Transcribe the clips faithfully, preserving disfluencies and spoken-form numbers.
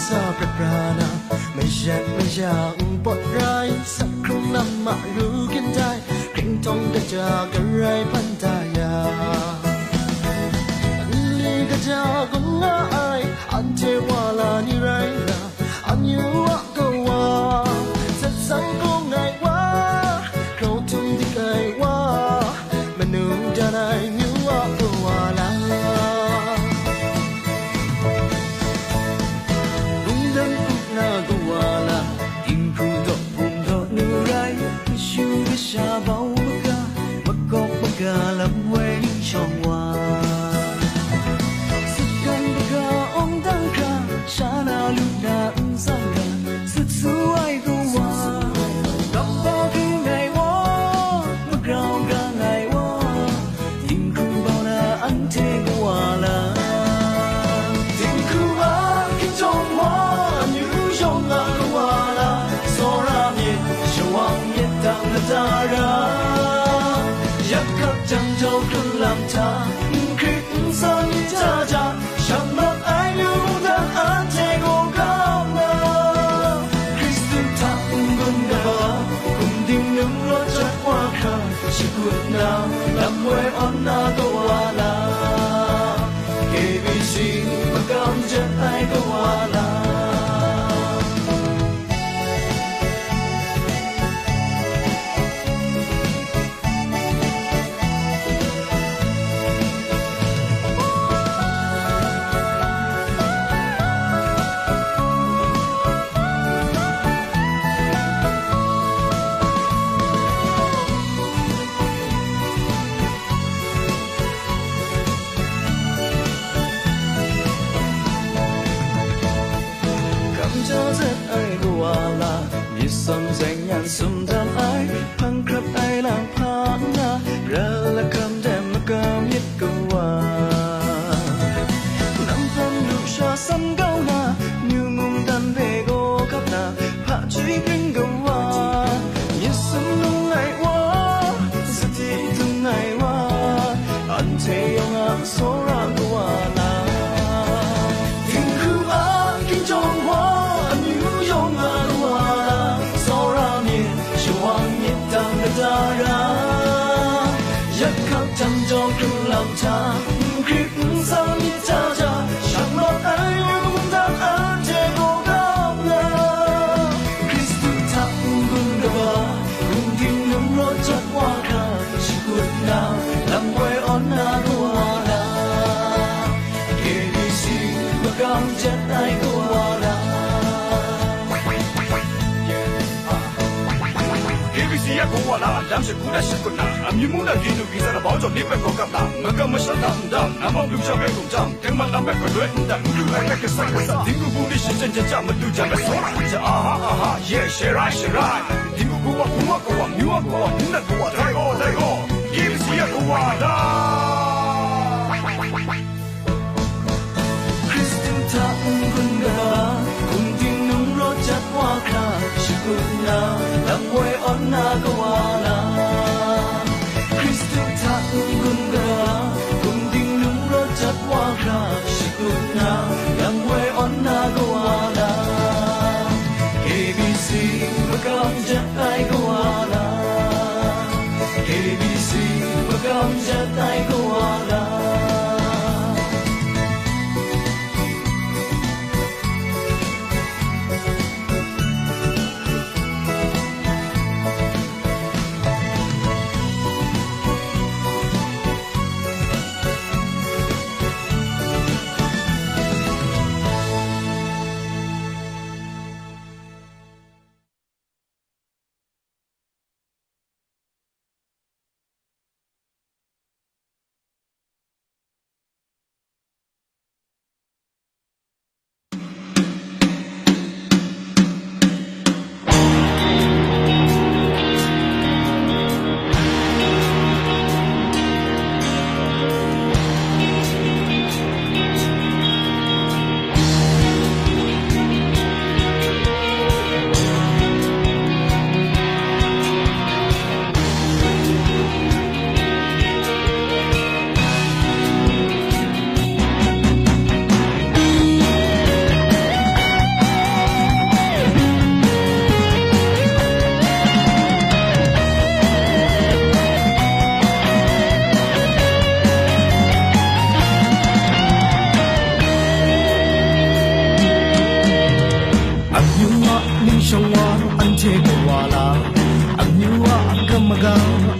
Sa prat pra na, mayat maya npawt rai, sak hkrung lam a ru kyin dai, hkringtawng kaja garai hpan da ya. Nli kaja gun nga ai, anhte wa la ni rai na, amyu a kawa, zatsang kung ai wa, grau htum dik ai wa, manu dan ai myu a kawa la. Wundan up na kawa la, dinghku daw bum daw nu rai, kashu kasha bau maga, makawp maga lam woi ning shawng wa. Sagan maga awng dang hkra, sha na lu na n tsang ga, sut su ai kawa, gampa ging ai wa, magrau gang ai wa, dinghku bau na anhte kawa la. Dinghku a hkinjawng wa, amyu yawng a kawa la, tsawra myit, shawang myit dang lata ra, yak hkap jang jau hkrun lam hta, n hkrit n san myit jaja, shang mak ai lu mungdan anhte gaw kau nga. Hkristu hta n-gun kaba, kum dingnung rawt jat wa hkra, shakut na, lam woi awn na kawa la, K B C magam jet ai kawa la. Kamja zet ai kawa la, myit sam zaing nyan sum dam ai, hpang hkrap ai lang hpa nna, ral lahkam dem makam myit kawa. Nang hpang lusha san kau na, myu mungdan hpe gaw kap na, hpa chyoi kring kawa, myit sumlung ai wa, sadi dung ai wa, anhte yawng a tsawra kawa la. Dinghku a hkinjawng wa, amyu yawng a kawa la, tsawra myit, shawang myit dang lata ra, yak hkap jang jau hkrung lam hta, n hkrit n san myit jaja, shang mak ai lu mungdan anhte gaw kau nga. Hkristu hta n-gun kaba, kum dingnung rawt jat wa hkra, shakut na, lam woi awn na kawa la, K B C magam jet ai kawa la. K B C a kawa la, lam shagu na shakut na, amyu mung na, kanu kisa na, bau jaw ni hpe gaw kap na, magam masha tam ndam, namawng lusha hpe gumjang, tengman lam hpe galoi ndam, n lu ai hpe kasa kasa, dinghku bungli shingchyen jen ja, madu jan hpe tsawra n ja, aha, aha, ye, she rai, she rai. Dinghku kawa, hpung a kawa, myu a kawa, hpung nat kawa, dai gaw, dai gaw, K B C a kawa la. Hkristu hta n-gun kaba, kum dingnung rawt jat wa hkra, shakut na, lam woi awn na kawa la. Hkristu hta n-gun kaba, kum dingnung rawt jat wa hkra, shakut na, lam woi awn na kawa la. K B C magam jet ai kawa la. K B C magam jet ai kawa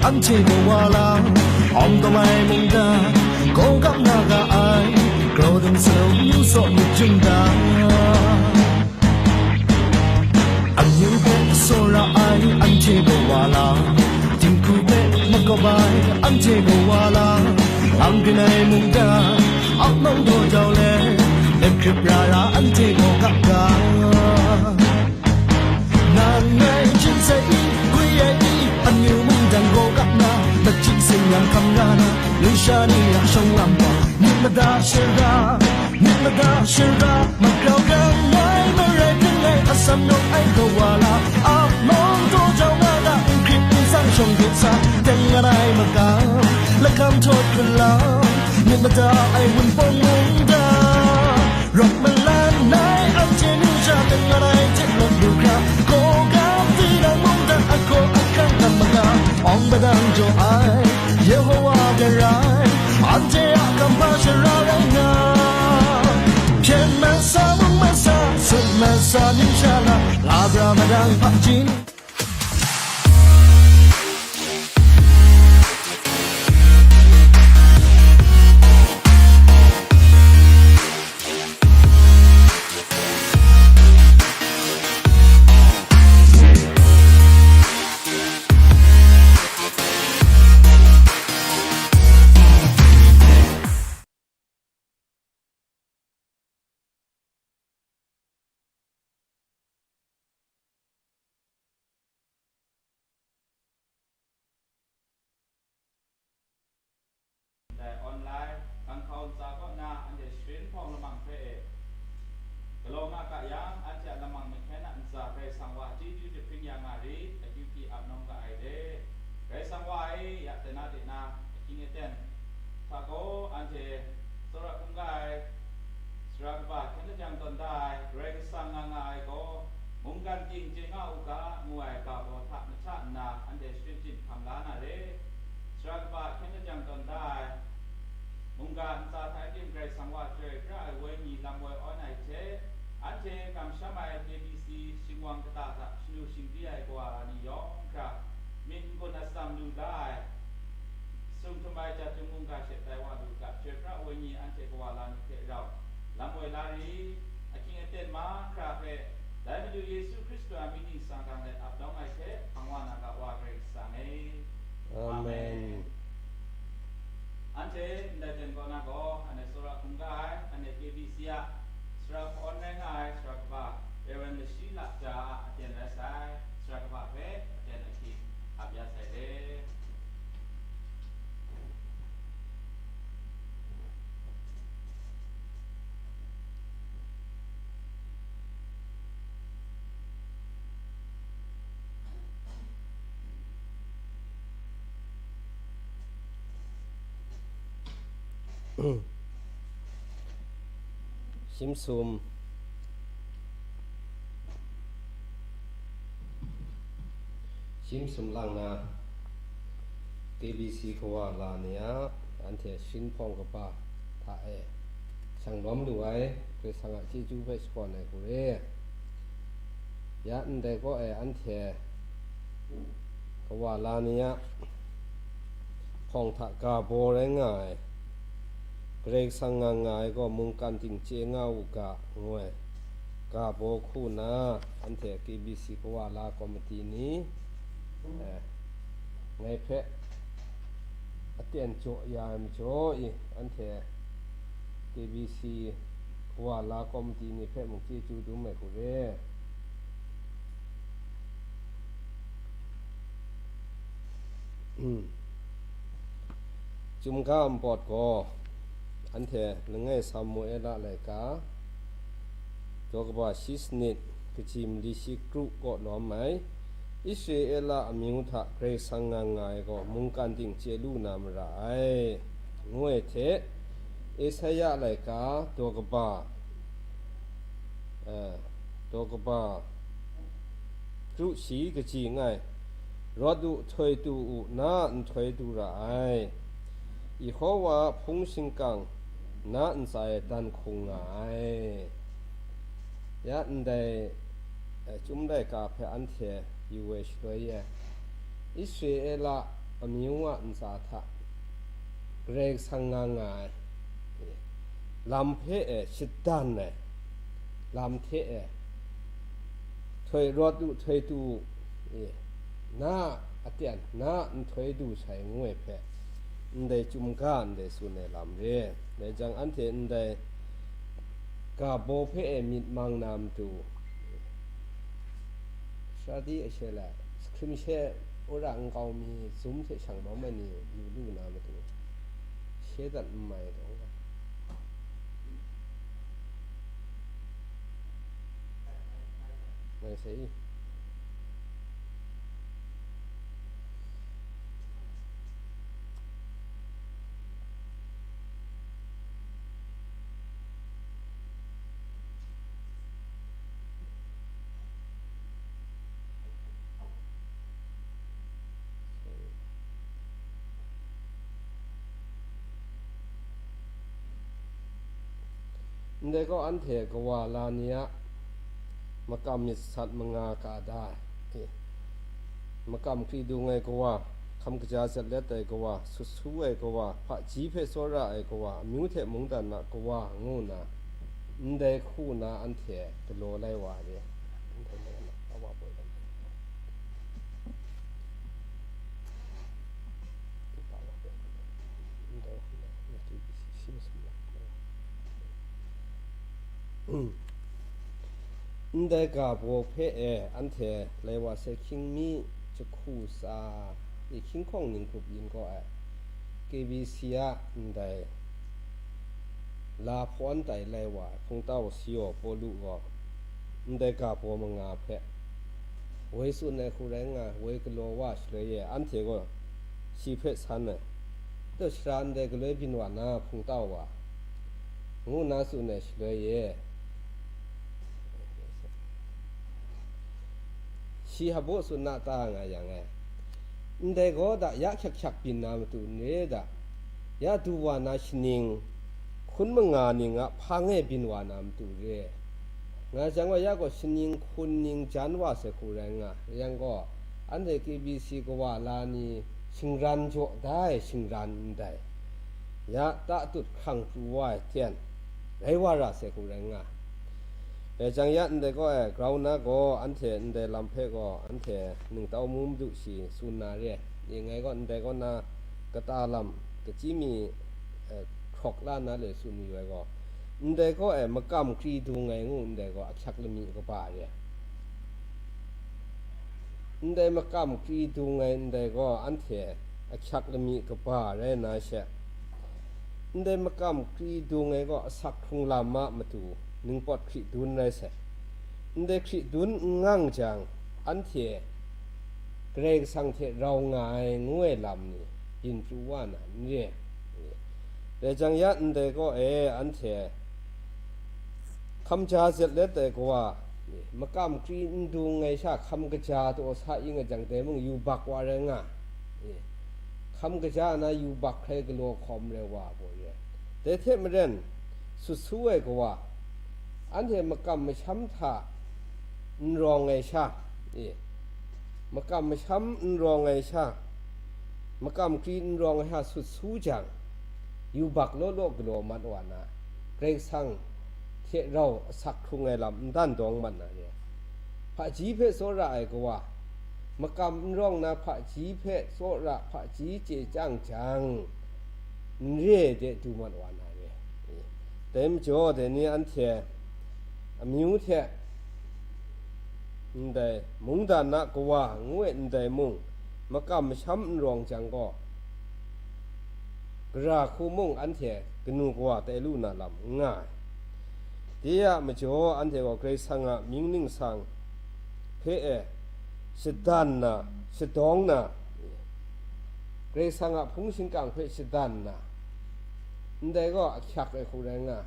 Anhte kawa la, awng taw ai mungdan, gaw gap na ga ai, grau dum salau, myu saw myit jum da. Amyu hpe tsawra ai, anhte kawa la, dinghku hpe makawp ai, anhte kawa la, ang grin ai mungdan, ap nang daw jau let, ep hkrip ra ra, anhte gaw gap ga. Nang ngai hpyi sai i, gwi ai i, amyu mungdan gaw gap na, lachyip sin yang hkam ra na, lusha ni a shawng lam gaw, myit mada shara, myit mada shara, magrau grang ai, marai grang ai, atsam rawng ai kawa la, a mawng daw jau nga ga, n hkrit n tsang shawng hkrit sa, teng nga ai makam, lakam htawt hkun lam, myit mada ai wunpawng mungdan. Rawt malan ai anhte nu sha, teng nga ai hte lawt lu hkra, gaw gap tinang mungdan, ahkaw ahkang gam maga, awng padang jaw ai, Yehowa garai, anhte a kamhpa shara rai nga. Hpyen masa, mung masa, sut masa, ning sha la, nga bra madang hpaji ni. Dai online, hkang hkau ntsa kaw na anhte sharin hpawng lamang hpe e, galaw nga ga yang, anhte a lamang mahkyen a ntsa Karai Kasang wa chyeju jahpring ya nga rit, akyu hpyi ap nawng ga ai de. Karai Kasang wa e, ya tana de na, ahkying aten hta gaw anhte tsawra hkungga ai, sara kaba hkyen lajang tawn da ai, Karai Kasang nga nga ai gaw, mungkan ting chye nga u ga, ngu ai ga baw hta mahta nna, anhte shachyip hkam la na re. Sara kaba hkyen lajang tawn da ai, mungga ntsa hta tim Karai Kasang wa chyoi pra ai Wenyi lam woi awn ai hte, anhte kamsham ai K B C shingwang kata hta shanu shinggyi ai kawa ni yawng hkra, myit n-gun atsam lu la ai, sum htum ai jahtum mungga she tai wa lu ga, chyoi pra Wenyi anhte kawa la ni hte rau, lam woi la ri, ahkying aten mahkra hpe, dai Madu Yesu Hkristu a mying ningsang gang let ap lawng ai hte, hpang wa na ga Wa Karai Kasang e. Amen. Amen. Anhte ndai ten kaw na gaw, anhte tsawra hkungga ai, anhte K B C a sara hkawn rai nga ai sara kaba, Reverend Lashi Lakja a aten rai sai, sara kaba hpe aten ahkying ap ya sai le. Shim sum, shim sum lang na, K B C kawa la ni a, anhte sharin hpawng kaba hta e, shang lawm lu ai, Karai Kasang a chyeju hpe shakawn ai hku re. Ya ndai kaw e, anhte kawa la ni a hpawng hta ga baw rai nga ai, Karai Kasang nga nga ai gaw, mungkan ting chye nga u ga, ngu ai ga baw hku na, anhte K B C kawa la komiti ni, eh, ngai hpe aten jaw ya ai majaw i, anhte K B C kawa la komiti ni hpe mung chyeju dum ai hku re. Chyum ga npawt gaw, anhte langai Samuela laika, daw kaba shi sanit, kaji mali shi kru kaw lawm ai, Israela amyu hta Karai Kasang nga nga ai gaw, mungkan ting chye lu na mara ai, ngu ai hte, Esaia laika, daw kaba, eh, daw kaba kru shi kaji langai, rawt u, htoi tu u, na a nhtoi du ra ai, Yehowa a hpung shingkang na ntsa e dan hkung nga ai. Ya ndai, eh, Chyum laika hpe anhte yu ai shaloi e, Israela amyu a ntsa hta Karai Kasang nga nga ai, lam hpe e shadan ai, lam hte e htoi rawt u, htoi tu u, e, na a aten, na a nhtoi du sai ngu ai hpe, ndai chyum ga ndai tsun ai lam re. Dai jang, anhte ndai ga baw hpe e myit mang na matu, sara di a she la, screen she wora nkau mi, Zoom hte shang lawm ai ni yu lu na matu, she dat n mai taw nga. Ngai sai. Ndai gaw, anhte kawa la ni a makam myit sat manga ka da ai, makam kri dung ai kawa, hkam kaja zatlet ai kawa, sut su ai kawa, hpaji hpe tsawra ai kawa, amyu hte mungdan a kawa, ngu nna, ndai hku na anhte galaw lai wa re. Ndai ga baw hpe e, anhte lai wa sai hkying mi jahku tsa i hkying hkawng ning hkrup yin kaw ai, K B C a ndai la hpawn tai lai wa ai hpungtau si-aw Pawlu gaw, ndai ga baw manga hpe woi tsun ai hku rai nga, woi galaw wa shaloi e, anhte gaw shi hpe san ai, taw shara ndai galoi byin wa na hpungtau wa, ngu nna tsun ai shaloi e, shi hpaw tsun na ta nga yang e, ndai gaw da ya hkyak hkyak byin na matu n re da, ya du wa na shaning hkun manga ning a hpang e byin wa na matu re. Nga jang gaw, ya gaw shaning hkun ning jan wa sai hku rai nga, yang gaw, anhte K B C kawa la ni shingran jaw da ai shingran ndai, ya tatut hkrang pru wa ai hten rai wa ra sai hku rai nga. Dai jang ya ndai gaw e, grau na gaw, anhte ndai lam hpe gaw, anhte ningtau mu madu shi tsun na re. Ning ngai gaw, ndai kaw na kata lam, kachyi mi, eh, hkrawk la na le tsun mayu ai gaw, ndai gaw e, makam kri dung ai ngu ndai gaw, ahkyak lami kaba re. Ndai makam kri dung ai ndai gaw, anhte ahkyak lami kaba rai na she, ndai makam kri dung ai gaw, asak hkrung lam a matu ningpawt hkri dun rai sai. Ndai hkri dun n ngang jang, anhte Karai Kasang hte rau nga ai ngu ai lam ni byin pru wa na n re. Dai jang ya ndai gaw e, anhte hkam ja zet let ai kawa, makam kri n dung ai sha hkam kaja taw sa ing a jang, dai mung yubak wa rai nga, hkam kaja na yubak hkrai galaw hkawm rai wa gaw re. Dai hte maren, sut su ai kawa, anhte makam masham hta n rawng ai sha, e, makam masham n rawng ai sha, makam kri n rawng ai sha sut su jang, yubak law law galaw mat wa na, Karai Kasang hte rau asak hkrung ai lam n dan dawng mat na re. Hpaji hpe tsawra ai kawa, makam n rawng na hpaji hpe tsawra, hpaji chye chyang jang, n re de du mat wa na re. Dai majaw, dai ni anhte amyu hte ndai mungdan a kawa ngu ai ndai mung, makam masham n rawng jang gaw, gara hku mung anhte kanu kawa tai lu na lam n nga ai. De a majaw, anhte gaw Karai Kasang a mying ningsang hpe e shadan na, shadawng na, Karai Kasang a hpung shingkang hpe shadan na, ndai gaw ahkyak ai hku rai nga.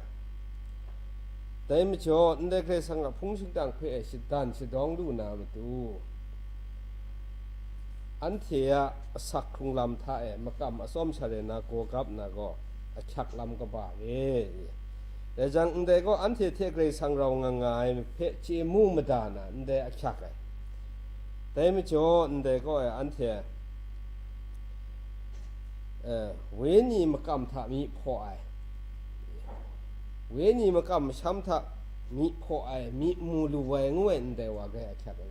Dai majaw, ndai Karai Kasang a hpung shingkang hpe e shadan shadawng lu na matu, anhte a asak hkrung lam hta e makam atsawm sha rai na gaw gap na gaw, ahkyak lam kaba re. Dai jang, ndai gaw anhte hte Karai Kasang rau nga nga ai hpe chye mu mada na, ndai ahkyak ai. Dai majaw, ndai gaw e anhte Eh, wenyi makam hta myi hpaw ai, wenyi makam masham hta myi hpaw ai, myi mu lu ai ngu ai ndai wa grai ahkyak ai.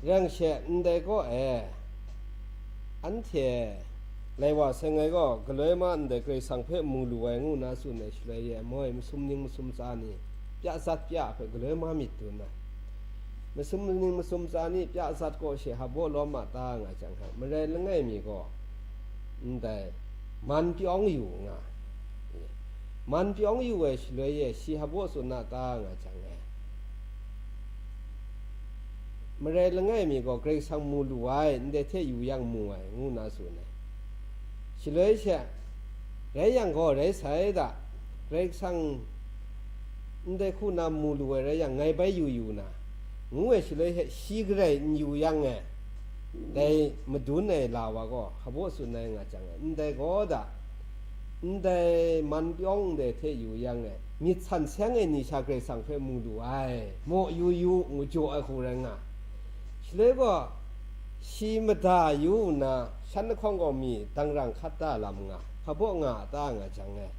Rai nme she, ndai kaw e, anhte lai wa seng ai gaw, galoi ma ndai Karai Kasang hpe mu lu ai ngu na tsun ai shaloi e, moi masum ning masum tsa ni pya zat pya hpe galoi ma myit dun ai. Masum ning masum tsa ni pya zat gaw shi hpaw lawm a ta nga jang hte, marai langai mi gaw ndai man pyawng yu nga, man pyawng yu ai shaloi e shi hpaw tsun a ta nga jang e, marai langai mi gaw Karai Kasang mu lu ai, ndai hte yu yang mu ai, ngu na tsun ai. Shaloi she, rai yang gaw rai sai da, Karai Kasang ndai hku na mu lu ai rai yang, ngai bai yu yu na, ngu ai shaloi she, shi garai n yu yang e, dai madun ai la wa gaw hpaw tsun ai nga jang e, ndai gaw da, ndai man pyawng ndai hte yu yang e, myit san seng ai ni sha Karai Kasang hpe mu lu ai, maw yu yu, ngu jaw ai hku rai nga. Shaloi gaw, shi mada yu nna, shan lahkawng gaw mi dangrang hkat da lam nga, hpaw nga a ta nga jang e,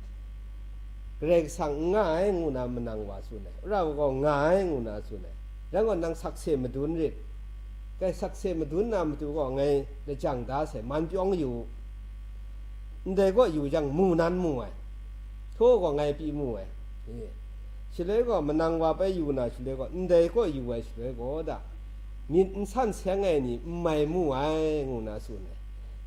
Karai Kasang n nga ai ngu na manang wa tsun ai, wora gaw nga ai ngu na tsun ai, rai gaw nang sakse madun rit, kai sakse madun na matu gaw ngai lajang da sai, man pyawng yu u, ndai kaw yu jang mu nan mu ai, htaw gaw ngai pyi mu ai, e, shaloi gaw manang wa bai yu na shaloi gaw, ndai kaw yu ai shaloi gaw da, myit n san seng ai ni n mai mu ai, ngu na tsun ai.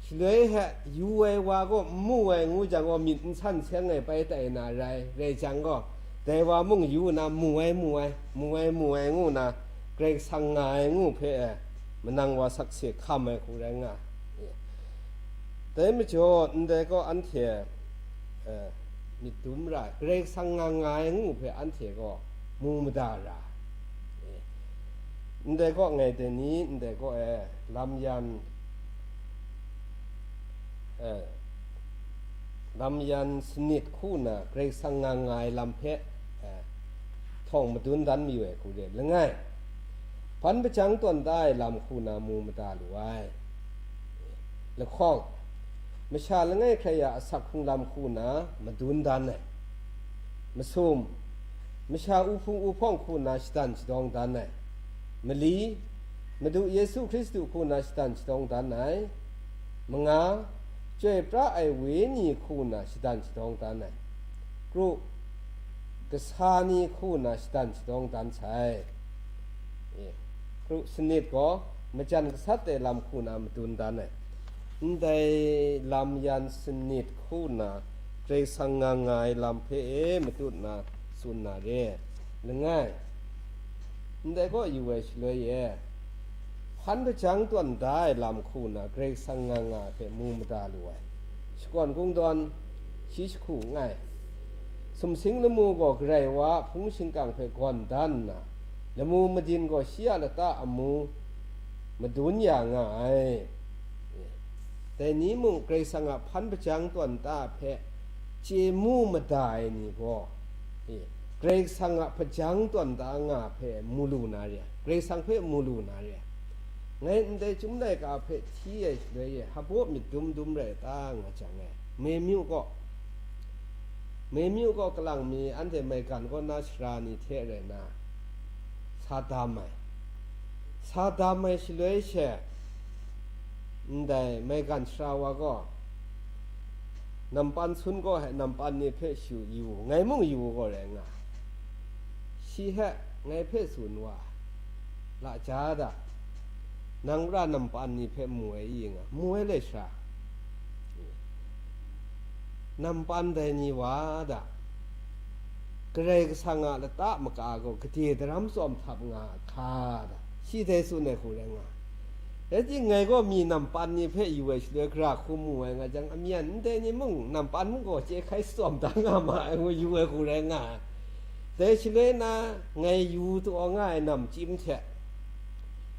Shaloi he yu ai wa gaw n mu ai ngu jang gaw, myit n san seng ai bai tai na rai, rai jang gaw, dai wa mung yu na mu ai, mu ai, mu ai, mu ai, ngu na Karai Kasang nga ai ngu hpe e, manang wa sakse hkam ai hku rai nga ai. Dai majaw, ndai gaw anhte, eh, myit dum ra ai, Karai Kasang nga nga ai ngu hpe anhte gaw mu mada ra ai. Ndai gaw ngai dai ni, ndai gaw e, lam yan, eh, lam yan sanit hku na Karai Kasang nga nga ai lam hpe, eh, htawng madun dan mayu ai hku re, langai, hpan hpajang tawn da ai lam hku na mu mada lu ai. Lahkawng, masha langai hkrai ya asak hkrung lam hku na madun dan ai. Masum, masha uhpung uhpawng hku na shadan shadawng dan ai. Mali, Madu Yesu Hkristu hku na shadan shadawng dan ai. Manga, chyoi pra ai wenyi hku na shadan shadawng dan ai. Kru, kasa ni hku na shadan shadawng dan sai. E, kru sanit gaw majan gasat ai lam hku na madun dan ai. Ndai lam yan sanit hku na Karai Kasang nga nga ai lam hpe e matut na tsun na re. Langai, ndai kaw yu ai shaloi e, hpan hpajang tawn da ai lam hku na Karai Kasang nga nga ai hpe mu mada lu ai. Shakawn kungdawn, shi jahku n-, ai. Sumsing lamu gaw Karai Wa a hpung shingkang hpe gawn dan nna, lamu madin gaw shi a lata amu madun ya nga ai. Dai ni mung Karai Kasang a hpan hpajang tawn da hpe chye mu mada ai ni gaw, Karai Kasang a hpajang tawn da nga hpe mu lu na re ai, Karai Kasang hpe mu lu na re ai. Ngai ndai Chyum laika hpe hti ai shaloi e, hpaw myit dum dum rai ta nga jang e, Memu kaw, Memu kaw kalang mi anhte maigan kaw na sara ni hte rai nna, sa dam ai. Sa dam ai shaloi she, ndai maigan sara wa gaw, nampan sun gaw he nampan ni hpe shu yu, ngai mung yu gaw rai nga, shi he ngai hpe tsun wa, la ja da, nang ra nampan ni hpe mu ai i nga, mu ai le sha, nampan dai ni wa da, Karai Kasang a lata maka gaw gade daram tsawm htap nga a hka da, shi dai tsun ai hku rai nga. Rai timung, ngai gaw mi nampan ni hpe yu ai shaloi, gara hku mu ai nga jang, amyan ndai ni mung nampan mung gaw chye hkai tsawm da nga ma ai ngu yu ai hku rai nga ai. Dai shaloi na, ngai yu taw nga ai namchyim hte,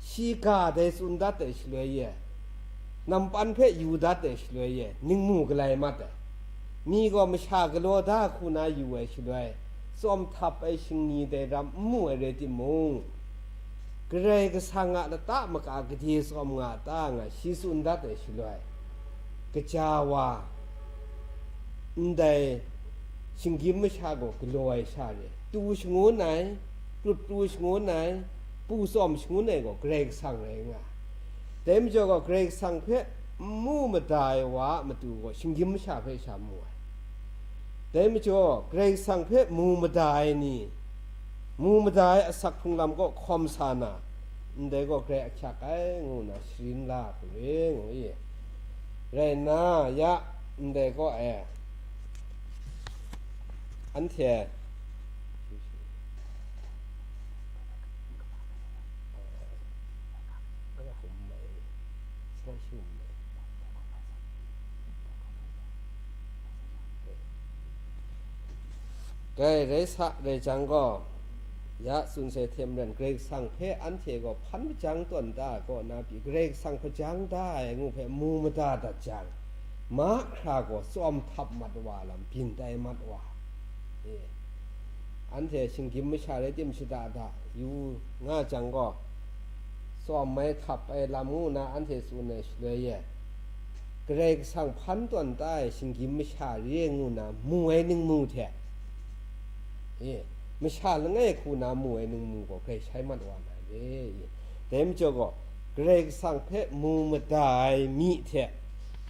shi ga dai tsun dat ai shaloi e, nampan hpe yu dat ai shaloi e, ningmu galai mat ai. Mi gaw masha galaw da hku na yu ai shaloi, tsawm htap ai shingni dai ram n mu ai rai timung, Karai Kasang a lata maka gade tsawm nga ta nga shi tsun dat ai shaloi, kaja wa, ndai shinggyim masha gaw galaw ai sha re, tu shangun ai, krut pru shangun ai, pu tsawm shangun ai gaw Karai Kasang rai nga ai. Dai majaw gaw, Karai Kasang hpe n mu mada ai wa a matu gaw, shinggyim masha hpe sha mu ai. Dai majaw, Karai Kasang hpe mu mada ai ni, mu mada ai asak hkrung lam kaw hkawm sa na, ndai gaw grai ahkyak ai, ngu nna sharin la hku re, ngu i. Rai nna, ya, ndai kaw e, anhte Dai rai sa, rai jang gaw, ya tsun sai hte maren, Karai Kasang hpe anhte gaw hpan hpajang tawn da ai kaw na pyi, Karai Kasang hpajang da ai ngu hpe mu mada dat jang, mahkra gaw tsawm htap mat wa lam byin tai mat wa. E, anhte shinggyim masha rai tim shada da yu nga jang gaw, tsawm mai htap ai lam ngu na anhte tsun ai shaloi e, Karai Kasang hpan tawn ta ai shinggyim masha re ngu na mu ai ningmu hte, e, masha langai hku na mu ai ningmu gaw grai shai mat wa na re, e. Dai majaw gaw, Karai Kasang hpe mu mada ai mi hte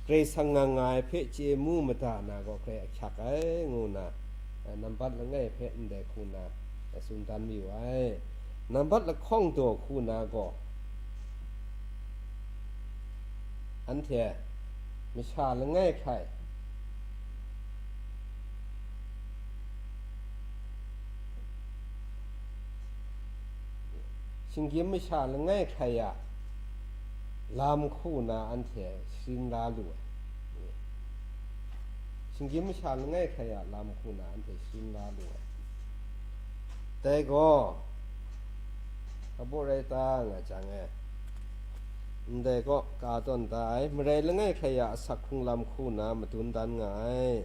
Karai Kasang nga nga ai hpe chye mu mada na gaw grai ahkyak ai, ngu na, eh, nambat langai hpe ndai hku na, eh, tsun dan mayu ai. Nambat lahkawng daw hku na gaw, anhte masha langai hkrai, shinggyim masha langai hkrai a lam hku na anhte sharin la lu ai. Shinggyim masha langai hkrai a lam hku na anhte sharin la lu ai. Dai gaw, kabaw rai ta nga jang e, ndai kaw ka tawn da ai, marai langai hkrai a asak hkrung lam hku na madun dan nga ai.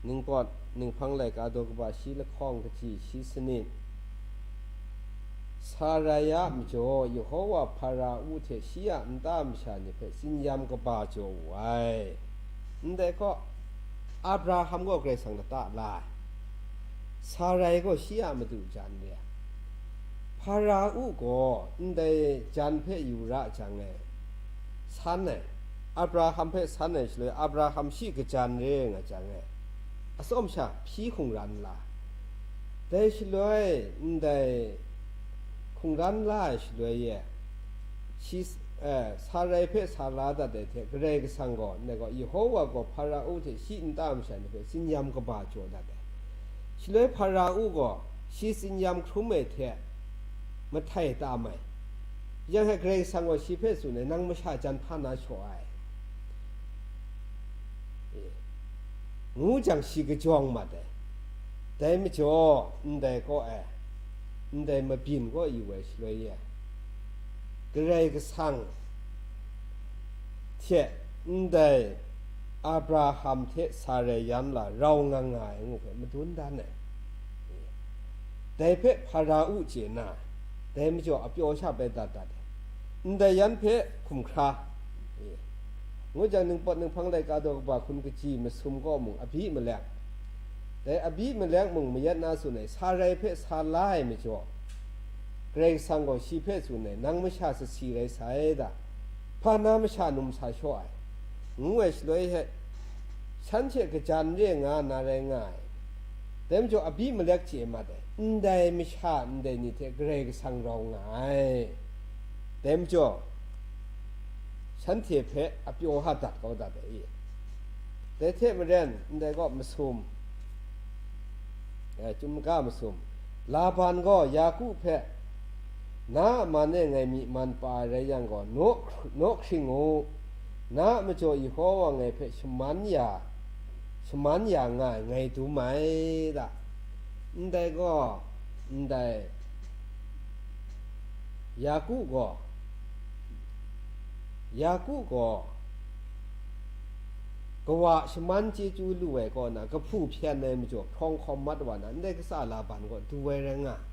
Ningpawt, ninghpang laika daw kaba shi lahkawng kaji shi sanit, Sarai a majaw, Yehowa Hpara-u hte shi a nta masha ni hpe tsin-yam kaba jaw wu ai. Ndai kaw, Abraham gaw Karai Kasang lata la ai. Sarai gaw shi a madu jan re ai. Hpara-u gaw ndai jan hpe yu ra jang e, san ai. Abraham hpe san ai shaloi, Abraham shi kajan re nga jang e, atsawm sha hpyi hkungran la. Dai shaloi, ndai hkungran la ai shaloi e, shi, eh, Sarai hpe sa la dat ai hte, Karai Kasang gaw, ndai gaw, Yehowa gaw Hpara-u hte shi nta masha ni hpe tsin-yam kaba jaw dat ai. Shaloi Hpara-u gaw shi tsin-yam hkrum ai hte mahtai tam ai. Yang hte Karai Kasang gaw shi hpe tsun ai, "Nang masha jan hpa na shaw ai," ngu jang shi kajawng mat ai. Dai majaw, ndai kaw e, ndai mabyin kaw yu ai shaloi e, Karai Kasang hte ndai Abraham hte Sarai yan la rau nga nga ai ngu hpe madun dan ai. Dai hpe Hpara-u chye na, dai majaw apyaw sha bai dat dat ai. Ndai yan hpe hkum hkra, ngu jang, ningpawt ninghpang laika daw kaba hkun kaji masum kaw mung, Abimelek, dai Abimelek mung mayat na tsun ai, Sarai hpe sa la ai majaw, Karai Kasang gaw shi hpe tsun ai, "Nang masha sasi rai sai da, hpa na masha num sa shaw ai," ngu ai shaloi hte, shan hte kajan re nga na rai nga ai. Dai majaw, Abimelek chye mat ai, ndai masha ndai ni hte Karai Kasang rau nga ai. Dai majaw, shanhte hpe apyaw ha dat kau dat ai. Dai hte maren, ndai kaw masum, eh, chyum ga masum, Laban gaw Yaku hpe, "Na a man e ngai myi man pa ai rai yang gaw, naw, naw hkring u, na a majaw Yehowa ngai hpe shaman ya, shaman ya nga ai, ngai dum ai," da. Ndai gaw, ndai, Yaku gaw, Yaku gaw, kawa shaman chyeju lu ai kaw na, kahpu hpyen ai majaw, hprawng hkawm mat wa na, ndai katsa Laban gaw du ai rai nga ai.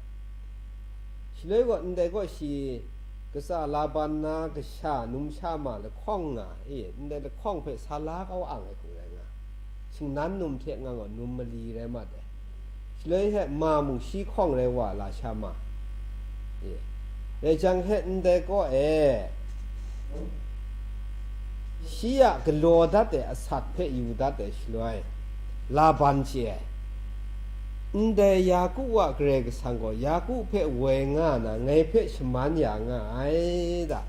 Shaloi gaw ndai kaw shi katsa Laban na kasha numsha ma lahkawng nga e, ndai lahkawng hpe sa la kau ang ai hku rai nga, shingnan num hte nga gaw num mali rai mat ai. Shaloi he ma mung shi hkawng rai wa la sha ma e. Rai jang he ndai kaw e, shi a galaw dat ai asak hpe yu dat ai shaloi, Laban chye ai. Ndai Yaku a Karai Kasang gaw Yaku hpe woi nga na, ngai hpe shaman ya nga ai da.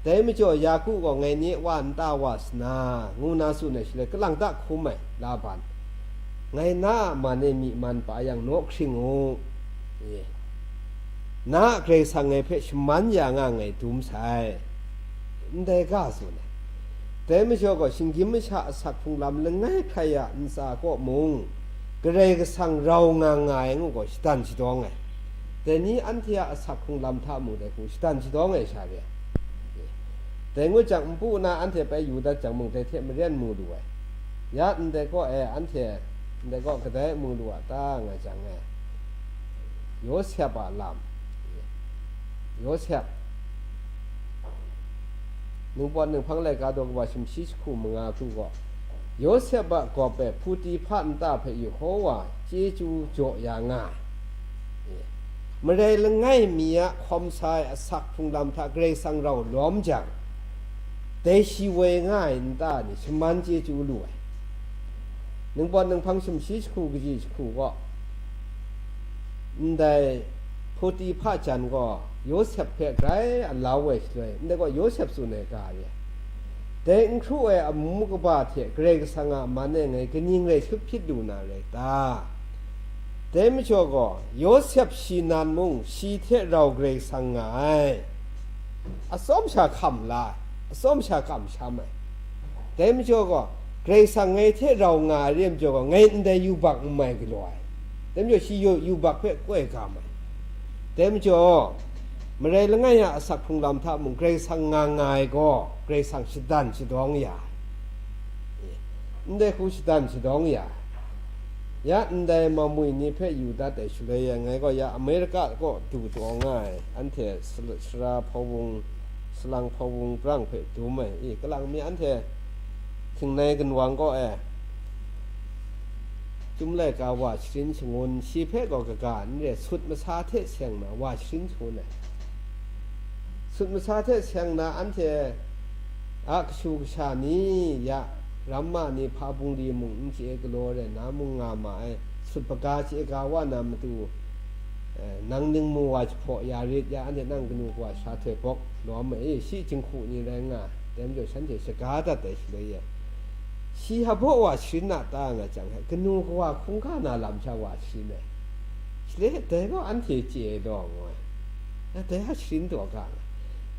Dai majaw Yaku gaw ngai nye wa nta wa sana, ngu na tsun ai shaloi, kalang ta hkum ai Laban, ngai na a man e myi man pa yang naw hkring u, e, na a Karai Kasang ngai hpe shaman ya nga nngai dum sai, ndai ga tsun ai. Dai majaw gaw, shinggyim masha asak hpung lam langai hkrai a ntsa kaw mung, Karai Kasang rau nga nga ai ngu gaw, shadan shadawng ai. Dai ni anhte a asak hpung lam hta mung dai hku shadan shadawng ai sha re ai. Dai ngut jang, npu na anhte bai yu dat jang mung, dai hte maren mu lu ai. Ya ndai kaw e, anhte ndai kaw kadai mu lu a ta, nga jang e, Yawsep a lam, Yawsep, Ningpawt Ninghpang laika daw kaba sumshi jahku manga hku gaw, Yawsep a gawp e Hputihpa nta hpe Yehowa chyeju jaw ya nga ai. Marai langai mi a hkawm sa ai asak hpung lam hta Karai Kasang rau lawm jang, dai shi woi nga ai nta ni shaman chyeju lu ai. Ningpawt Ninghpang sumshi jahku kaji jahku gaw, ndai Hputihpa jan gaw Yawsep hpe grai alau ai shaloi, ndai gaw Yawsep tsun ai ga re ai. Dai n hkru ai amu kaba hte Karai Kasang a man e ngai kaning rai shut hpyit lu na rai ta? Dai majaw gaw, Yawsep shi nan mung, shi hte rau Karai Kasang nga ai. Atsawm sha hkam la ai, atsawm sha kamsham ai. Dai majaw gaw, Karai Kasang ngai hte rau nga ai re majaw gaw, ngai ndai yubak n mai galaw ai. Dai majaw, shi yu-, yubak hpe koi ga mai. Dai majaw, marai langai a asak hpung lam hta mung Karai Kasang nga nga ai gaw, Karai Kasang shadan shadawng ya ai. Ndai hku shadan shadawng ya ai. Ya ndai mamui ni hpe yu dat ai shaloi e, ngai gaw ya Amerika kaw du taw nga ai, anhte sal-, sara hpawung, salang hpawung brang hpe dum ai, i, kalang mi anhte htingnai ginwang kaw e, Chyum laika wa sharin shangun, shi hpe gaw kaga n re, sut masa hte seng na wa sharin shangun ai. Sut masa hte seng na anhte a kashu kasha ni ya, ramma ni hpa bungli mung n chye galaw rai na mung nga ma ai, sut hpaga chye ga wa na matu, eh, nang ningmu wa jahpaw ya rit ya, anhte nang kanu kawa sha htoi bawk lawm ai, shi jinghku ni rai nga, dai majaw shanhte shaga dat ai shaloi e, shi hpaw wa sharin a ta nga jang he, kanu kawa hkungga na lam sha wa sharin ai. Shaloi dai gaw anhte chye ai law ngu ai. Dai a sharin taw ga nga,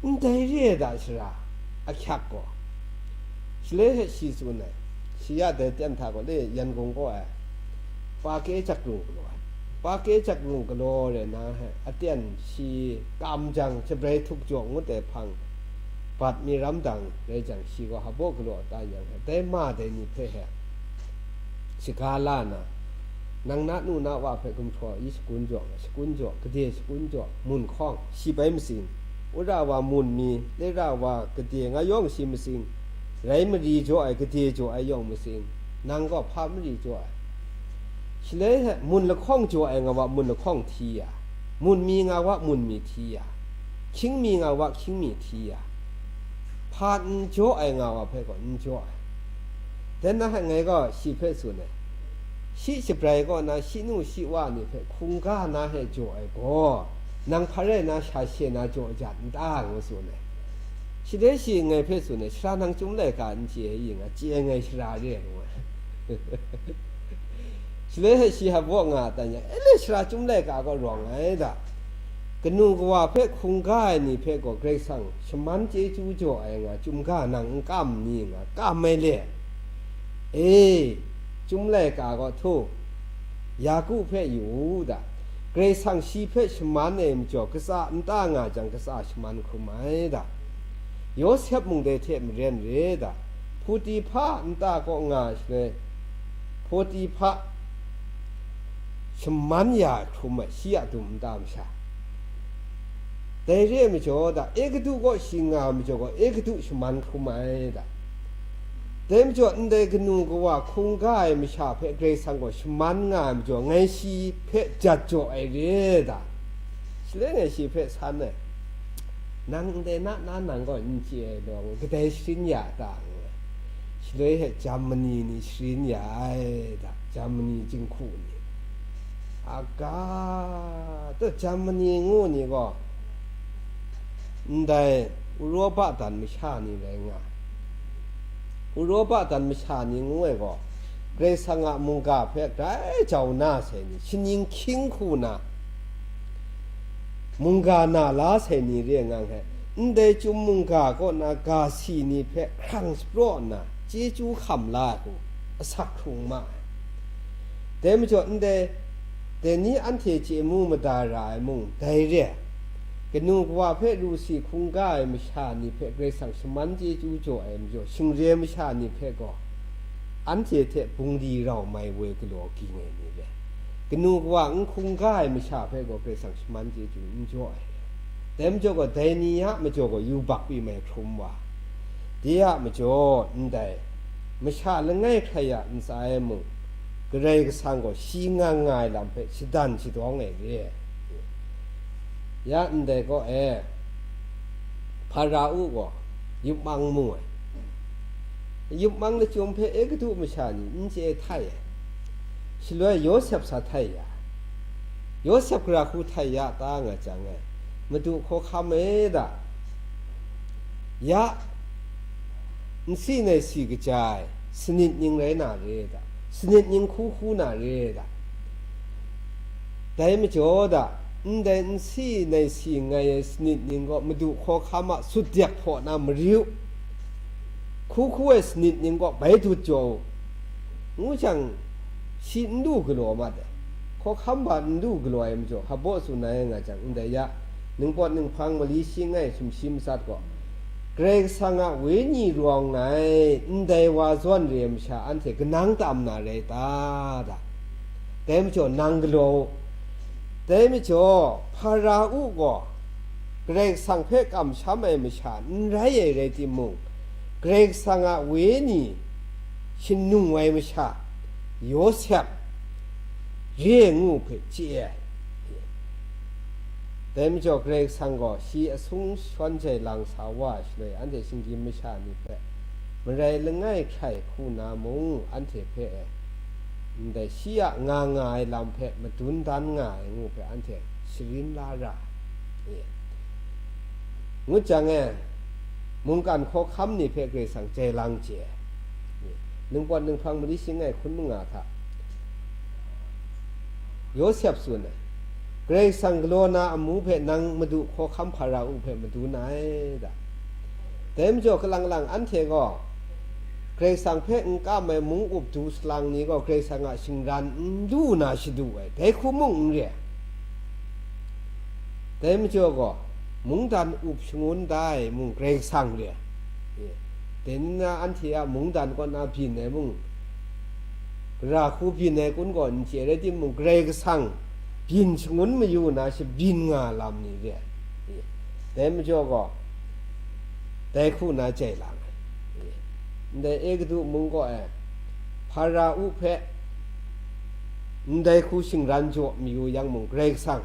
ndai re ai da shara, ahkyak gaw. Shaloi he shi tsun ai, shi ya dai ten hta gaw le Yangon kaw ai, pa ke jak lu galaw ai. Pa ke jak lu galaw re na he, aten shi kam jang, shabrai htuk jaw ngut ai hpang, bat mi ram dang rai jang, shi gaw hpaw galaw ta yang he, dai ma dai ni hpe he shaga la na, nang na nu na wa hpe gumhpraw i shakun jaw, shakun jaw, gade shakun jaw, mun hkawng, shi bai matsing, wora wa mun mi, lera wa gade nga yawng shi matsing, rai mari jaw ai, gade jaw ai yawng matsing, nang gaw hpa mari jaw ai. Shaloi he, mun lahkawng jaw ai nga wa mun lahkawng hti ya, mun mi nga wa mun mi hti ya, hkying mi nga wa hkying mi hti ya, hpa n jaw ai nga wa hpe gaw n jaw ai. Dai na he ngai gaw shi hpe tsun ai, shi shabrai kaw na shi nu shi wa ni hpe hkungga na he jaw ai gaw, nang hpa rai na sha she na jaw jat n ta, ngu tsun ai. Shi dai shi ngai hpe tsun ai, sara nang Chyum laika n chye ai i nga, chye ai ngai sara re ai, ngu ai. Shaloi he shi hpaw nga dan yang, e le sara Chyum laika kaw rawng ai da. Kanu kawa hpe hkungga ai ni hpe gaw Karai Kasang shaman chyeju jaw ai nga, Chyum ga nang n kam ni nga, kam ai le. E, Chyum laika gaw htu, Yaku hpe yu u da. Karai Kasang shi hpe shaman ai majaw, katsa nta nga jang, katsa shaman hkrum ai da. Yawsep mung dai hte maren re da. Hputihpa nta kaw nga shaloi, Hputihpa shaman ya ai hkrum ai, shi a dum nta masha. Dai re ai majaw da, Egutu kaw shi nga ai majaw gaw, Egutu shaman hkrum ai da. Dai majaw, ndai kanu kawa hkungga ai masha hpe Karai Kasang gaw shaman nga ai majaw, ngai shi hpe jat jaw ai re da. Shaloi ngai shi hpe san ai, "Nang ndai na na nang gaw n chye ai law, kadai sharin ya ta?" ngu ai. Shaloi he Germany ni sharin ya ai da, Germany jinghku ni. Aga, ta Germany ngu ni gaw, ndai Uropa dan masha ni rai nga ai. Uropa dan masha ni ngu ai gaw, Karai Kasang a mungga hpe grai jau na sai ni, shaning hkying hku na, mungga na la sai ni re nga ai. Ndai chyum mungga kaw na ga si ni hpe hkrang shapraw nna, chyeju hkam la ai hku asak hkrung ma ai. Dai majaw, ndai, dai ni anhte chye mu mada ra ai mung, dai re ai. Kanu kawa hpe ru si hkungga ai masha ni hpe Karai Kasang shaman chyeju jaw ai majaw, shingre masha ni hpe gaw, anhte hte bungli rau mai woi galaw ging ai ni re ai. Kanu kawa n hkungga ai masha hpe gaw Karai Kasang shaman chyeju n jaw ai re ai. Dai majaw gaw, dai ni a majaw gaw yubak pyi mai hkrum wa, de a majaw, ndai masha langai hkrai a ntsa e mung, Karai Kasang gaw shi nga nga ai lam hpe shadan shadawng ai re ai. Ya ndai kaw e, Hparau gaw yup mang mu ai. Yup mang lachyum hpe Egutu masha ni n chye htai ai. Shaloi Yawsep sa htai ya ai. Yawsep gara hku htai ya ta nga jang e, Madu hkawhkam e da, ya, nsi naisi kaja ai sanit ning rai na re da, sanit ning hku hku na re da. Dai majaw da, ndai nsi naisi ngai ai sanit ning gaw Madu hkawhkam a sutdek hpaw na mari u, hku hku ai sanit ning gaw bai dut jaw u, ngu jang, shi n lu galaw mat ai. Hkawhkam hpa n lu galaw ai majaw, hpaw tsun ai nga jang, ndai ya, ningpawt ninghpang mali shi ngai sumshi matsat gaw, Karai Kasang a Wenyi rawng ai ndai wa zawn re ai masha anhte kanang tam na rai ta? Da. Dai majaw, nang galaw u. Dai majaw, Hparau gaw Karai Kasang hpe kamsham ai masha n rai ai rai timung, Karai Kasang a Wenyi shanung ai masha, Yawsep, re ai ngu hpe chye ai. Dai majaw, Karai Kasang gaw shi asung shawn jai lang sa wa ai shaloi, anhte shinggyim masha ni hpe marai langai hkrai hku na mung, anhte hpe ndai shi a nga nga ai lam hpe madun dan nga ai ngu hpe anhte sharin la ra ai. Ngut jang e, mungkan hkawhkam ni hpe Karai Kasang jai lang chye ai. Ningpawt ninghpang mali shi ngai hkun manga hta Yawsep tsun ai, Karai Kasang galaw na amu hpe nang Madu hkawhkam Hparau hpe madun ai da. Dai majaw, kalang lang anhte gaw Karai Kasang hpe n kam ai mung up du salang ni gaw Karai Kasang a shingran n lu na shadu ai, dai hku mung n re ai. Dai majaw gaw, mungdan up shangun da ai mung Karai Kasang re ai. Dai ni na anhte a mungdan kaw na byin ai mung, gara hku byin ai kun gaw n chye rai timung, Karai Kasang byin shangun mayu na shabyin nga lam ni re ai. Dai majaw gaw, dai hku na jai lang ai. Ndai Egutu mung kaw e, Hparau hpe ndai hku shingran jaw mayu yang mung, Karai Kasang,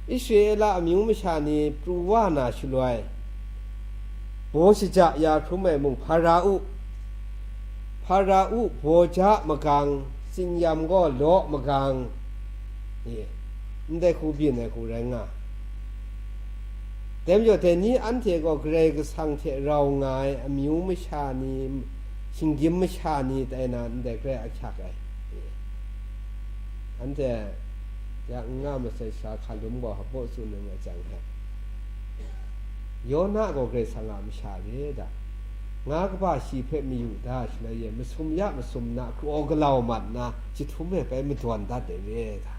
Israela amyu masha ni pru wa na shaloi, baw shaja ya hkrum ai mung, Hparau, Hparau baw ja magang, tsinyam gaw law magang, e, ndai hku byin ai hku rai nga ai. Dai majaw, dai ni anhte gaw Karai Kasang hte rau nga ai amyu masha ni, shinggyim masha ni tai na ndai hkrai ahkyak ai. Anhte ya n nga masai sara hkalum gaw hpaw tsun ai nga jang hte, Yona gaw Karai Kasang a masha re da, nga kaba shi hpe mayu da shaloi e, masum ya masum na kraw galau mat nna, jahtum e bai madawn dat ai re da.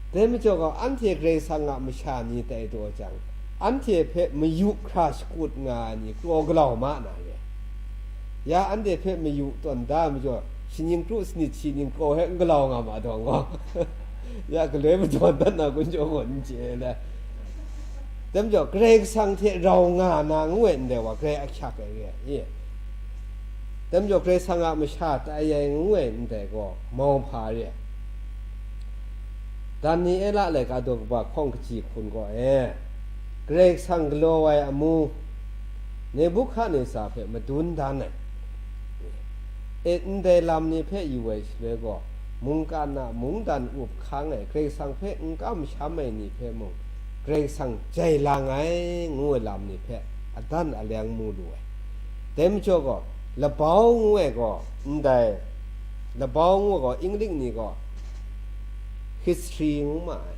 Dai majaw gaw, anhte Karai Kasang a masha ni tai taw jang, anhte hpe mayu hkra shakut nga ai ni kraw galau ma na re. Ya anhte hpe mayu tawn da ai majaw, shaning kru sanit shi ning kraw hpe n galau nga ma dawng gaw, Ya galoi madawn dat na kun jaw gaw n chye le. Dai majaw, Karai Kasang hte rau nga na ngu ai ndai wa, grai ahkyak ai re ai. Dai majaw, Karai Kasang a masha tai ai ngu ai ndai gaw, mauhpa re ai. Daniela laika daw kaba hkawng kaji hkun gaw e, Karai Kasang galaw ai amu, Nebuhkadneza hpe madun dan ai. E, ndai lam ni hpe yu ai shaloi gaw, mungkan a mungdan up hkang ai, Karai Kasang hpe n kamsham ai ni hpe mung, Karai Kasang jai lang ai, ngu ai lam ni hpe adan aleng mu lu ai. Dai majaw gaw, labau ngu ai gaw, ndai labau ngu ai gaw, Inglik ni gaw history ngu ma ai.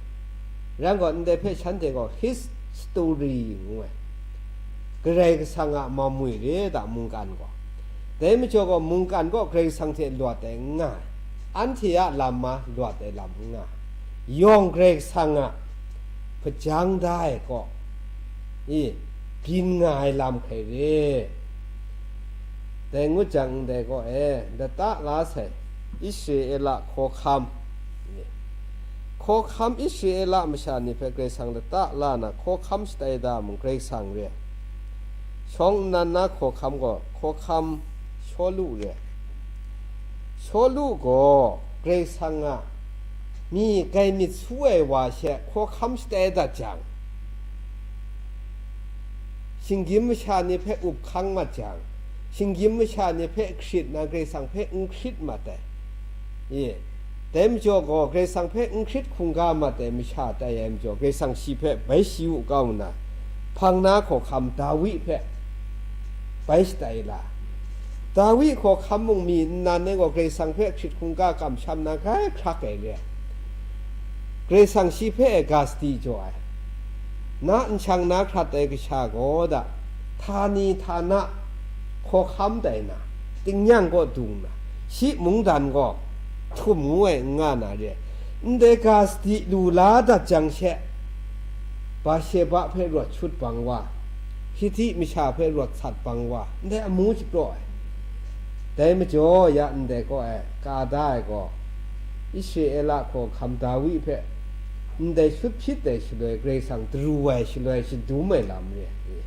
Rai gaw, ndai hpe shanhte gaw his story ngu ai. Karai Kasang a mamwi re da mungkan gaw. Dai majaw gaw, mungkan gaw Karai Kasang hte lawt ai n nga ai. Anhte a lam ma lawt ai lam n nga ai. Yawng Karai Kasang a hpajang da ai gaw, i, byin nga ai lam hkrai re. Dai ngut jang, ndai gaw e, lata la sai, Israela hkawhkam, hkawhkam Israela masha ni hpe Karai Kasang lata la na, hkawhkam shatai da mung, Karai Kasang re. Shawng nnan na hkawhkam gaw, hkawhkam Shawlu re. Shawlu gaw Karai Kasang a mi gai myit su ai wa she hkawhkam shatai dat jang, shinggyim masha ni hpe up hkang mat jang, shinggyim masha ni hpe hkrit na Karai Kasang hpe n hkrit mat ai. I, dai majaw gaw, Karai Kasang hpe n hkrit hkungga mat ai masha tai ai majaw, Karai Kasang shi hpe bai shi u kau nna, hpang na hkawhkam Dawi hpe bai shatai la. Dawi hkawhkam mung mi nnan ai gaw, Karai Kasang hpe hkrit hkungga kamsham na grai hkrak ai re. Karai Kasang shi hpe e ga sadi jaw ai. Na nshang na hkrat ai kasha gaw da, htani htana hkawhkam tai na, tingnyang kaw dung na, shi mungdan gaw htum ngu ai n nga na re. Ndai ga sadi lu la dat jang she, Basheba hpe rawt shut bang wa, Hiti masha hpe rawt sat bang wa, ndai amu shapraw ai. Dai majaw, ya ndai kaw e ka da ai gaw, Israela hkawhkam Dawi hpe ndai shut hpyit ai shaloi, Karai Kasang daru ai shaloi shadum ai lam re ai.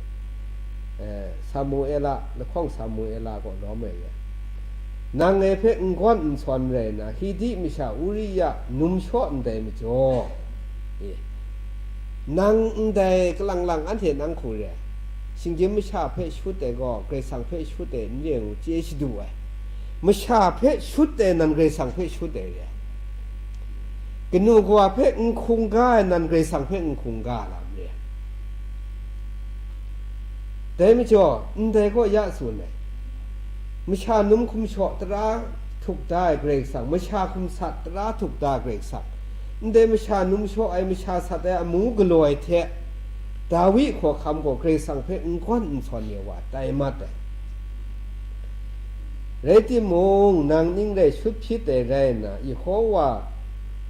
Eh, Samuela, lahkawng Samuela kaw lawm ai re. Nang ngai hpe n gawn n sawn rai nna, Hiti masha Uria num shaw ndai majaw, e, nang ndai kalang lang anhte nang hku re ai. Shinggyim masha hpe shut ai gaw, Karai Kasang hpe shut ai n re ngu chye shadu ai. Masha hpe shut ai nan Karai Kasang hpe shut ai re ai. Kanu kawa hpe n hkungga ai nan Karai Kasang hpe n hkungga lam re ai. Dai majaw, ndai kaw ya tsun ai, masha num hkum shaw tara htuk da ai Karai Kasang, masha hkum sat tara htuk da ai Karai Kasang, ndai masha num shaw ai, masha sat ai amu galaw ai hte, Dawi hkawhkam gaw Karai Kasang hpe n gawn n sawn ai wa tai mat ai. Rai timung, nang ning rai shut hpyit ai rai nna, Yehova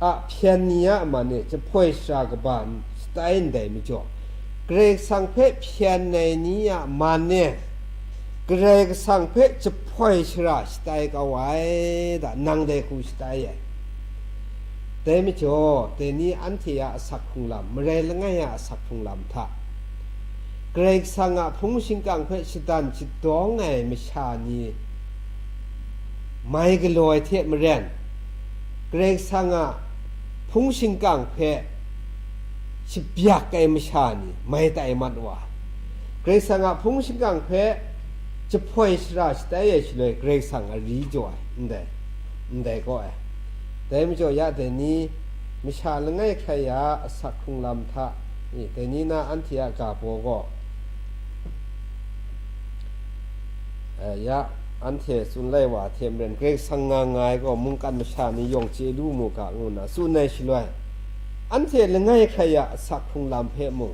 a hpyen ni a man e jahpoi shara kaba shatai ndai majaw, Karai Kasang hpe hpyen ai ni a man e Karai Kasang hpe jahpoi shara shatai kau ai da, nang dai hku shatai ai. Dai majaw, dai ni anhte a asak hkrung lam, marai langai a asak hkrung lam hta, Karai Kasang a hpung shingkang hpe shadan shadawng ai masha ni mai galaw ai hte maren, Karai Kasang a hpung shingkang hpe shabyak ai masha ni mai tai mat wa ai. Karai Kasang a hpung shingkang hpe jahpoi shara shatai ai shaloi, Karai Kasang a ri jaw ai, ndai, ndai kaw ai. Dai majaw, ya dai ni masha langai hkrai ya asak hkrung lam hta, e, dai ni na anhte a ga baw gaw, e, ya anhte tsun lai wa hte maren, Karai Kasang nga nga ai gaw, mungkan masha ni yawng chye lu mu ga, ngu nna tsun ai shaloi, anhte langai hkrai ya asak hkrung lam hpe mung,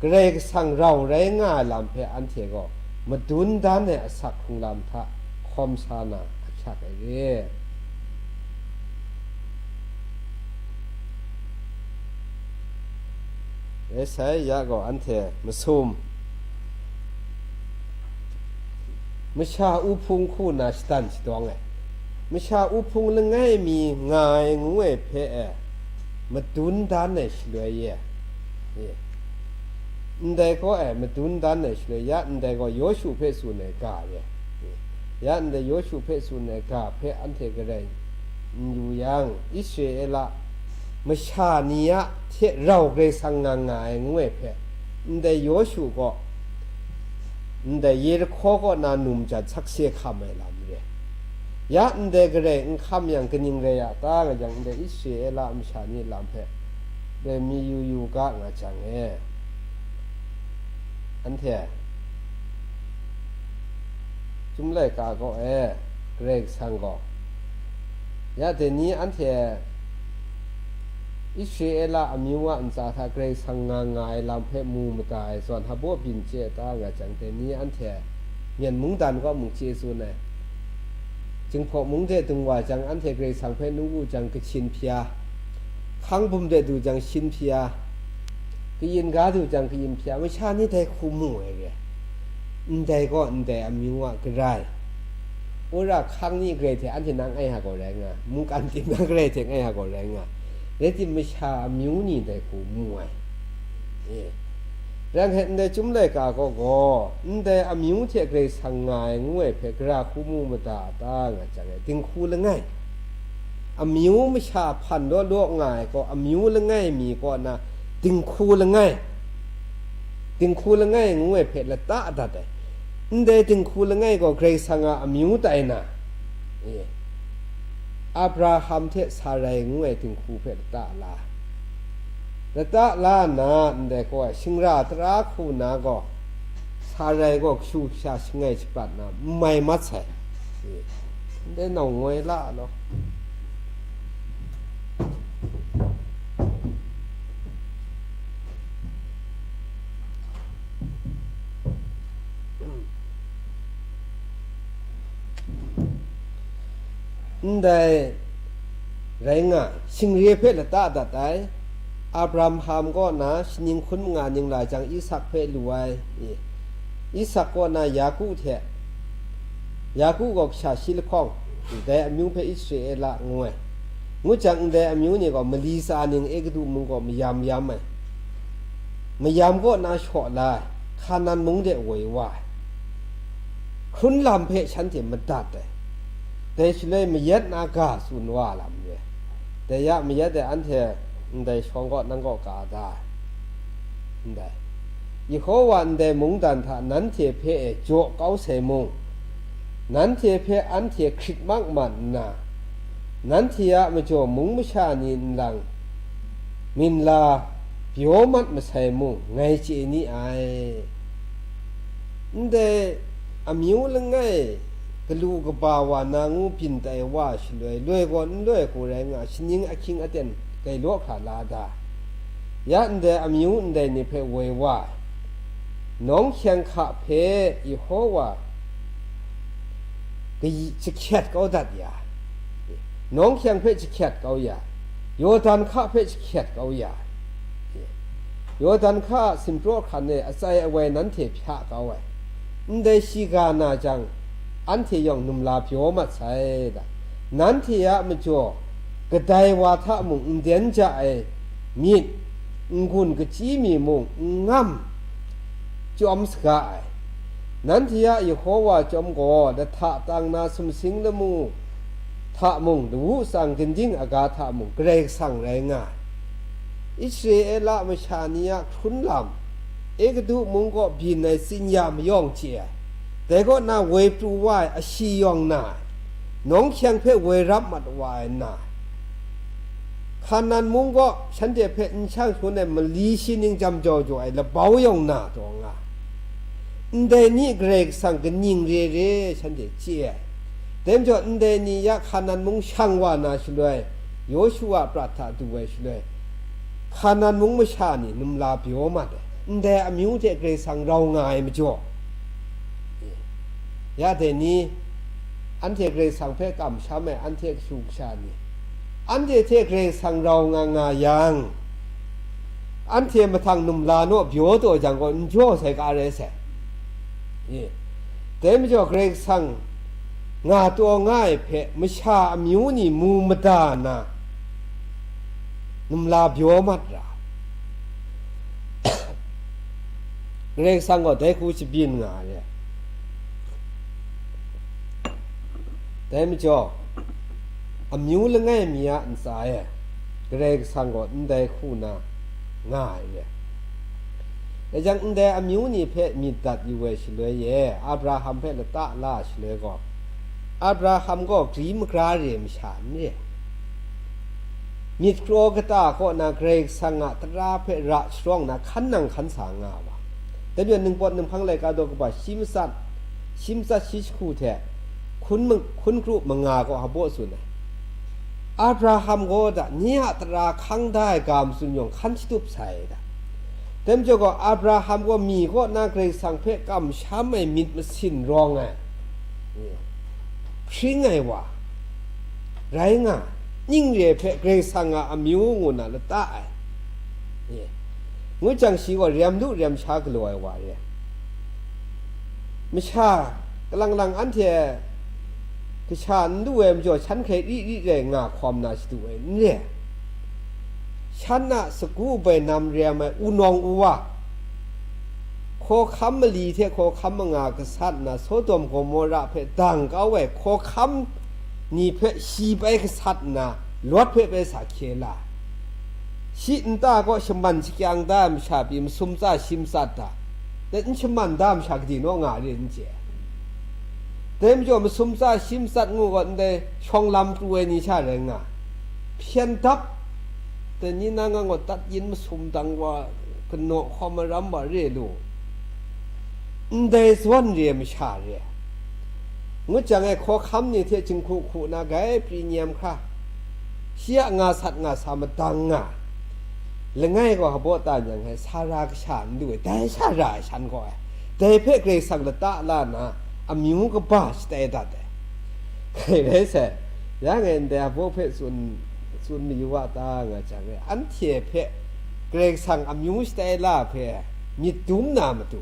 Karai Kasang rau rai nga ai lam hpe anhte gaw madun dan ai asak hkrung lam hta hkawm sa na ahkyak ai re. Rai sai, ya gaw anhte masum, masha u hpung hku nna shadan shadawng ai, masha u hpung langai mi nga ai ngu ai hpe e, madun dan ai shaloi e, e, ndai gaw e, madun dan ai shaloi, ya ndai gaw Yawshu hpe tsun ai ga e, e, ya ndai Yawshu hpe tsun ai ga hpe anhte garai n yu yang, Israela masha ni a hte rau Karai Kasang nga nga ai ngu ai hpe, ndai Yawshu gaw ndai Yerihko kaw na num jan sakse hkam ai lam re. Ya ndai garai n hkam yang, kaning rai a ta nga jang, ndai Israela masha ni lam hpe dai mi yu yu ga nga jang e, anhte Chyum laika kaw e Karai Kasang gaw, ya dai ni anhte Israela amyu a ntsa hta Karai Kasang nga nga ai lam hpe mu mada ai zawn, hpa baw byin chye ta nga jang, dai ni anhte Myen mungdan kaw mung chye tsun ai. Jinghpaw mung de dung wa jang, anhte Karai Kasang hpe nu wu jang, kachyin hpya, hkang bum de du jang, shin hpya, kayin ga du jang, kayin hpya, masha ni dai hku mu ai re. Ndai gaw ndai amyu a garai, wora hkang ni garai hte anhte nang ai ha gaw rai nga, mungkan ting na garai hte ngai ha gaw rai nga, rai tim, masha amyu ni dai hku mu ai. E, rai ngai, ndai Chyum laika kaw gaw, ndai amyu hte Karai Kasang nga ai ngu ai hpe, gara hku mu mada a ta nga jang e, dinghku langai, amyu masha hpan law law nga ai gaw, amyu langai mi kaw na dinghku langai, dinghku langai ngu ai hpe lata dat ai. Ndai dinghku langai gaw Karai Kasang a amyu tai na, e, Abraham hte Sarai ngu ai dinghku hpe lata la, lata la nna, ndai gaw ai shingra tara hku na gaw, Sarai gaw kashu kasha shangai shaprat na n mai mat sai. E, ndai nau ngoi la law. Ndai rai nga, shingre hpe lata dat ai. Abraham kaw na shaning hkun manga ning la jang, Isak hpe lu ai, e, Isak kaw na Yaku hte, Yaku gaw kasha shi lahkawng, ndai amyu hpe Israela ngu ai. Ngu jang, ndai amyu ni gaw mali tsa ning Egutu mung gaw mayam yam ai, mayam kaw na shaw la ai, Hkanan mung de woi wa ai. Hkrun lam hpe shanhte madat ai, dai shaloi mayat na ga tsun wa lam re. Dai ya mayat e anhte ndai shawng kaw nang kaw ka da ai, ndai Yehowa ndai mungdan hta nanhte hpe e jaw kau sai mung, nanhte hpe anhte hkrit mak mat nna, nanhte a majaw mung masha ni nlang minla pyaw mat masai mung, ngai chye ni ai. Ndai amyu langai galu kaba wa na ngu byin tai wa shaloi, loi gaw n loi hku rai nga, shaning ahkying aten gailaw hkra la da. Ya ndai amyu ndai ni hpe woi wa ai. Nawng hkyeng hka hpe Yehowa kayi-, jahkyet kau dat ya, nawng hkyeng hpe jahkyet kau ya, Yawdan hka hpe jahkyet kau ya, Yawdan hka a simpraw hkan e atsai awai nanhte hpya kau ai. Ndai shiga na jang, anhte yawng numla pyaw mat sai da. Nanhte a majaw kadai wa hta mung n den ja ai myit, n-gun kachyi mi mung n ngam chyawm saga ai. Nanhte a Yehowa chyawm gaw lahta tang na sumsing lamu hta mung, lawu tsang ginding aga hta mung, Karai Kasang rai nga ai. Israela masha ni a hkrun lam, Egutu mung kaw byin ai tsin-ya mayawng chye ai, dai kaw na woi pru wa ai ashi yawng na ai, nawng hkyeng hpe woi rap mat wa ai nna, Hkanan mung kaw shanhte hpe n shang shangun ai mali shi ning jam jau jau ai labau yawng na taw nga, ndai ni Karai Kasang kaning re re shanhte chye ai. Dai majaw, ndai ni ya Hkanan mung shang wa na shaloi, Yawshu a prat hta du ai shaloi, Hkanan mung masha ni numla pyaw mat ai, ndai amyu hte Karai Kasang rau nga ai majaw, ya dai ni, anhte Karai Kasang hpe kamsham ai, anhte kashu kasha ni, anhte hte Karai Kasang rau nga nga yang, anhte mahtang numla naw byaw taw jang gaw, n jaw sai ka rai sai. E, dai majaw, Karai Kasang nga taw nga ai hpe masha amyu ni mu mada na, numla byaw mat ra. Karai Kasang gaw dai hku shabyin nga ai. Dai majaw, amyu langai mi a ntsa e Karai Kasang gaw ndai hku na nga ai re. Dai jang, ndai amyu ni hpe myit dat yu ai shaloi e, Abraham hpe lata la ai shaloi gaw, Abraham gaw gri magra re ai masha n re. Myit kraw kata kaw na Karai Kasang a tara hpe ra sharawng na hkan nang hkan sa nga ai wa. Dai majaw, ningpawt ninghpang laika daw kaba shi matsat, shi matsat shi jahku hte hkun ma-, hkun kru manga gaw hpaw tsun ai. Abraham gaw da, nye a tara hkang da ai ga matsun yawng hkan shatup sai da. Dai majaw gaw, Abraham gaw mi kaw na Karai Kasang hpe kamsham ai myit masin rawng ai, hpring ai wa rai nga, ning re ai hpe Karai Kasang a amyu ngu na lata ai, ngu jang, shi gaw rem lu rem sha galaw ai wa re. Masha kalang lang anhte kasha n lu ai majaw, shan hkrai ri ri rai nga hkawm na shadu ai n re. Shan a sagu bainam re ai wunawng wuwa, hkawhkam mali hte hkawhkam manga gasat nna, Sodom Gomora hpe dang kau ai hkawhkam ni hpe shi bai gasat nna, Lawt hpe bai sa hkye la. Shi nta kaw shaman shakyang da ai masha pyi masum tsa shi matsat da. Dai n shaman da ai masha gade naw nga re n chye. Dai majaw, masum tsa shi matsat ngu gaw, ndai shawng lam pru ai ni sha rai nga, hpyen dap, dai ni na nga gaw, dat yin masum dang wa, kanaw hkawm ai ram wa re lu, ndai zawn re ai masha re ai. Ngut jang e, hkawhkam ni hte jinghku hku na gai pri nyem hkra, shi a nga sat nga sa madang nga, langai gaw hpaw ta nyang ai, Sara kasha n lu ai, dai sha ra ai shan gaw ai, dai hpe Karai Kasang lata la nna, amyu kaba shatai dat ai. Dai rai sai, ya ngai ndai hpaw hpe tsun, tsun mayu wa ta nga jang e, anhte hpe Karai Kasang amyu shatai la hpe myit dum na matu,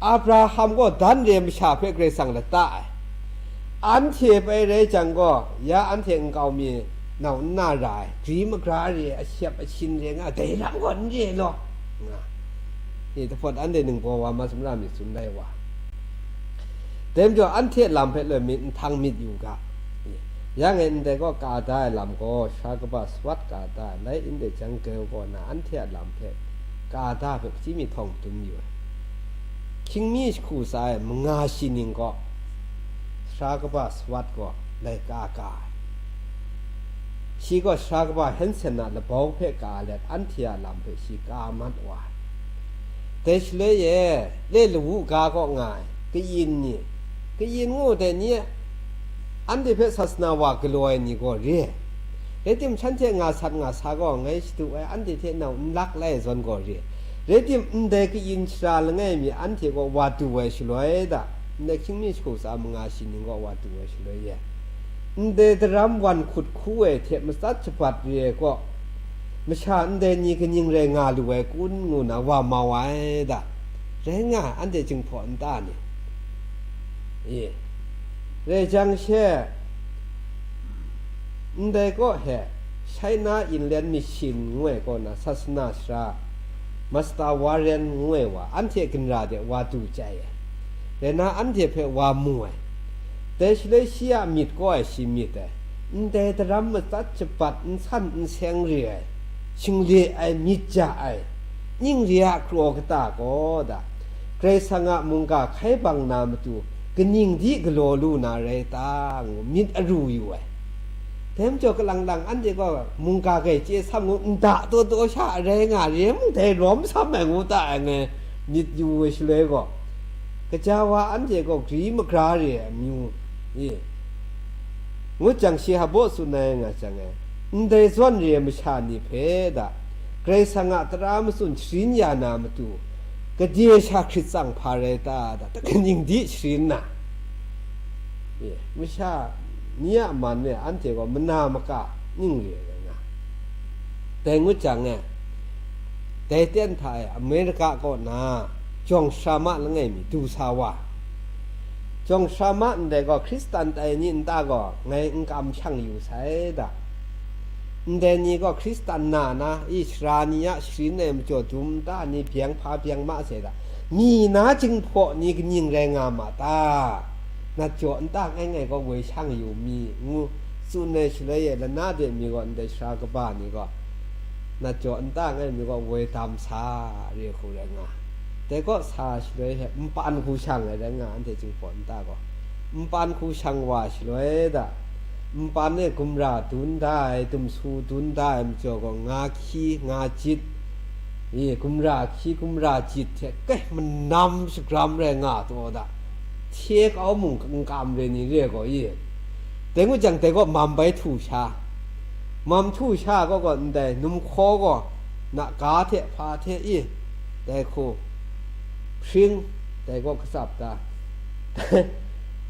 Abraham gaw dan re ai masha hpe Karai Kasang lata ai. Anhte bai rai jang gaw, ya anhte nkau mi nau nna ra ai, gri magra re ai, ashep ashin re nga ai, dai lam gaw n re law, nga. E, dahpawt anhte ningbaw wa ma sumra myit tsun lai wa. Dai majaw, anhte lam hpe loi myit, nhtang myit yu ga. Ya ngai ndai gaw ka da ai lam gaw, sara kaba sawat ka da ai, lai ndai jang geu kaw na anhte a lam hpe ka da ai hpe hpyi mi htawng madun yu ai. Hkying mi jahku tsa e manga shi ning gaw, sara kaba sawat gaw laika ka ai. Shi gaw sara kaba Hensen a labau hpe ka let, anhte a lam hpe shi ka mat wa ai. Dai shaloi e, le lawu ga kaw nga ai, kayin ni, kayin ngu dai ni, anhte hpe sasana wa galaw ai ni gaw re ai. Rai timung, shanhte nga sat nga sa gaw, ngai shadu ai, anhte hte nau n lak lai ai zawn gaw re ai. Rai timung, ndai kayin shara langai mi anhte gaw wa du ai shaloi da, ndai hkying mi jahku tsa manga shi ning gaw wa du ai shaloi e, ndai daram wan hkut hku ai hte matsat shabat re ai kaw, masha ndai ni kaning rai nga lu ai kun ngu na wa mau ai da, rai nga ai, anhte jinghpaw nta ni? E, rai jang she, ndai kaw he, China Inland Mission ngu ai kaw na sasana shara, Master Warren ngu ai wa, anhte ginra de wa du chyai ai, rai na, anhte hpe wa mu ai. Dai shaloi shi a myit kaw ai shi myit ai, ndai daram matsat shabat n san n seng re ai, shingle ai, myit ja ai, ning re a kraw kata gaw da, Karai Kasang a mungga hkai bang na matu, kaning di galaw lu na rai ta, ngu myit aru yu ai. Dai majaw, kalang lang anhte gaw mungga grai chye sam ngu, nda taw taw sha rai nga re mung, dai lawm sam ai ngu ta ai ngai myit yu ai shaloi gaw, kaja wa anhte gaw gri magra re ai amyu, e, ngut jang, shi hpaw tsun ai nga jang e, ndai zawn re ai masha ni hpe da, Karai Kasang a tara matsun sharin ya na matu, gade sha hkrit tsang hpa rai ta da, ta kaning di sharin na? E, masha ni a man e anhte gaw mana maka ning re ai nga. Dai ngut jang e, dai ten hta e America kaw na jawng sara ma langai mi du sa wa. Jawng sara ma ndai gaw, Hkristan tai ni nta gaw ngai n kamshang yu sai da. Ndai ni gaw Hkristan na na, i, sara ni a sharin ai majaw dum nta ni byeng hpa byeng ma sai da, mi na jinghpaw ni kaning rai nga ma ta? Nat jaw nta ngai ngai gaw woi shang yu mi, ngu tsun ai shaloi e, lana de mi gaw ndai sara kaba ni gaw, nat jaw nta ngai mi gaw woi dam sa re hku rai nga. Dai gaw sa shaloi he npan hku shang ai rai nga, anhte jinghpaw nta gaw npan hku shang wa shaloi da, npan e gumra dun da ai, dumsu dun da ai majaw gaw, nga hkyi, nga jit, e, gumra hkyi, gumra jit hte kai manam shagram rai nga taw da, hte kau mung n kam re ni re gaw, e, dai ngut jang, dai gaw mam bai htu sha, mam htu sha gaw gaw ndai numhkaw gaw na ga hte hpa hte, e, dai hku hpring, dai gaw katsap da,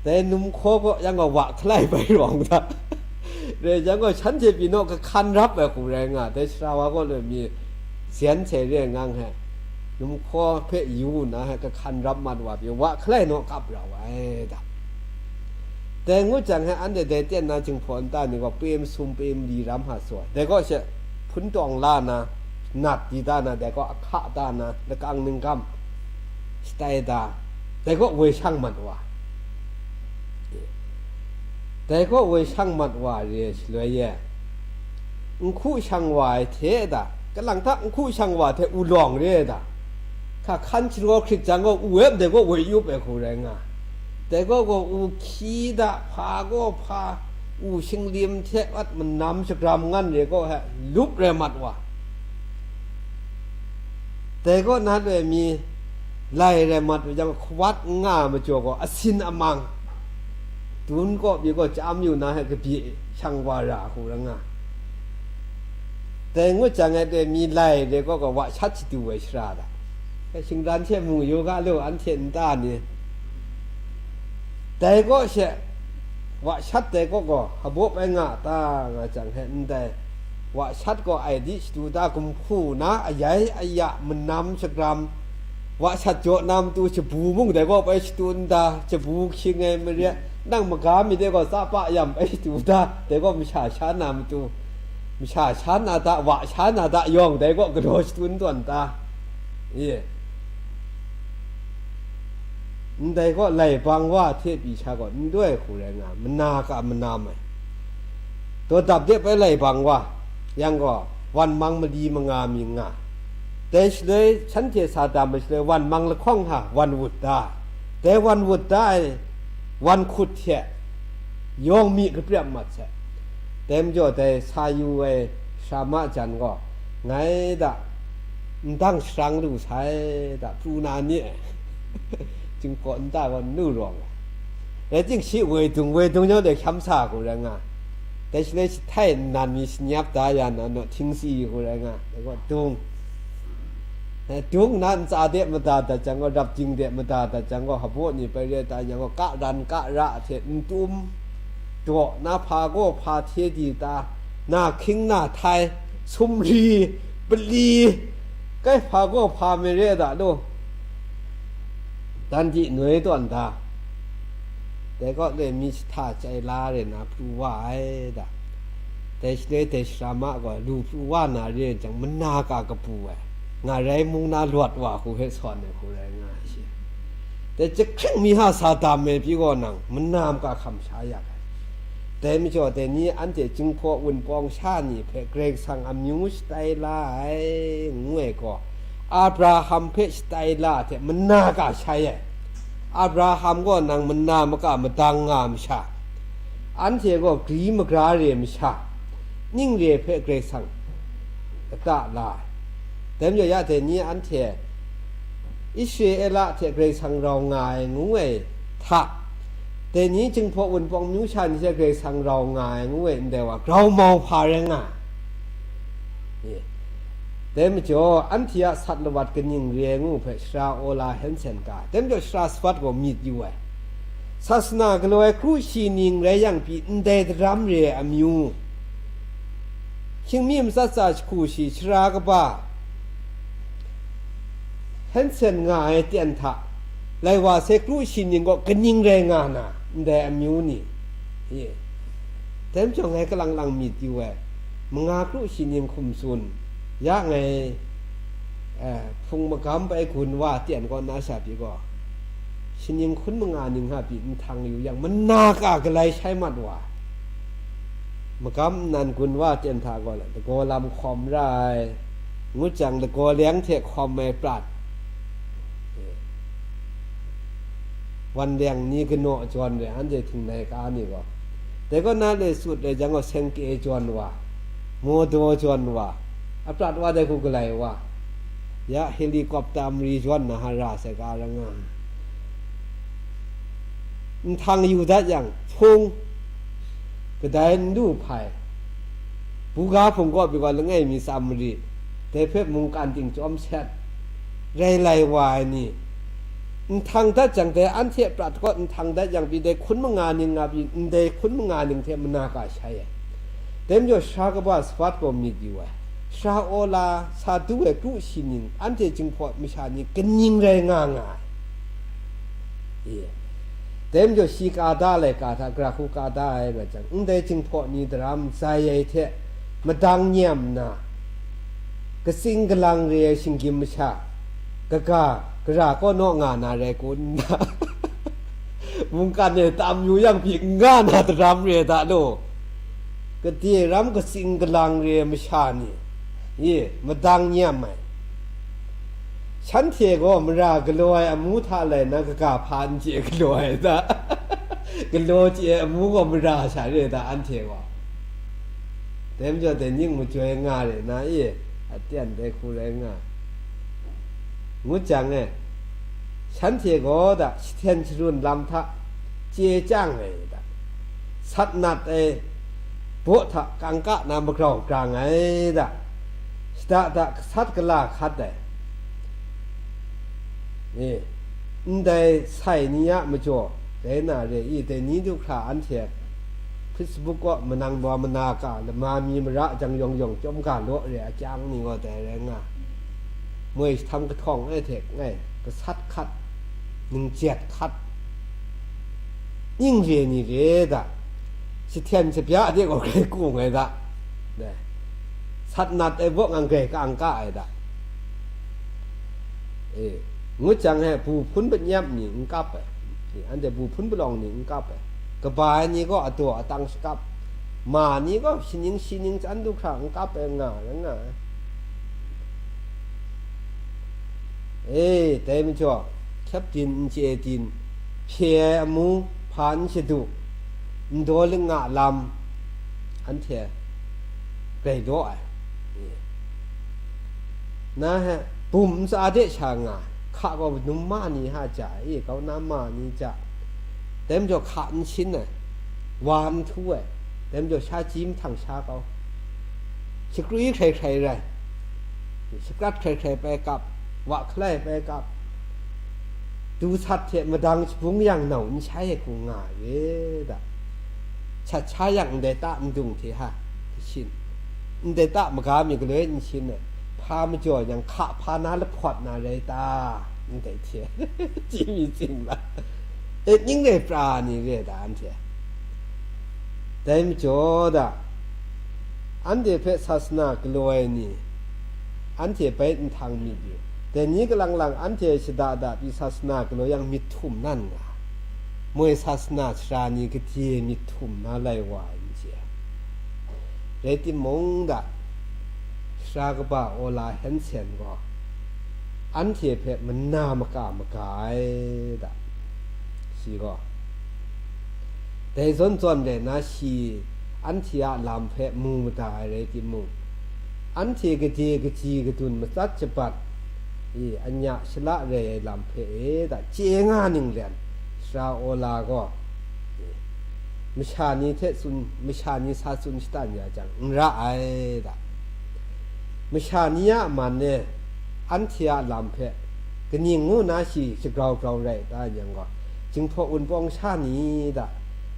dai numhkaw gaw yang gaw wa hkalai bai rawng da, rai jang gaw shanhte pyi naw kahkan rap ai hku rai nga, dai sara wa gaw loi mi zen hte re ngang he, numhkaw hpe yu nna he kahkan rap mat wa pyi, wa hkalai naw kap rau ai da. Dai ngut jang he, anhte dai ten na jinghpaw nta ni gaw pe masum, pe mali ram hta tsaw ai. Dai gaw she hpun tawng la na, nat di da na, dai gaw ahka da na, lakang ninggam shatai da, dai gaw woi shang mat wa. Dai gaw woi shang mat wa re ai shaloi e, nhku shang wa ai hte da, kalang hta nhku shang wa hte u lawng re ai da, hka hkan sharaw hkrit jang gaw, u e ndai gaw woi yup ai hku rai nga. Dai gaw gaw u hkyi da, hpa gaw hpa, u shinglim hte wat manam shagram ngan re gaw he, lup rai mat wa. Dai gaw na loi mi lai rai mat wa jang, hkawat n nga ai majaw gaw, asin amang, dun kaw pyi gaw, chyam yu na he, kabye shang wa ra hku rai nga. Dai ngut jang, ai dai mi lai re gaw gaw, wa shat shadu ai shara da, shingran hte mu yu ga lu, anhte nta ni. Dai gaw she, wa shat dai gaw gaw, hpabaw bai nga ta nga jang he, ndai wa shat gaw ai di shadu da, gumhku na ayai aya, manam shagram, wa shat jaw na matu shabu mung dai gaw bai shadu nta, shabu hkying ai mare, nang maga mi dai gaw tsapa yam bai shadu da, dai gaw masha sha na matu, masha sha na da, wa sha na da yawng dai gaw galaw shadu n tawn ta? E, ndai gaw laibang wa hte pyi sha gaw n doi hku rai nga, mana ka manam ai. Daw dap de bai laibang wa, yang gaw wan mang mali manga mi nga. Dai shaloi shanhte sa dam ai shaloi, wan mang lahkawng hta wan wut da, dai wan wut da ai wan hkut hte yawng mi kaprep mat sai. Dai majaw, dai sa yu ai sara ma jan gaw, ngai da, ndang sharang lu sai da, pru na ni ai, jinghpaw nta gaw n lu rawng ai. Rai timung, shi woi dung, woi dung jau de hkyam sa hku rai nga. Dai shaloi jahtai nnan mi shanyap da ya na, naw htingsi hku rai nga, dai gaw dung. E, dung na ntsa de mada dat jang gaw, rap jing de mada dat jang gaw, hpabaw ni bai re ta yang gaw, ka ran ka ra hte n tum, daw na hpa gaw hpa hte di ta, na hkying na htai, sumri, pali, kai hpa gaw hpa mare da lu, dan di noi tawn da. Dai gaw le mi jahta chyai la re na pru wa ai da. Dai shaloi dai sara ma gaw lu pru wa na re jang, mana ka kabu ai, nga rai mung na lawt wa hku hpe sawn ai hku rai nga ai she. Dai jahkring mi hta sa dam ai pyi gaw nang, mana maka hkam sha ya ai. Dai majaw, dai ni anhte Jinghpaw Wunpawng sha ni hpe Karai Kasang amyu shatai la ai, ngu ai gaw, Abraham hpe shatai la hte mana ka shai ai. Abraham gaw nang mana maka madang nga masha, anhte gaw gri magra re masha, ning re hpe Karai Kasang kata la ai. Dai majaw, ya dai ni anhte Israela hte Karai Kasang rau nga ai ngu ai hta, dai ni Jinghpaw Wunpawng amyu sha ni hte Karai Kasang rau nga ai ngu ai ndai wa, grau mau hpa rai nga ai. Dai majaw, anhte a sat lawat kaning re ai ngu hpe Sara Ola Hensen ga ai. Dai majaw, Sara Sawat gaw myit yu ai. Sasana galaw ai kru shi ning rai yang pyi, ndai daram re ai amyu, hkying mi matsat tsa jahku shi, sara kaba, Hensen nga ai ten hta, lai wa sai kru shi ning gaw kaning rai nga na, ndai amyu ni? E, dai majaw ngai kalang lang myit yu ai, Manga kru shi ning hkum tsun, ya ngai, eh, hpung magam bai gun wa ten kaw na sha pyi gaw, shi ning hkun manga ning ha pyi nhtang yu yang, mana ka galai shai mat wa. Magam nnan gun wa ten hta gaw, lagaw lam hkawm ra ai, ngut jang lagaw leng hte hkawm ai prat, wan leng ni kanaw jawn re, anhte htingnai ka ni gaw. Dai kaw na le sut ai jang gaw, sengke jawn wa, modaw jawn wa, aprat wa dai hku galai wa, ya helicopter mari jawn na hara sai ka ra nga. Nhtang yu dat yang, hpung, kadai n lu hpai, buga hpung kaw pyi gaw langai mi tsam mari, dai hpe mungkan ting chyawm set, rai lai wa ai ni, nhtang dat jang dai anhte prat kaw nhtang dat yang pyi dai hkun manga ning nga pyi, ndai hkun manga ning hte mana ka shai ai. Dai majaw sara kaba sabat gaw myit yu ai, sara Ola sa du ai kru shi ning, anhte Jinghpaw masha ni kaning rai nga nga ai. E. Dai majaw shi ka da laika hta, gara hku ka da ai nga jang, ndai Jinghpaw ni daram zai ai hte madang nyem nna, katsing kalang re ai shinggyim masha, kaga, gara kaw naw nga na rai kun nna, mungkan e tam yu yang pyi n nga na daram re ai da law, gade ram katsing kalang re ai masha ni, e, madang nyem ai. Shanhte gaw mara galaw ai amu hta lai na kaga hpa n chye galaw ai da, galaw chye ai amu gaw mara sha re ai da, anhte gaw. Dai majaw dai ning majoi nga re na e, aten dai hku rai nga, ngut jang e, shanhte gaw da, shahten sharun lam hta chye chyang ai da, sat nat ai baw hta kangka na magrau grang ai da, shada da gasat gala hkat ai. E, ndai sai ni a majaw, dai na re i, dai ni du hkra anhte Facebook kaw manang baw mana ka lama mi mara jang yawng yawng chyawm ga law re a kyang ni gaw dai rai nga, moi jahtam kahtawng e hte ngai gasat hkat, ningjet hkat, ning re ni re da, shahten shabya de gaw grai kung ai da, dai, sat nat ai baw ngang grai ka-ang ka ai da. E, ngut jang he, bu hpun panyap ni n kap ai, e, anhte bu hpun palawng ni n kap ai, kaba ai ni gaw adaw atang shakap, ma ni gaw shaning shaning chyan du hkra n kap ai nga, rai nga ai. E, dai majaw, hkyep din n chye din, hpye ai amu hpa n shadu, n daw langa lam, anhte grai daw ai. E, na he, bum ntsa de sha nga, hka gaw num ma ni ha ja, e, kau na ma ni ja, dai majaw hka n shin ai, wa n htu ai, dai majaw sha ji mahtang sha kau, shakrui hkrai hkrai rai, shakrat hkrai hkrai pai kap, wa hkalai pai kap, du sat hte madang shabung yang nau n shai ai hku nga re da, shat sha yang ndai ta ndung hte ha, kashin, ndai ta maga mi galoi n shin ai, hpa majaw yang hka hpa na lahpawt na rai ta, ndai hte, chyi mi tsing la, e, ning rai pra ni re da, anhte. Dai majaw da, anhte hpe sasana galaw ai ni, anhte bai nhtang myit yu. Dai ni kalang lang anhte shada da pyi sasana galaw yang myit htum nan nga, moi sasana sara ni gade myit htum na lai wa ai n chye ai. Rai timung da, sara kaba Ola Hensen gaw anhte hpe mana maka maga ai da, shi gaw. Dai zawn zawn rai na, shi anhte a lam hpe mu mada ai rai timung, anhte gade kaji kadun matsat jabat, e, anya shala rai ai lam hpe e da, chye nga ninglen, sara Ola gaw, e, masha ni hte tsun, masha ni sa tsun shatan ya jang, n ra ai da. Masha ni a man e, anhte a lam hpe kaning ngu na shi shagrau grau rai ta yang gaw, Jinghpaw Wunpawng sha ni da,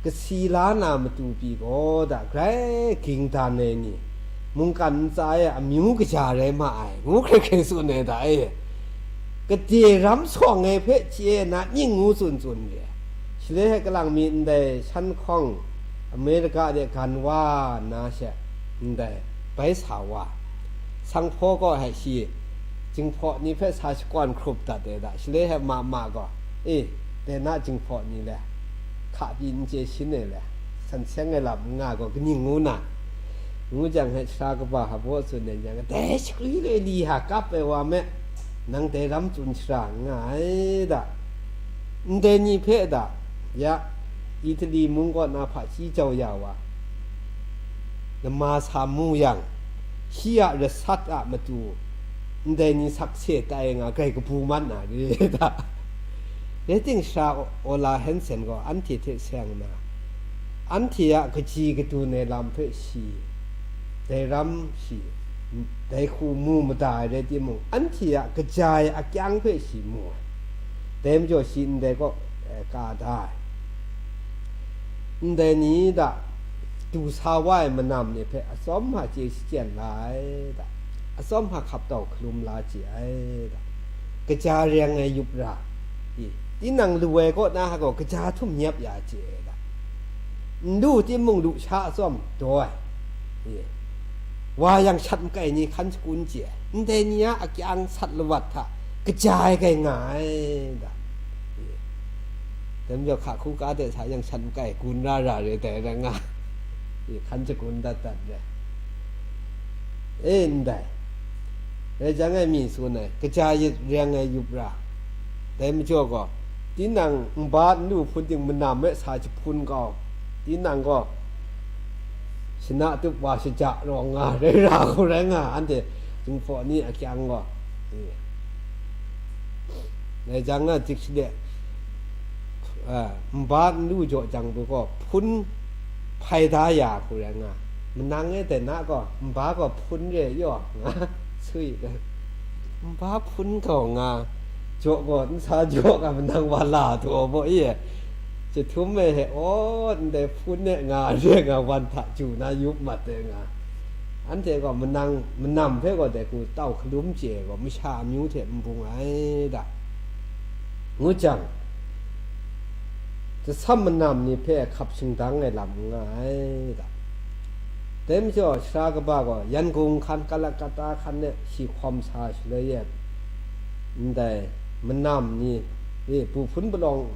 kasi la na matu pyi gaw da, grai ging dan ai ni, mungkan ntsa e amyu kaja rai ma ai, ngu hkrai hkrai tsun ai da e. Gade ram sawng ai hpe chye na ning ngu tsun tsun re ai. Shaloi he kalang mi ndai shan hkawng Amerika de gan wa nna she, ndai bai sa wa, sanghpaw gaw hpe shi, Jinghpaw ni hpe sa shakawn hkrup dat ai da, shaloi hpe ma ma gaw, e, dai na Jinghpaw ni le, hka pyi n chye shin ai le, san seng ai lam n nga gaw, kaning ngu na, ngu jang hpe, sara kaba hpa baw tsun ai jang, dai shakri loi li hta kap ai wa me, nang dai ram tsun shara n nga ai da, ndai ni hpe da, ya, Itali mung kaw na hpaji jau ya wa, lama sa mu yang, shi a rasat a matu, ndai ni sakse tai nga grai kabu mat na re da. Rai ting, sara Ola Hansen gaw anhte hte seng nna, anhte a kaji kadun ai lam hpe shi, dai ram shi, dai hku mu mada ai rai timung, anhte a kaja ai akyang hpe shi mu ai. Dai majaw shi ndai kaw, eh, ka da ai. Ndai ni da, du sa wa ai manam ni hpe atsawm hpa chye shachyen la ai da, atsawm hpa hkap tau hkalum la chye ai da, kaja reng ai yup ra, i, tinang lu ai kaw na gaw kaja htum nyap ya chye ai da, n lu timung lusha atsawm daw ai, i, wa yang shat makai ni hkan shakun chye ai, ndai ni a akyang sat lawat hta kaja ai kai nga ai da. Dai majaw hka hku ka de sa yang shat makai gun ra ra re dai rai nga, hkan shagun dat dat re. E, ndai, rai jang e mi tsun ai, kaja yit reng ai yup ra. Dai majaw gaw, tinang nba n lu hpun ting manam e sa jahpun kau, tinang gaw, shana tup wa shaja rawng nga rai ra hku rai nga, anhte Jinghpaw ni akyang gaw, e, rai jang nga dik shade, a, nba n lu jaw jang bu gaw, hpun hpai da ya hku rai nga, manang e dai na gaw, nba gaw hpun re yaw nga, sui, nba hpun kau nga, jaw gaw n sa jaw ga manang wa la du aw baw e, jahtum e he, aw, ndai hpun e nga re nga wan hta ju na yup mat ai nga, anhte gaw manang, manam hpe gaw dai hku tau hkalum chye ai gaw, masha amyu hte n bung ai da, ngu jang, jasam manam ni hpe hkap shingdang ai lam n nga ai da. Dai majaw, sara kaba gaw Yangon hkan, Calcutta hkan e shi hkawm sa shaloi e, ndai manam ni, e, bu hpun palawng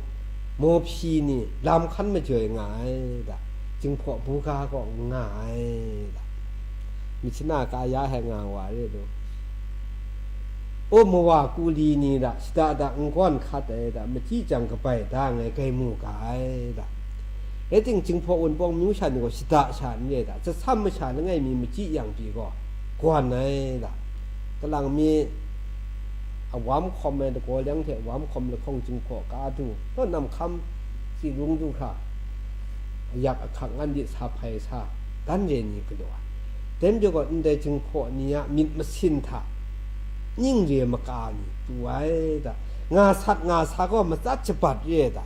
mawhpyi ni lam hkan majoi nga ai da, Jinghpaw buga kaw n nga ai da, myit shana kaya hte nga wa re lu. O, mawa kuli ni da, shada da n gawn hkat ai da, machyi jang kabai da nngai gai mu ga ai da. Rai ting, Jinghpaw Wunpawng myu sha ni gaw shada sha n re da, jasam masha langai mi machyi yang pyi gaw, gawn ai da. Kalang mi awam hkawm ai lagaw leng hte awam hkawm lahkawng Jinghpaw ka du, naw nam hkam tsi rung du hkra, ayak ahkang anhte sa hpai sa, dan re ni galaw ai. Dai majaw gaw, ndai Jinghpaw ni a myit masin hta, ning re maka ni tu ai da, nga sat nga sa gaw matsat shabat re ai da,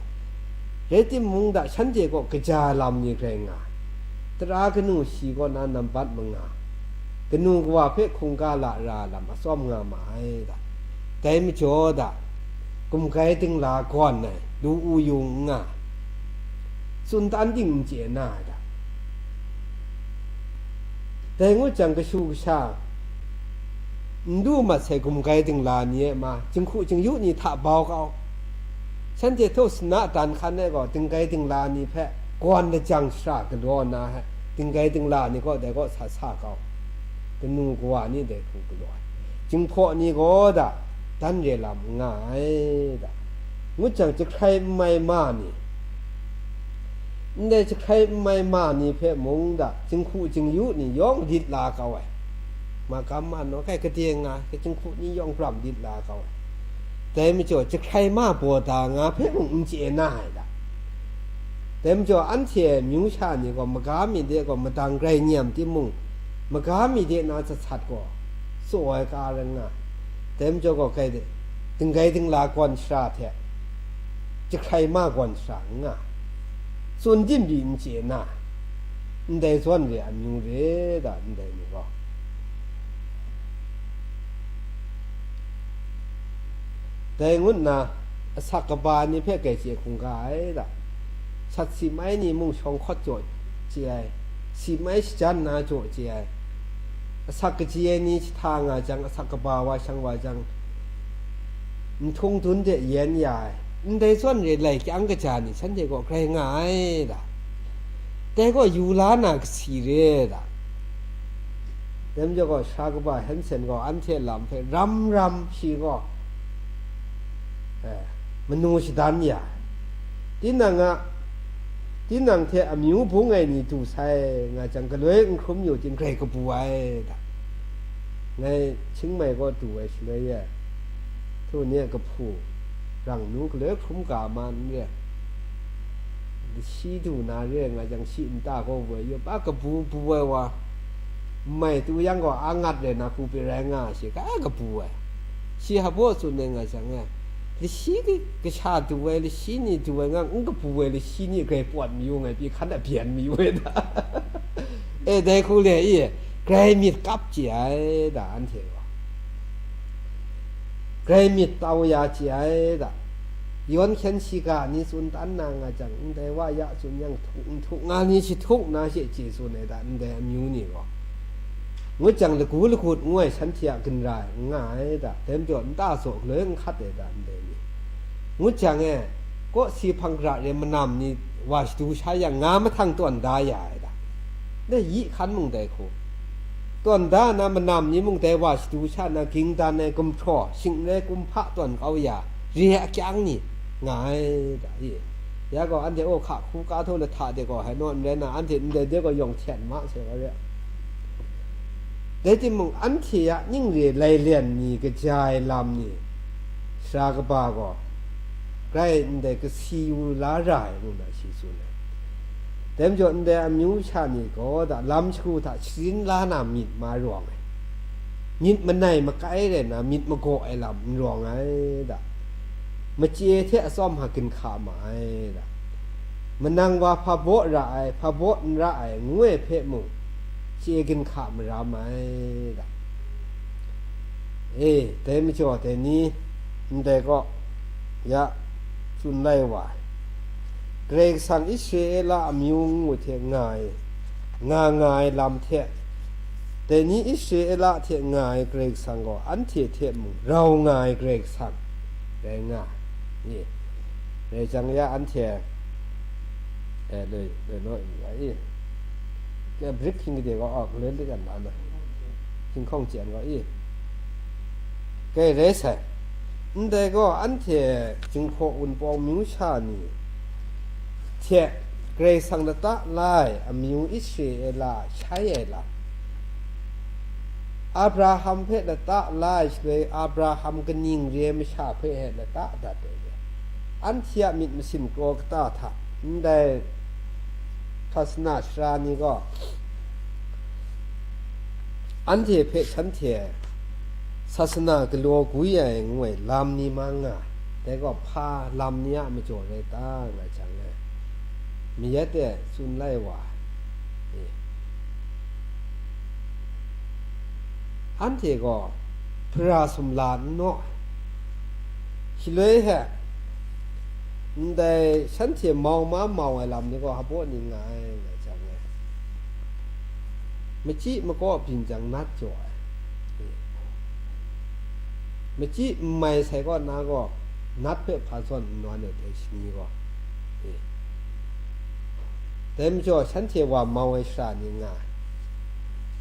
rai timung da, shanhte gaw kaja lam ni rai nga ai. Tara kanu shi kaw na nambat manga, kanu kawa hpe hkungga la ra lam atsawm nga ma ai da. Dai majaw da, gumgai dingla gawn ai, lu u yu n nga ai, tsun tan ting n chye na ai da. Dai ngut jang, kashu kasha n lu mat sai gumgai dingla ni e ma, jinghku jingyu ni hta bau kau. Shanhte htaw sana dan hkan e gaw, dinggai dingla ni hpe gawn lajang shara galaw na ai, dinggai dingla ni gaw dai gaw sa sa kau. Kanu kawa ni dai hku galaw ai. Jinghpaw ni gaw da, dan re lam n nga ai da. Ngut jang, jahkrai n mai ma ni, ndai jahkrai n mai ma ni hpe mung da, jinghku jingyu ni yawng lit la kau ai. Magam ma naw kai, kadeng nga, ka jinghku ni yawng bram lit la kau ai. Dai majaw, jahkrai ma baw da nga hpe mung n chye na ai da. Dai majaw, anhte myu sha ni gaw, maga mi de gaw madang grai nyem timung, maga mi de na sat sat gaw, tsaw ai ka rai nga ai. Dai majaw gaw, kai de, dinggai dingla gawn shara hte jahkrai ma gawn shara n nga, tsun din pyi n chye na, ndai zawn re amyu re da, ndai ni gaw. Dai ngut nna, asak kaba ni hpe grai chye hkungga ai da. Sat si mai ni mung shawng hkawt jaw chye ai, si mai shajan na jaw chye ai, Asak kaji ai ni jahta nga jang, asak kaba wa shang wa jang, nhtung dun de yen ya ai, ndai zawn re lai kyang kaja ni shanhte gaw grai nga ai da. Dai gaw yu la na kasi re da. Dai majaw gaw, sara kaba Hensen gaw anhte lam hpe ram ram shi gaw, eh, manu shadan ya ai. Tinang a, tinang hte amyu bung ai ni du sai nga jang, galoi n hkrum yu ting, grai kabu ai da. Ngai Chiang Mai kaw du ai shaloi e, htu ni a kahpu, rang nu galoi hkrum ga ma n re, lashi du na re nga jang, shi nta gaw woi yu, pa kabu bu ai wa, n mai tu yang gaw, a ngat rai na hku pyi rai nga ai shi, ka kabu ai. Shi hpa baw tsun ai nga jang e, lashi kasha du ai, lashi ni du ai nga, n kabu ai lashi ni grai pawt mayu ngai pyi, hkan a byen mayu ai da. E, dai hku le i, grai myit kap chye ai da, anhte gaw. Grai myit tau ya chye ai da. Yawn hkyen shiga ni tsun tan na nga jang, ndai wa ya tsun yang, htuk, n htuk nga ni shi htuk na she chye tsun ai da, ndai amyu ni gaw. Ngut jang, lagu lagut ngu ai shanhte a ginra e n nga ai da, dai majaw nta zaw galoi n hkat ai da, ndai ni. Ngut jang e, kaw si hpang gara re manam ni wa shadu sha yang, nga mahtang tawn da ya ai da. Dai yi hkan mung dai hku. Tawn da na manam ni mung dai wa shadu sha na, ging dan ai gumhpraw, shing n rai kumhpa tawn kau ya, re ai akyang ni nga ai da, i. Ya gaw, anhte, aw, hka hku ka htaw lahta de gaw, hai naw n rai na, anhte ndai de gaw yawng hten ma sai wa re. Rai timung, anhte a ning re lailen ni, kaja ai lam ni, sara kaba gaw, grai ndai kasi yu la ra ai ngu na shi tsun ai. Dai majaw, ndai amyu sha ni gaw da, lam shagu hta sharin la na myit ma rawng ai, myit manai makai rai na, myit magaw ai lam n rawng ai da, machye hte atsawm hta ginhka ma ai da, manang wa hpa baw ra ai, hpa baw n ra ai, ngu ai hpe mung, chye ginhka maram ai da. E, dai majaw dai ni, ndai kaw, ya, tsun lai wa ai. Karai Kasang Israela amyu ngu hte nga ai, nga nga ai lam hte, dai ni Israela hte nga ai Karai Kasang gaw, anhte hte mung rau nga ai Karai Kasang rai nga ai. Rai jang ya, anhte, eh, loi, loi naw yu ai i. Ke brik hking gade gaw, a, galoi lik an la na. Hkinghkawng chyen gaw i. Kai rai sai. Ndai gaw, anhte Jinghpaw Wunpawng myu sha ni hte Karai Kasang lata la ai amyu Israela shai ai lam, Abraham hpe lata la ai shaloi, Abraham kaning re ai masha hpe e lata dat ai re. Anhte a myit masin kraw kata hta, ndai hpasana sara ni gaw, anhte hpe shanhte sasana galaw gwi ai ngu ai lam ni ma nga ai. Dai gaw, hpa lam ni a majaw rai ta, nga jang e, mayat e tsun lai wa ai. E. Anhte gaw hpara sumla n naw ai. Shaloi he, ndai shanhte mau ma mau ai lam ni gaw hpa baw ni nga ai, nga jang e, machyi makaw byin jang nat jaw ai. Machyi n mai sai kaw na gaw, nat hpe hpa zawn n nawn ai dai shani gaw, e, dai majaw, shanhte wa mau ai shara ni nga ai.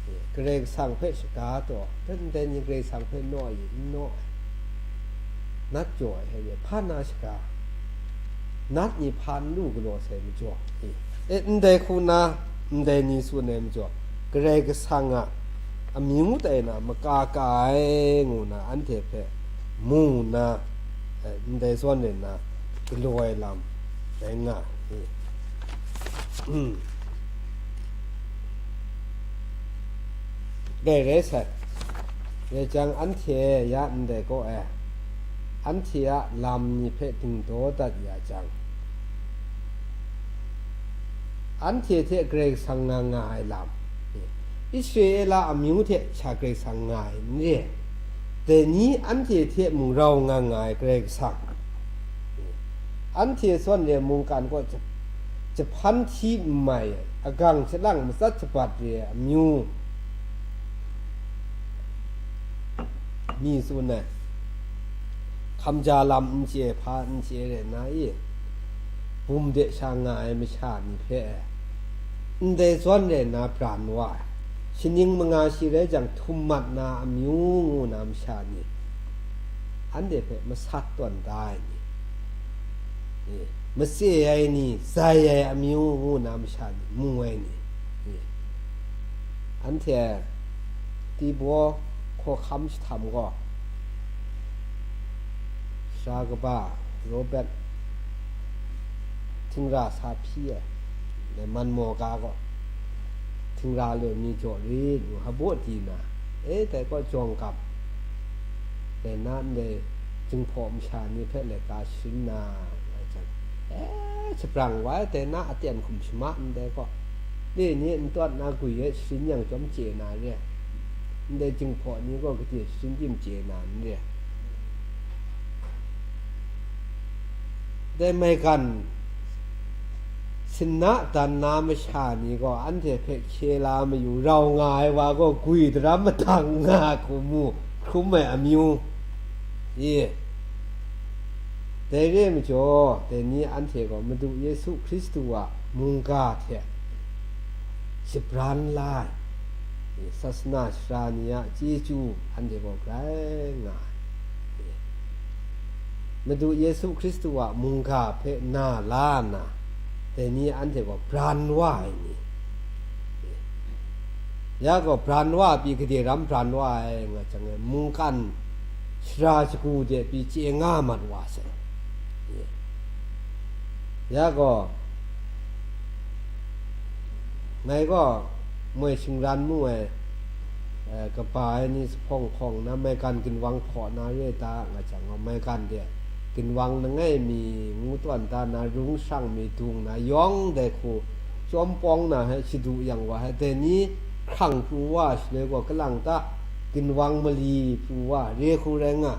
E, Karai Kasang hpe shaga taw, ndai ni Karai Kasang hpe naw ai, n naw ai, nat jaw ai hte, hpa na shaga, nat ni hpa n lu galaw sai majaw, e, e, ndai hku na, ndai ni tsun ai majaw, Karai Kasang a amyu tai na maka ka ai, ngu na anhte hpe mu nna, eh, ndai zawn rai nna, galaw ai lam rai nga ai. Dai rai sai, rai jang, anhte ya ndai kaw e, anhte a lam ni hpe dingdaw dat ya jang, anhte hte Karai Kasang nga nga ai lam, Israela amyu hte sha Karai Kasang nga ai n re, dai ni anhte hte mung rau nga nga ai Karai Kasang, anhte zawn re mungkan kaw jahpan hti n mai ai, agang shalang matsat shabat re ai amyu, Mi tsun ai, hkamja lam n chye, hpa n chye rai nna i, bum de sha nga ai masha ni hpe, ndai zawn rai nna bran wa ai, shaning manga shi rai jang, htum mat na amyu ngu na masha ni, anhte hpe masat tawn da ai ni, e, matse ai ni, zai ai amyu ngu na masha ni, mu ai ni, e, anhte Tibaw hkawhkam jahtam gaw, sara kaba Robert htingra sa hpyi ai, dai man maw ga gaw, htingra loi mi jaw rit ngu, hpabaw di na, e, dai gaw jawng gam, dai na ndai Jinghpaw masha ni hpe laika sharin na, nga jang, e, shabrang wa ai, dai na aten hkum shama ndai gaw, le ni n tawt na gwi e sharin yang chyawm chye na re ai, ndai Jinghpaw ni gaw gade sharin tim chye na n re ai. Dai maigan sinna dan na masha ni gaw anhte hpe hkye la mayu, rau nga ai wa gaw gwi daram madang nga hku mu hkrum ai amyu, e, dai re ai majaw, dai ni anhte gaw Madu Yesu Hkristu a mungga hte shabran la ai, e, sasana sara ni a chyeju anhte gaw grai nga ai. Madu Yesu Hkristu a mungga hpe na la nna, dai ni anhte gaw bran wa ai ni, ya gaw bran wa pyi, gade ram bran wa ai nga jang, mungkan sara shagu de pyi chye nga mat wa sai. Ya gaw, ngai gaw moi shingran mu ai, eh, kaba ai ni jahpawng hkawng na maigan ginwang hpaw na re ta, nga jang gaw, maigan de ginwang langai mi ngu tawn ta na, rung shrang mi dung na, yawng dai hku chyawm pawng na he shadu yang wa, he dai ni hkrang pru wa shaloi gaw, kalang ta ginwang mali pru wa re hku rai nga.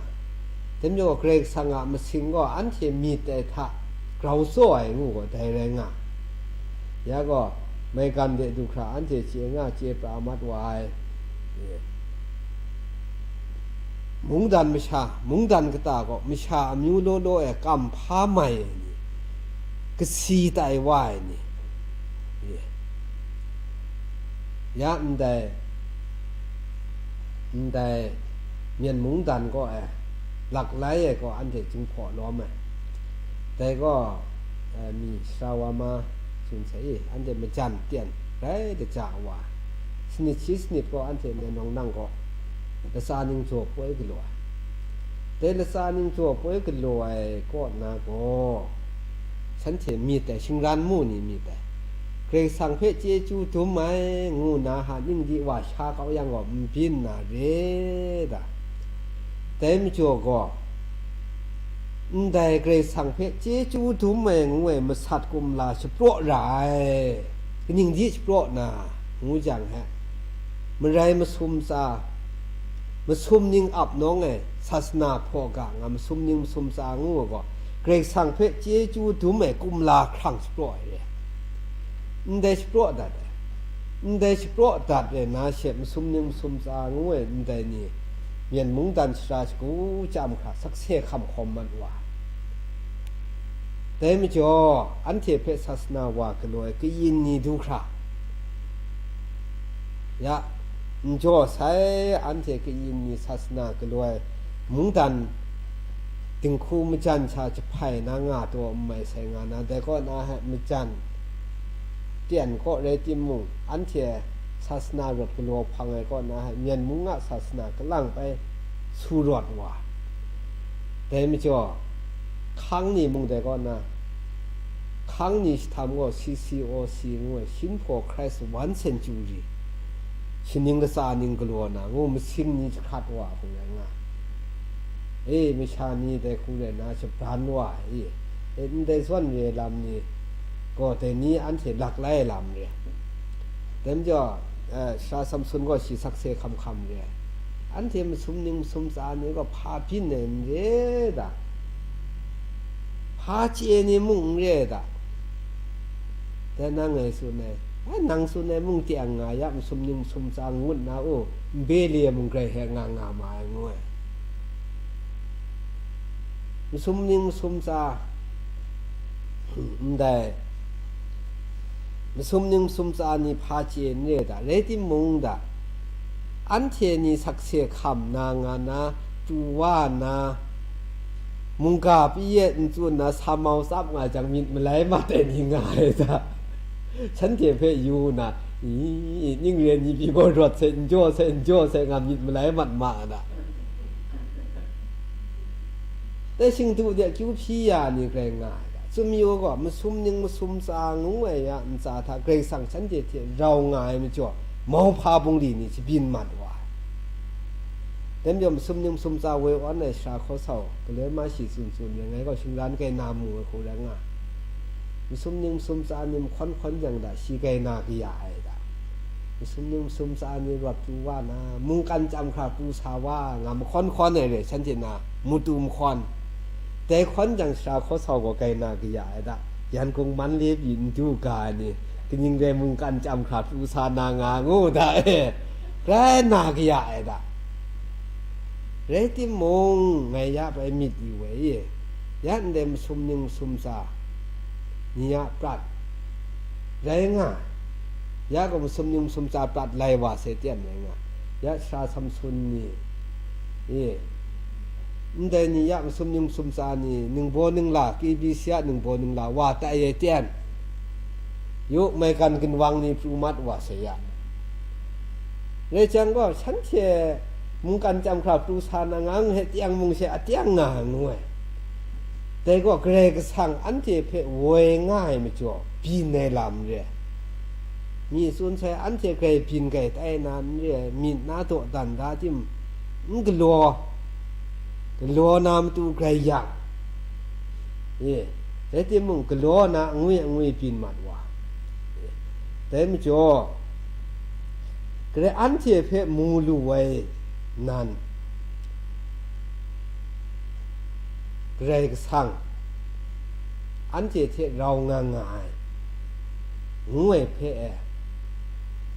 Dai majaw Karai Kasang a masing gaw anhte myit ai hta grau tsaw ai ngu gaw dai rai nga. Ya gaw, maigan de du hkra anhte chye nga chye pra mat wa ai. Mungdan masha, mungdan kata gaw masha amyu law law e kam hpa mai ai ni, kasi tai wa ai ni, ya ndai, ndai myen mungdan gaw e, laklai e gaw anhte Jinghpaw lawm ai. Dai gaw, eh, mi sara wa ma tsun sai i, anhte majan ten rai daja wa ai. Sanit shi sanit gaw anhte ndai nawng nang gaw latsa ningjaw poi galaw ai. Dai latsa ningjaw poi galaw ai kaw na gaw, shanhte myit ai, shingran mu ni myit ai, Karai Kasang hpe chyeju dum ai ngu na ha ning di wa sha kau yang gaw, n byin na re da. Dai majaw gaw, ndai Karai Kasang hpe chyeju dum ai ngu ai masat kumla shapraw ra ai, kaning di shapraw na, ngu jang he, marai masum tsa, masum ning ap nawng ai, sasana hpaw ga nga masum ning masum tsa ngu ai gaw, Karai Kasang hpe chyeju dum ai kumla hkrang shapraw ai re. Ndai shapraw dat ai, ndai shapraw dat ai na she masum ning masum tsa ngu ai ndai ni, myen mungdan sara shagu chyam hkra sakse hkam hkawm mat wa ai. Dai majaw, anhte hpe sasana wa galaw ai kayin ni du hkra, ya, n jaw sai, anhte kayin ni sasana galaw ai mungdan dinghku majan sha jahpai na nga taw n mai sai nga na, dai kaw na he majan ten kaw rai timung, anhte sasana rawt galaw hpang ai kaw na he, Myen mung a sasana kalang bai su rawt wa. Dai majaw, hkang ni mung dai kaw na, hkang ni jahtam gaw C C O C ngu ai, Shinhpaw Christ One Century, shaning latsa ning galaw na ngu masing ni jahkrat wa hku rai nga. E, masha ni dai hku rai na shabran wa ai, e, ndai zawn re ai lam ni gaw, dai ni anhte lak lai ai lam re. Dai majaw, eh, Sara Samson gaw shi sakse hkam hkam re ai. Anhte masum ning masum tsa ni gaw hpa byin ai n re da? Hpa chye ni mung n re da? Dai nang ngai tsun ai, a, nang tsun ai mung tiang nga ya, masum ning masum tsa n ngut na u, n bele ai mung grai he nga nga ma ai, ngu ai. Masum ning masum tsa, ndai, masum ning masum tsa ni hpa chye n re da, rai timung da, anhte ni sakse hkam na nga na, pru wa na, mungga pyi e n tsun na, sa mau tsap nga jang, myit malai mat ai ni nga ai da. Shanhte hpe yu na, i, ning re ni pyi gaw rawt se, n jaw se, n jaw se, nga myit malai mat ma ai da. Dai shingdu de akyu hpyi ya ni grai nga ai ga, chyum yu gaw, masum ning masum tsa ngu ai ya ntsa hta Karai Kasang shanhte hte rau nga ai majaw, mauhpa bungli ni shabyin mat wa ai. Dai majaw, masum ning masum tsa woi awn ai sara hkaw sau, galoi ma shi tsun tsun rai ngai gaw, shingran kai na mu ai hku rai nga ai. Masum ning masum tsa ni mahkawn hkawn jang da, shi grai na kaya ai da. Masum ning masum tsa ni rawt pru wa na, mungkan chyam hkra pru sa wa nga, mahkawn hkawn ai re, shanhte na mutu mahkawn. Dai hkawn jang sara hkaw sau gaw grai na kaya ai da. Yankung Manle pyi n du ga ai ni, kaning rai mungkan chyam hkra pru sa na nga ngu da e, grai na kaya ai da. Rai timung, ngai ya bai myit yu ai e, ya ndai masum ning masum tsa ni ya prat rai nga ai. Ya gaw masum ning masum tsa prat lai wa sai ten rai nga ai. Ya sara Samsun ni, e, ndai ni ya masum ning masum tsa ni ningbaw ningla, K B C a ningbaw ningla wa tai ai ten, yu, maigan ginwang ni pru mat wa sai ya. Rai jang gaw, shanhte mungkan chyam hkra pru sa na nga, ngu he, teng mung she a teng nga ai ngu ai. Dai gaw, Karai Kasang anhte hpe woi nga ai majaw, byin ai lam re ai. Mi tsun sai, anhte grai byin grai tai na n re ai, myit na dawdan da tim, n galaw, galaw na matu grai yang, e, rai timung, galaw na angwi angwi byin mat wa, e, dai majaw, Karai anhte hpe mu lu ai nan, Karai Kasang anhte hte rau nga nga ai, ngu ai hpe e,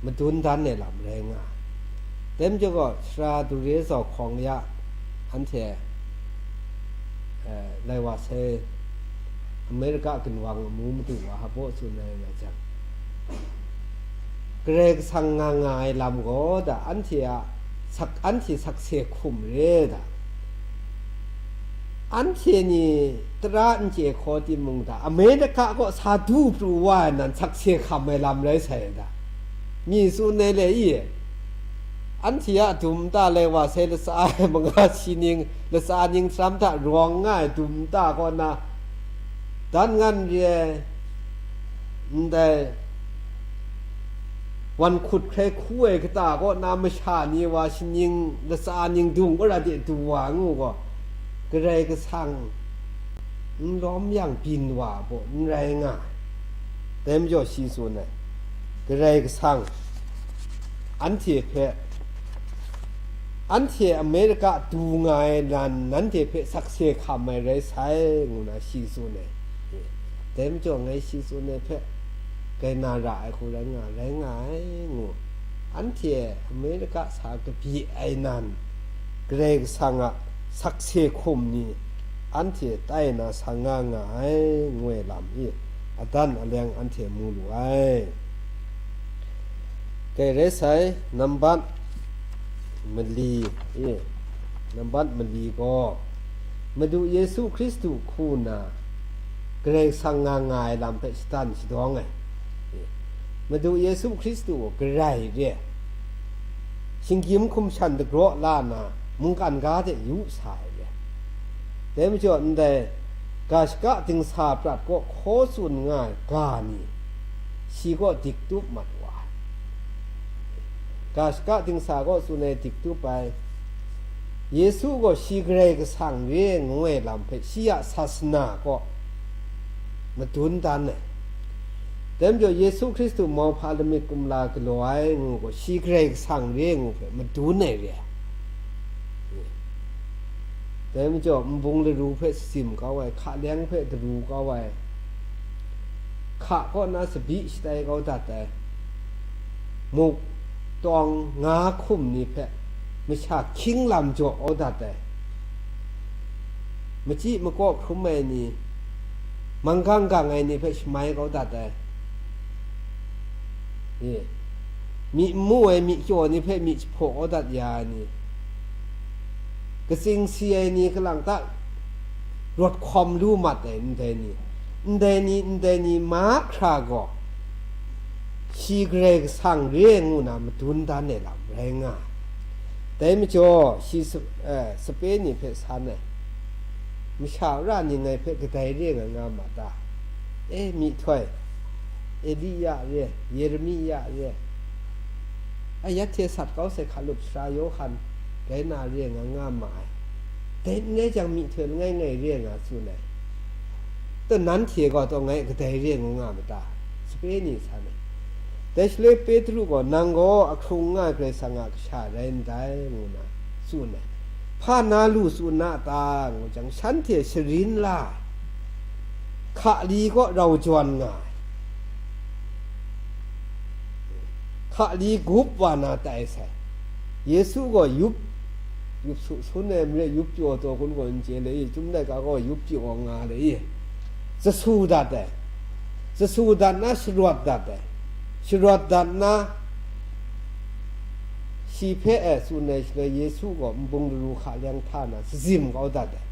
madun dan ai lam rai nga ai. Dai majaw gaw, sara dure zau hkawng ya, anhte, eh, lai wa sai, Amerika ginwang amu madu wa hpa baw tsun ai nga jang, Karai Kasang nga nga ai lam gaw da, anhte a sak, anhte sakse hkum re da. Anhte ni tara n chye hkaw timung da, Amerika kaw sa du pru wa ai nan sakse hkam ai lam rai sai da. Mi tsun ai le i, anhte a dum nta lai wa sai latsa ai manga si ning, latsa ning saram hta rawng nga ai dum nta kaw na, dan ngan re ai, ndai wan hkut hkrai hku ai kata kaw na masha ni wa, shaning latsa ning dung kara de du wa ngu gaw, Karai Kasang n lawm yang byin wa baw n rai nga ai. Dai majaw shi tsun ai, Karai Kasang anhte hpe, anhte Amerika du nga ai nan, nanhte hpe sakse hkam ai rai sai, ngu na shi tsun ai. Dai majaw ngai shi tsun ai hpe, grai na ra ai hku rai nga, rai nga ai, ngu. Anhte Amerika sa kabyi ai nan, Karai Kasang a sakse hkum ni anhte tai na sa nga nga ai, ngu ai lam i, adan aleng anhte mu lu ai. Kai rai sai, nambat mali, e, nambat mali gaw, Madu Yesu Hkristu hku na Karai Kasang nga nga ai lam hpe shadan shadawng ai. E, Madu Yesu Hkristu gaw Karai re ai, shinggyim hkum shan dagraw la na, mungkan ga de yu sa ai re ai. Dai majaw, ndai ga shaka dingsa prat kaw hkaw tsun nga ai ga ni, shi kaw dik tup mat wa ai. Ga shaka dingsa kaw tsun ai dik tup ai, Yesu gaw shi Karai Kasang re ngu ai lam hpe shi a sasana kaw madun dan ai. Dai majaw, Yesu Hkristu mauhpa lamik kumla galaw ai ngu gaw, shi Karai Kasang re ngu hpe madun ai re ai. Dai majaw, nbung laru hpe sitsim kau ai, hka leng hpe daru kau ai, hka kaw na tsabyi shatai kau dat ai, muk tawng nga hkum ni hpe masha hkying lam jaw kau dat ai, Machyi makaw hkrum ai ni, manggang gang ai ni hpe shamai kau dat ai. E, myi n mu ai myi kyaw ni hpe myi jahpaw kau dat ya ai ni, katsing si ai ni kalang ta rawt hkawm lu mat ai ndai ni, ndai ni, ndai ni mahkra gaw, shi Karai Kasang re ai ngu na madun dan ai lam rai nga ai. Dai majaw, shi sa-, eh, sape ni hpe san ai, masha wora ni ngai hpe kadai re nga nga ma ta? E, myihtoi, Eliya re, Yeremia re, a, ya hte sat kau sai hkalup sara Yawhan rai na re nga nga ma ai. Dai n rai jang, myihtoi langai ngai re nga tsun ai. Taw, nanhte gaw taw ngai kadai re ngu nga ma ta? Sape ni san ai. Dai shaloi Petru gaw, "Nang gaw ahkrung nga ai Karai Kasang a kasha rai ndai," ngu na tsun ai. "Hpa na lu tsun na a ta?" ngu jang, shanhte sharin la ai. Hkali kaw rau jawn nga ai. Hkali gup wa na tai sai. Yesu gaw yup, yup su sun ai mare, yup pyaw taw kun gaw n chye le i, Chyum laika gaw yup pyaw nga le i, jasu dat ai. Jasu dat na sharawt dat ai. Sharawt dat na, shi hpe e tsun ai shaloi, Yesu gaw nbung laru hka leng hta na, sazim kau dat ai.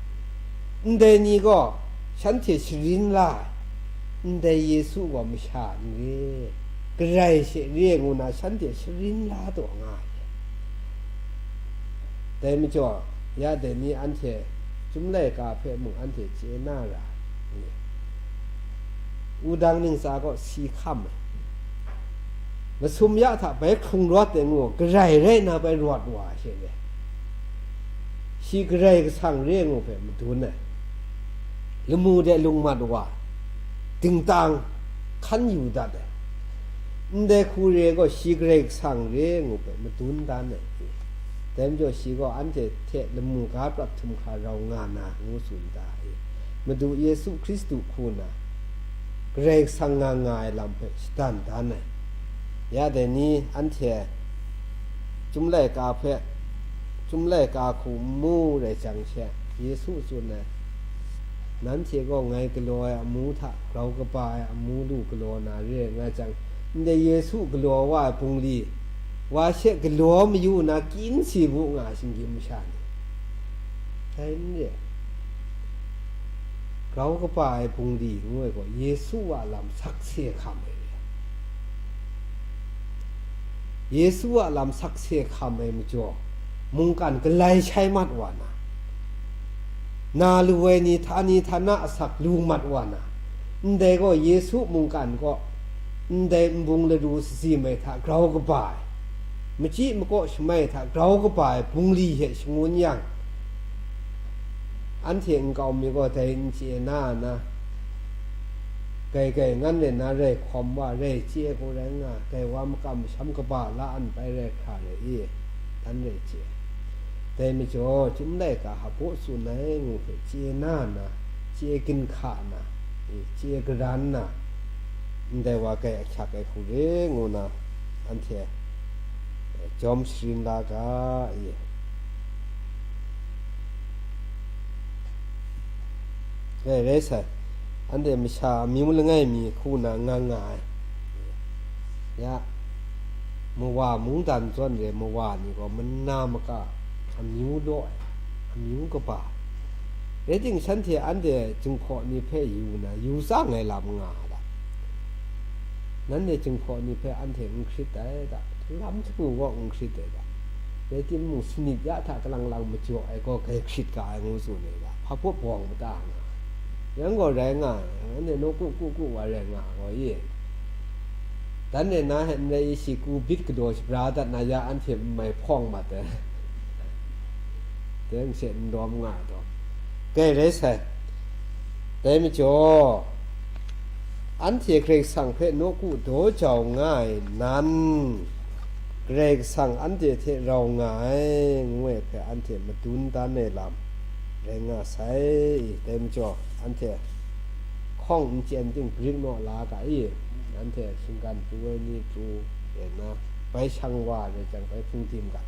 Ndai ni gaw shanhte sharin la ai. Ndai Yesu gaw masha n re, Karai she re ngu na shanhte sharin la taw nga ai. Dai majaw, ya dai ni anhte Chyum laika hpe mung anhte chye na ra ai. Wudang ntsa gaw si hkam ai. Masum ya hta bai hkrung rawt ai ngu, Karai rai na bai rawt wa ai she re. Shi Karai Kasang re ngu hpe madun ai. Lamu de lung mat wa, dingtang hkan yu dat ai. Ndai hku re gaw, shi Karai Kasang re ngu hpe madun dan ai. Dai majaw, shi gaw anhte hte lamu ga prat htum hkra rau nga na, ngu tsun da ai. Madu Yesu Hkristu hku na, Karai Kasang nga nga ai lam hpe shadan dan ai. Ya dai ni anhte Chyum laika hpe, Chyum laika hku n mu rai jang she, Yesu tsun ai, "Nanhte gaw ngai galaw ai amu hta grau kaba ai amu lu galaw na re ai nga jang, ndai Yesu galaw wa ai bungli, wa she galaw mayu na kyin si bu nga ai shinggyim masha ni, dai n re ai. Grau kaba ai bungli ngu ai gaw, Yesu a lam sakse hkam ai re. Yesu a lam sakse hkam ai majaw, mungkan galai shai mat wa na, na lu ai ni htani htana asak lu mat wa na, ndai gaw Yesu mungkan kaw, ndai nbung laru sazim ai hta grau kaba ai, machyi makaw shamai hta grau kaba ai bungli hte shangun yang, anhte nkau mi gaw dai n chye na na, gaigai ngan rai na rai hkawm wa, rai chye hku rai nga, dai wa makam masham kaba la an pai rai hkra rai i, dan rai chye. Dai majaw, Chyum laika hpaw tsun ai ngu hpe chye na na, chye ginhka na, i, chye garan na, ndai wa gai ahkyak ai hku re ngu na, anhte, eh, jawm sharin la ga, i. Rai, rai sai, anhte masha amyu langai mi hku na nga nga ai. Ya, mawa mungdan zawn re ai mawa ni gaw mana maka amyu law ai, amyu kaba. Rai timung, shanhte anhte jinghpaw ni hpe yu na, yu tsang ai lam nga ai da. Nanhte jinghpaw ni hpe anhte n hkrit ai da, lam shagu gaw n hkrit ai da. Rai timung, sanit ya hta kalang lang majaw ai gaw, grai hkrit ga ai ngu tsun ai da, hpa pawt bawng mada nga ai. Yang gaw rai nga ai, anhte nawku ku ku wa rai nga ai gaw i. Dan rai na hte n rai i, shi ku bit galaw shabra dat na ya, anhte n mai hpawng mat ai. Dai hte n lawm nga ai taw, grai rai sai. Dai majaw, anhte Karai Kasang hpe nawku daw jau nga ai nan, Karai Kasang anhte hte rau nga ai, ngu ai hpe anhte madun dan ai lam rai nga sai. Dai majaw, anhte hkawng n chyen ting, break naw la ga i, anhte shinggan pru ai ni pru, e na, bai shang wa rai jang, bai hpung tim ga.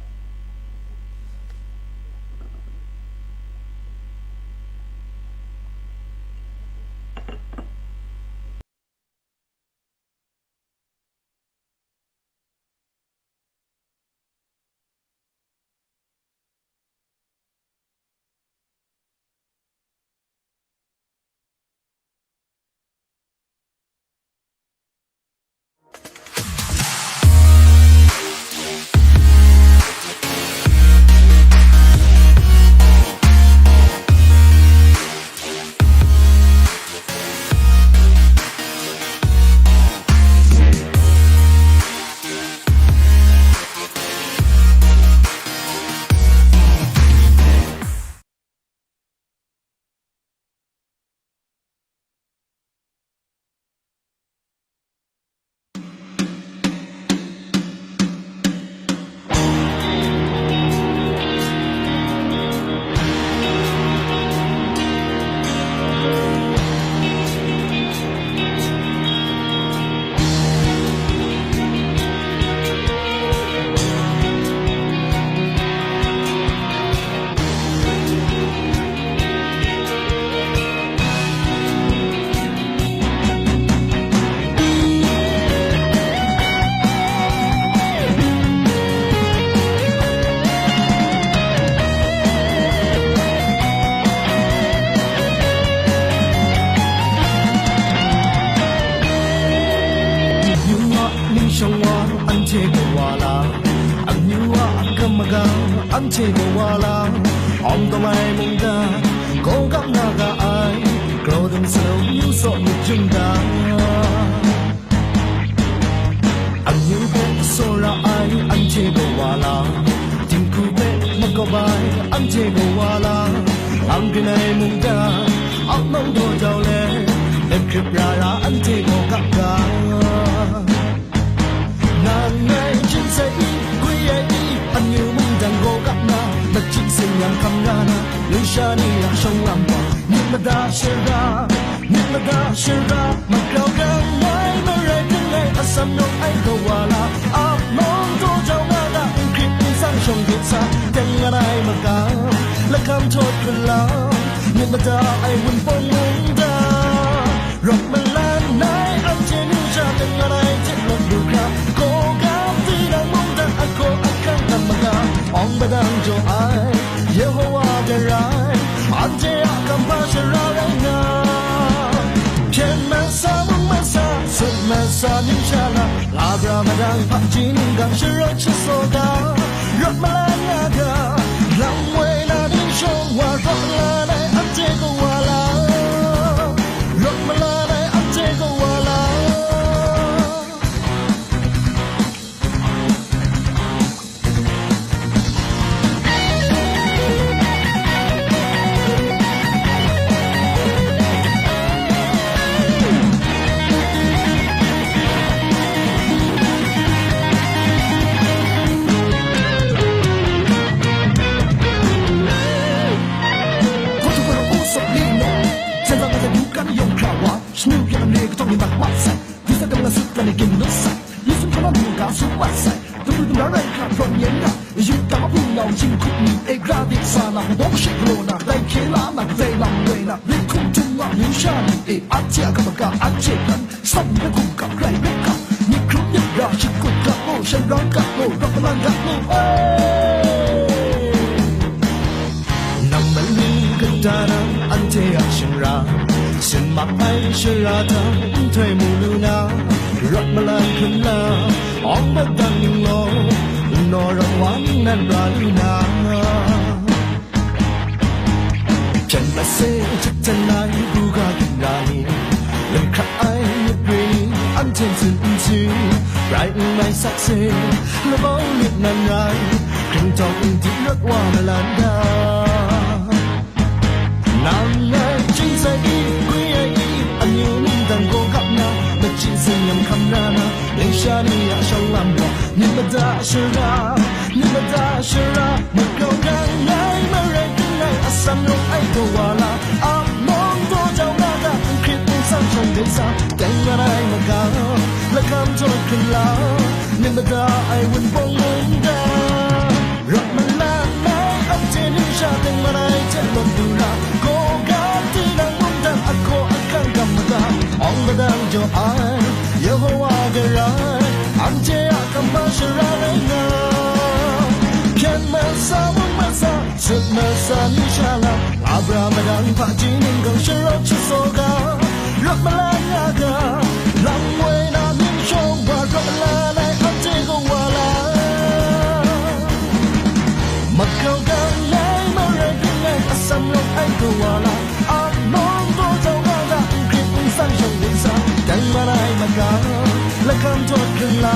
maga, anhte gaw wa la, awng dawng ai mungdan, gaw gap na ga ai, grau dung salum yu saw myit yung da. Amyu hpe tsawra ai, anhte gaw wa la, dinghku hpe makawp ai, anhte gaw wa la, ang grin ai mungdan, aknawng daw jau let, let hkrip ra ra, anhte gaw gap ga. Nang ngai hpyen sai i, gwi ai i, amyu mungdan gaw gap na, machyi sin-yang hkam ra na, lusha ni a shawng lam gaw, myit mada shara, myit mada shara, magrau gang ai marai hkring ai, atsam rawng ai gaw wa la, ap nawng daw jau nga ga, n hkrit n tsang shawng hkrit sa, teng nga ai maga, lakam htawt hkun lam, myit mada ai wunpawng mungdan. Rawt malan ai, anhte ning sha teng nga ai hte lawt lu hkra, gaw gap tinang mungdan ahkaw ahkang tam maga, awng padang jaw ai, Yehowa garai, anhte a kamhpa shara rai nga. Hpyen masa, mung masa, sut masa, ning sha la, Abra madang hpaji ninggang sharawt shasaw ga, rawt malan nga ga, lam woi na ning shawng wa rawt malan ai, anhte gaw wa la, rawt malan ai, anhte gaw wa la. Shanu hpyen lam le katawng ni mat mat sai, disa dang la sut la ni gin nut sai, Yesu hpang na mungga sut mat sai, dumru dumra rai hkra hprawng yen ra, yu ga ma hpung nau shing hkup ni e, gra dik sa na, bawng she galaw na, dai hkye la na, dai lam loi na, lit hkum htum nga, yu sha ni e, anhte a kaba ga, anhte hkan, sam na hkum ga, grai bai ga, myit hkrum myit ra, shing kut ga, oh, shan rang ga, oh, rawt malan ga, oh, oh. Nang maning kata nang anhte a shingran, sin mak ai shara hta nhtoi mu lu na, rawt malan hkrum na, awng padang ning law, nnaw rawt wa ning nan pra lu na. Hpyen mase, htet ten ai buga ginra ni, loi hkra ai myit re ni, anhte tsun n tsun, rai n rai sakse, labau myit nan rai, hkringtawng n di rawt wa malan ga. Nang ngai chying sai i, gwi ai i, amyu ningdang gaw gap na, machyi sin-yang hkam ra na, ling sha ni a shawng lam gaw, myit mada shara, myit mada shara, magrau gang ai, marai hkring ai, atsam rawng ai gaw wa la, ap nawng daw jau nga ga, n hkrit n tsang shawng de sa, teng nga ai maga, lakam jaw hkring la, myit mada ai wunpawng mungdan. Rawt malan ai, anhte ning sha teng mat ai hte lawt lu ra, gaw gap tinang mungdan ahkaw ahkang gam maga, awng padang jaw ai, Yehowa garai, anhte a kamhpa shara rai nga. Hpyen masa, mung masa, sut masa, ning sha la, Abra madang hpaji ninggang sharawt shasaw ga, rawt malan nga ga, lam woi na ning shawng wa rawt malan ai, anhte gaw wa la. Magrau gang ai, marai hkring ai, atsam rawng ai gaw wa la, ap nawng daw jau nga ga, n hkrit n tsang shawng de sa, teng mat ai maga, lakam jaw hkring la,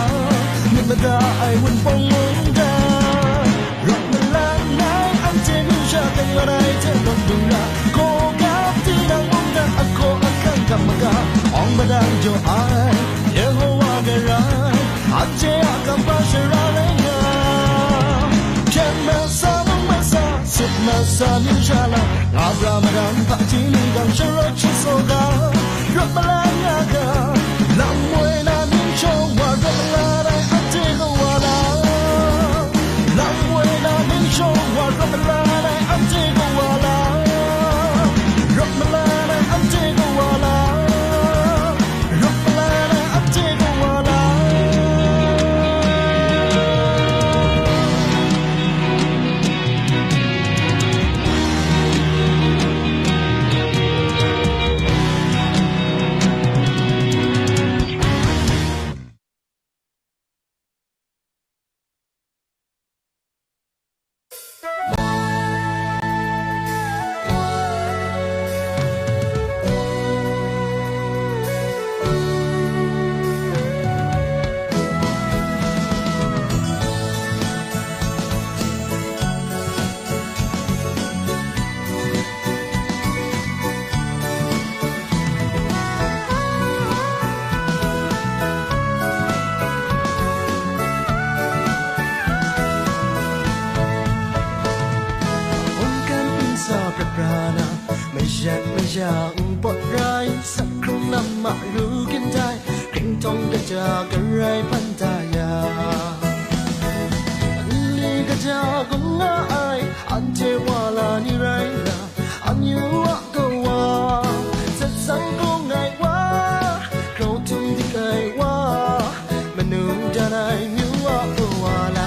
myit mada ai wunpawng mungdan. Rawt malan ai, anhte ning sha teng mat ai hte lawt lu ra, gaw gap tinang mungdan ahkaw ahkang gam maga, awng padang jaw ai, Yehowa garai, anhte a kamhpa shara rai nga. Hpyen masa, mung masa, sut masa, ning sha la, Abra madang hpaji ninggang sharawt shasaw ga, rawt malan nga ga, lam woi na ning shawng wa rawt malan ai, anhte gaw wa la. Lam woi na ning shawng wa rawt malan ai, anhte gaw wa la. Rawt malan ai, anhte gaw wa la. Rawt malan ai, anhte gaw wa la. Pra na, mayat maya n pawt rai, sak hkrung lam a ru kyin tai, hkringhtawng kaja garai hpan ta ya. Nli kaja gun nga ai, anhte wa la ni rai na, amyu a kawa, zatsang kung ai wa, grau htum dik ai wa, manu dan ai myu a kawa la.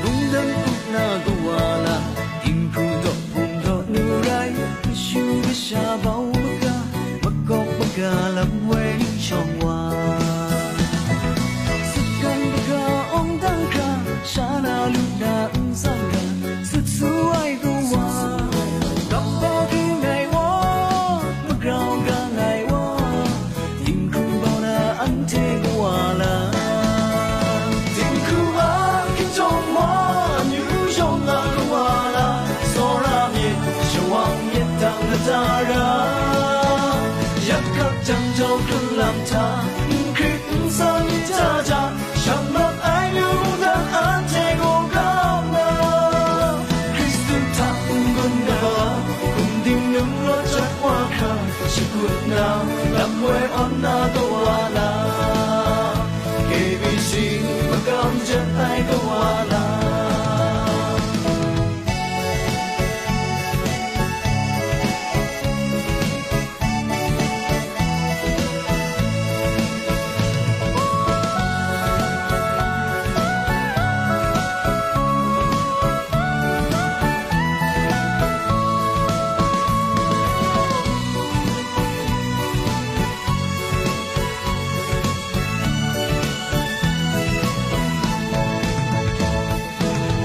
Bungdan up na kawa la, dinghku daw bum daw nu rai, kashu kasha bau maga, makawp maga lam woi ning shawng wa. Sakan maga awng dang hkra, sha na lu na n tsang ga, sut su ai kawa, kap ba ging ai wa, magrau gang ai wa, dinghku bau na anhte kawa la. Dinghku a hkinjawng wa, amyu yawng a kawa la, tsawra myit, shawang myit dang na da ra. Yak hkak jang jau hkrun lam hta, n hkrit n sa myit hta ja, shanglawt ai lu mungdan anhte gaw kau na, Hkristu hta n-gun ga, hkum dingnung rawt jat wa hkra, shakut na, lam woi awn na kawa la, K B C makam jet ai kawa la.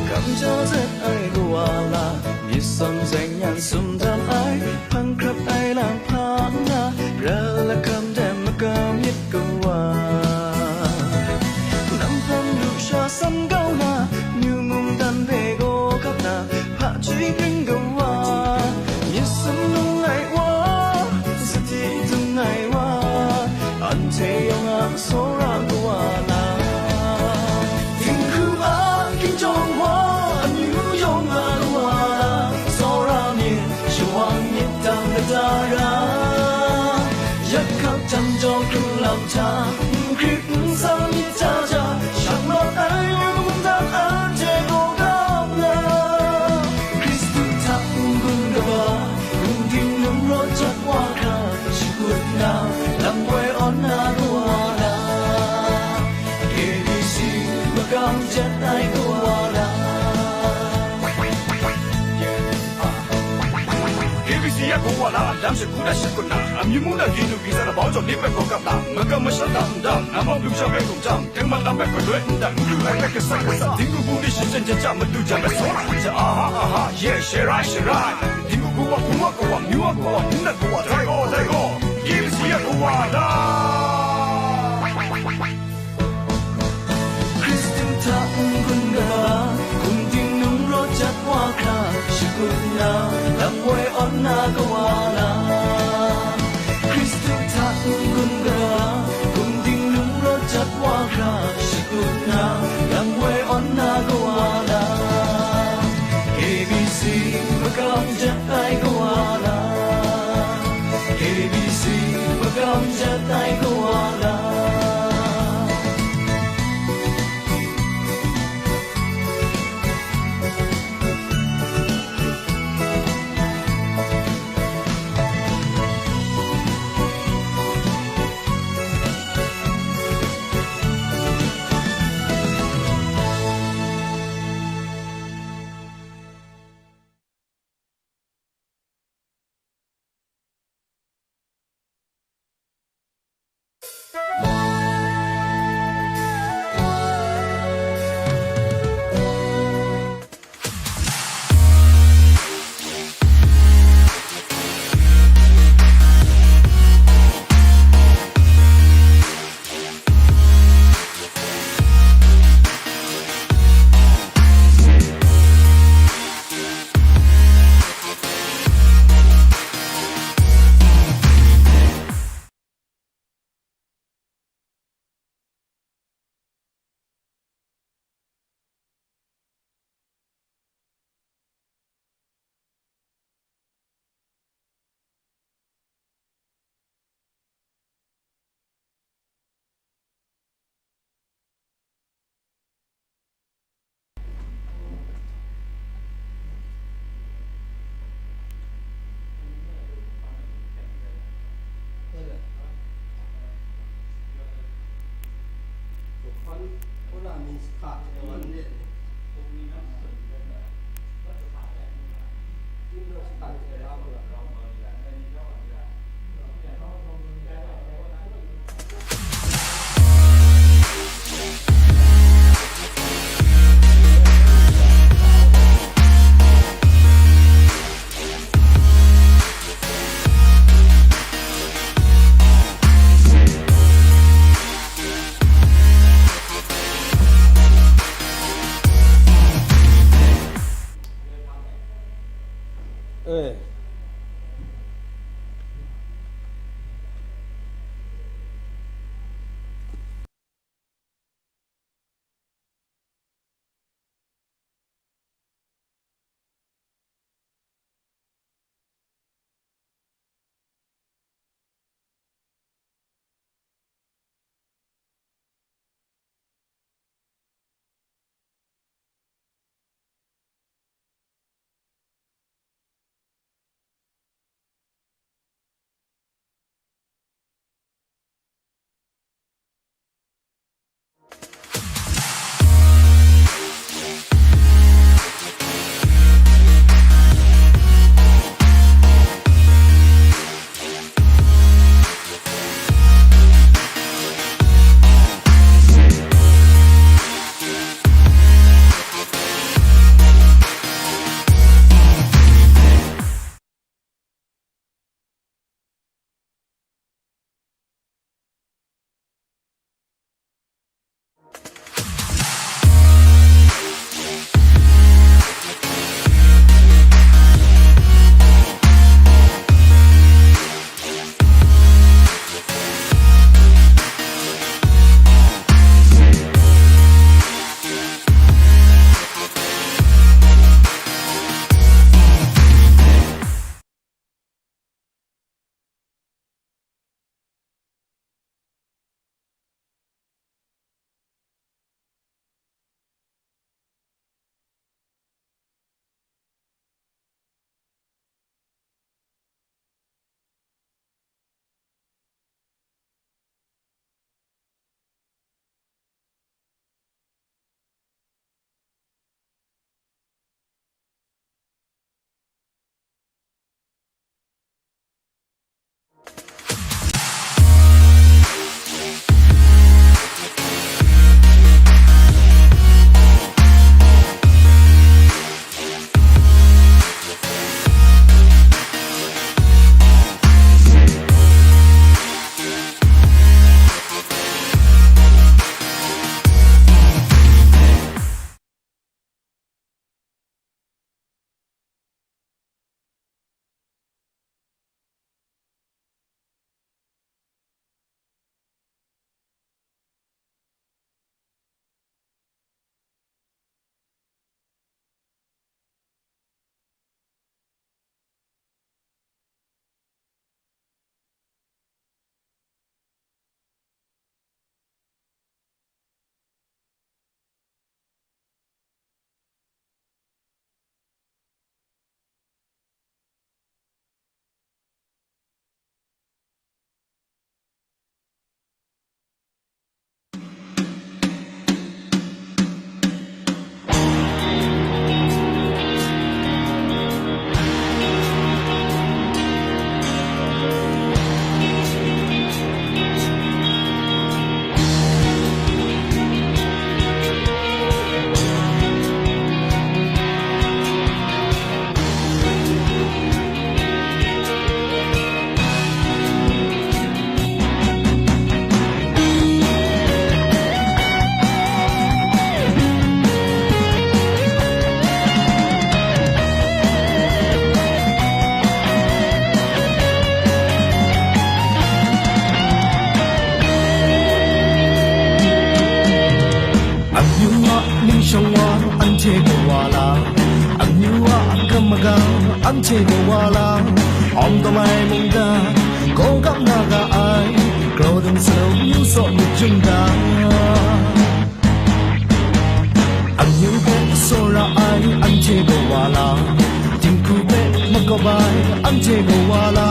Kamsham zet ai kawa la, myit tsawm zaing nyan sum dam ai, hpang hkrap ai lang hpa nna, ral lakam de makam myit kawa. Namhpang lusha san kau na, myu mungdan hpe gaw kap na, hpa chyoi kring kawa, myit sum lung ai wa, sadi dung ai wa, anhte yawng a tsawra kawa la. Dinghku a hkinjawng wa, amyu yawng a kawa la, tsawra myit, shawang myit dang na da ra. Yak hkak jang jau hkrung lam hta, n hkrit n sa myit hta ja, shanglawt ai wa mungdan anhte gaw kau na, Hkristu hta n-gun kaba, hkum dingnung rawt jat wa hkra, shakut na, lam woi awn na kawa la, K B C makam jet ai kawa la. K B C a kawa la, lam shagu da shakut na, amyu mung na, ginnu gingsa na, bau jaw ni pai gaw kap na, makam masham da n dam, namhpang lusha rai hkum jang, tengman lam rai galoi n dan, n lu ai rai kasa kasa, dinghku bungli shingchyen jen ja, madu jan rai tsawra n ja, aha, aha, ye, she rai, she rai, dinghku kawa, hpung a kawa, myu a kawa, nnan kawa, dai gaw, dai gaw, K B C a kawa la. Hkristu hta n-gun kaba, hkum dingnung rawt jat wa hkra, shakut na, lam woi awn na kawa la. Hkristu hta n-gun kaba, hkum dingnung rawt jat wa hkra, shakut na, lam woi awn na kawa la. K B C makam jet ai kawa la. K B C makam jet ai kawa la. 哎。Amyu a ningshawng wa, anhte gaw wa la, amyu a gam maga, anhte gaw wa la, awng dawng ai mungdan, gaw gap na ga ai, grau dung salau myu saw myit jum da. Amyu hpe tsawra ai, anhte gaw wa la, dinghku hpe makawp ai, anhte gaw wa la,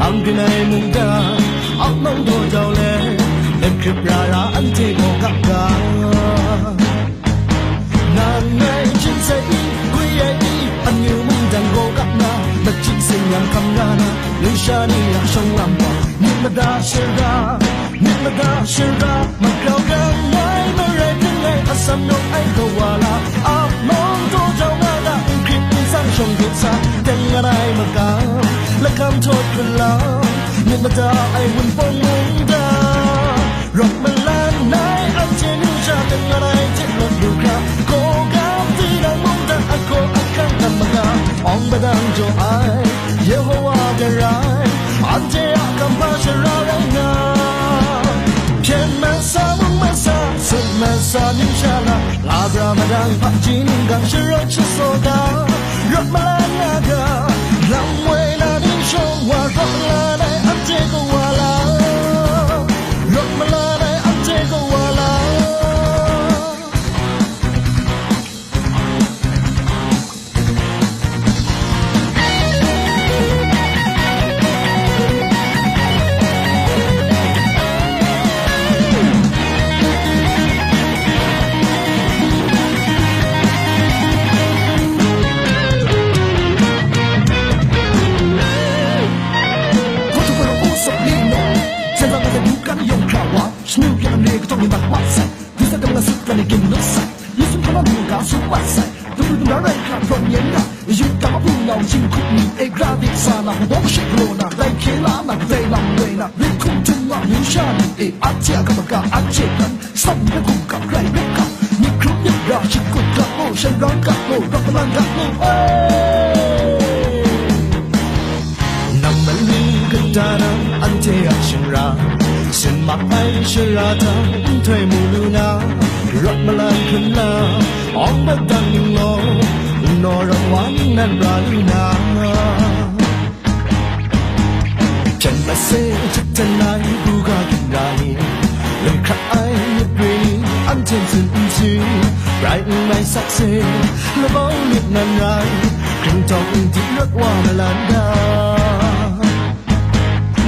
ang byin ai mungdan, aknawng daw jau let, lam hkrip ra ra, anhte gaw gap ga. Shara magrau rang ai, marai hpring ai, atsam rawng ai kawa la, a mawng daw jau nga ga, n hkrit n tsang shawng hpit sa, teng nga ai makam, lakam htawt hkun lam, myit mada ai wunpawng mungdan, rawt malan ai anhte nu sha, teng nga ai hte lawt lu hkra, kaw gam tinang mungdan, ahkaw ahkang tam maga, awng padang jaw ai, Yehowa garai, anhte a kamhpa shara rai nga. Hpyen masa, mung masa, sut masa, ning sha la, nga bra madang hpaji ninggang sharawt shasaw ga, rawt malan na ga, lam woi na ning shawng wa, rawt malan ai anhte kawa la, rawt malan ai anhte kawa la. Shanu kya lam le katawng ni mat mat sai, Disa kang la sut kani gin nu sai, Yesu hkana nu ga sut mat sai, Dum ru dum ra rai hkra prawng yen ga, Yu ga ma hpung nau jin hkup ni e, gra dik sa na, hpung bawng shik galaw na, dai hkye la na, kadai lam loi na, rit hkum htum wa, yu sha ni e, anhte a ga maga, anhte hkan, sam na hkum ga, grai rai ga, myit hkrum myit ra, shik kut ga, oh, shan rang ga, oh, rawt malan ga, oh, oh. Nang mali kata na, anhte a shara, sin mak ai shara hta, nhtoi mu lu na, rawt malan hkun la, awng padang ning law, nnaw rawt wa ning nan ra lu na. Hpyen mase, htet ten ai, buga ginra ni, lung hkra ai myit re ni, anhte tsun n tsun, rai n rai sakse, labau myit nan rai, hkring tawng n di rawt wa malan ga.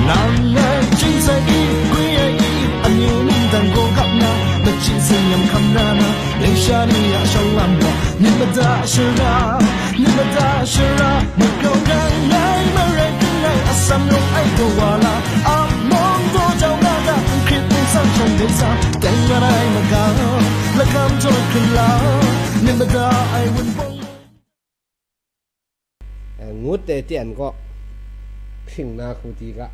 Nang ngai chying sai i, gwi ai i, amyu mungdan gaw gap na, machyi sin-yam hkam ra na, ning sha ni a shawng lam gaw, myit mada shara, myit mada shara, magrau rang ai, marai hpring ai, atsam rawng ai kawa la, a mawng daw jau nga ga, n hkrit n tsang shawng hpit sa, teng nga ai maga, lakam jaw hkun la, myit mada ai wunpawng. Eh, ngut de tian gaw, hpring na hku di ga.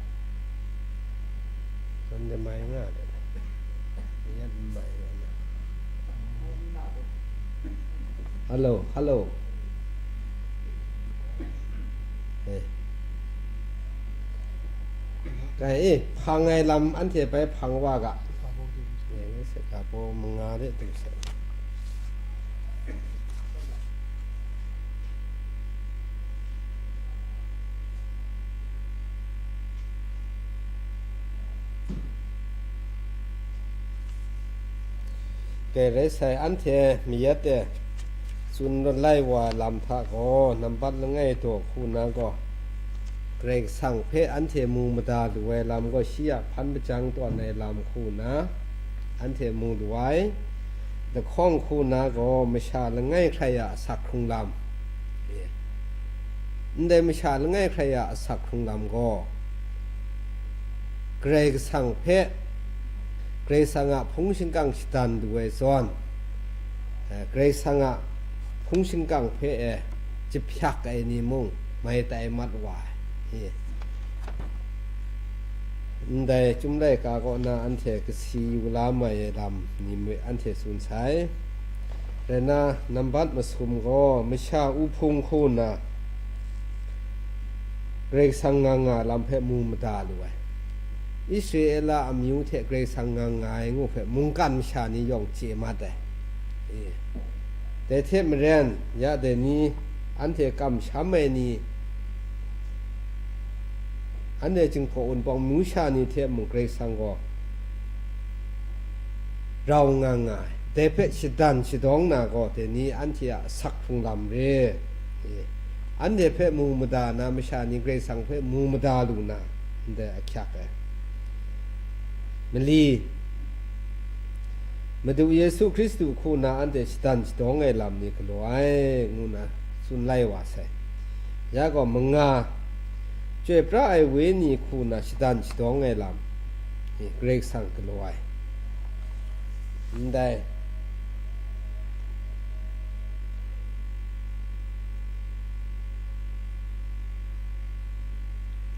Nang de mai nga de. Yan mai nga na. Hello, hello. Eh. Kai, eh, hpang ai lam anhte bai hpang wa ga. Eh, se ka po manga de tu se. Dai rai sai, anhte mayat e tsun lai wa lam hta gaw, nambat langai daw hku na gaw, Karai Kasang hpe anhte mu mada lu ai lam gaw, shi a hpan hpajang tawn ai lam hku na, anhte mu lu ai. Lahkawng hku na gaw, masha langai hkrai a asak hkrung lam. Ndai masha langai hkrai a asak hkrung lam gaw, Karai Kasang hpe, Karai Kasang a hpung shingkang shadan lu ai zawn, eh, Karai Kasang a hpung shingkang hpe, eh, jahpyak ai ni mung mai tai mat wa ai. Ndai Chyum Laika kaw na anhte kasi yu la mai ai lam ni mung anhte tsun sai. Rai nna, nambat masum gaw masha uhpung hku nna Karai Kasang nga nga lam hpe mu mada lu ai. Israela amyu hte Karai Kasang nga nga ai ngu hpe mungkan masha ni yawng chye mat ai. E, dai hte maren, ya dai ni, anhte kamsham ai ni, anhte Jinghpaw Wunpawng myu sha ni hte mung Karai Kasang gaw rau nga nga ai. Dai hpe shadan shadawng na gaw, dai ni anhte a asak hkrung lam re. E, anhte hpe mu mada na masha ni Karai Kasang hpe mu mada lu na, ndai ahkyak ai. Mali, Madu Yesu Hkristu hku na anhte shadan shadawng ai lam ni galaw ai, ngu na tsun lai wa sai. Ya gaw manga, Chyoi pra ai Wenyi hku na shadan shadawng ai lam ni Karai Kasang galaw ai. Ndai.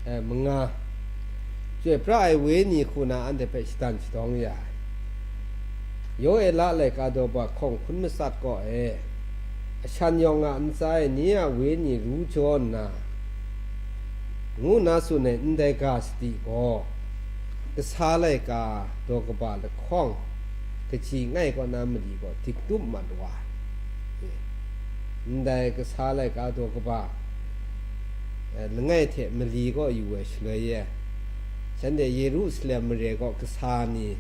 Eh, manga. Chyoi pra ai wenyi hku na anhte hpe shadan shadawng ya ai. Yoela laika daw ba hkawng hkun matsat kaw e, ashan yawng a ntsa e ni a wenyi ru jaw nna, ngu nna tsun ai ndai ga sadi gaw, kasa laika daw kaba lahkawng kaji ngai kaw na mali gaw dik tup mat wa ai. Ndai kasa laika daw kaba, eh, langai hte mali kaw yu ai shaloi e, shanhte Yerusalem mare kaw kasa ni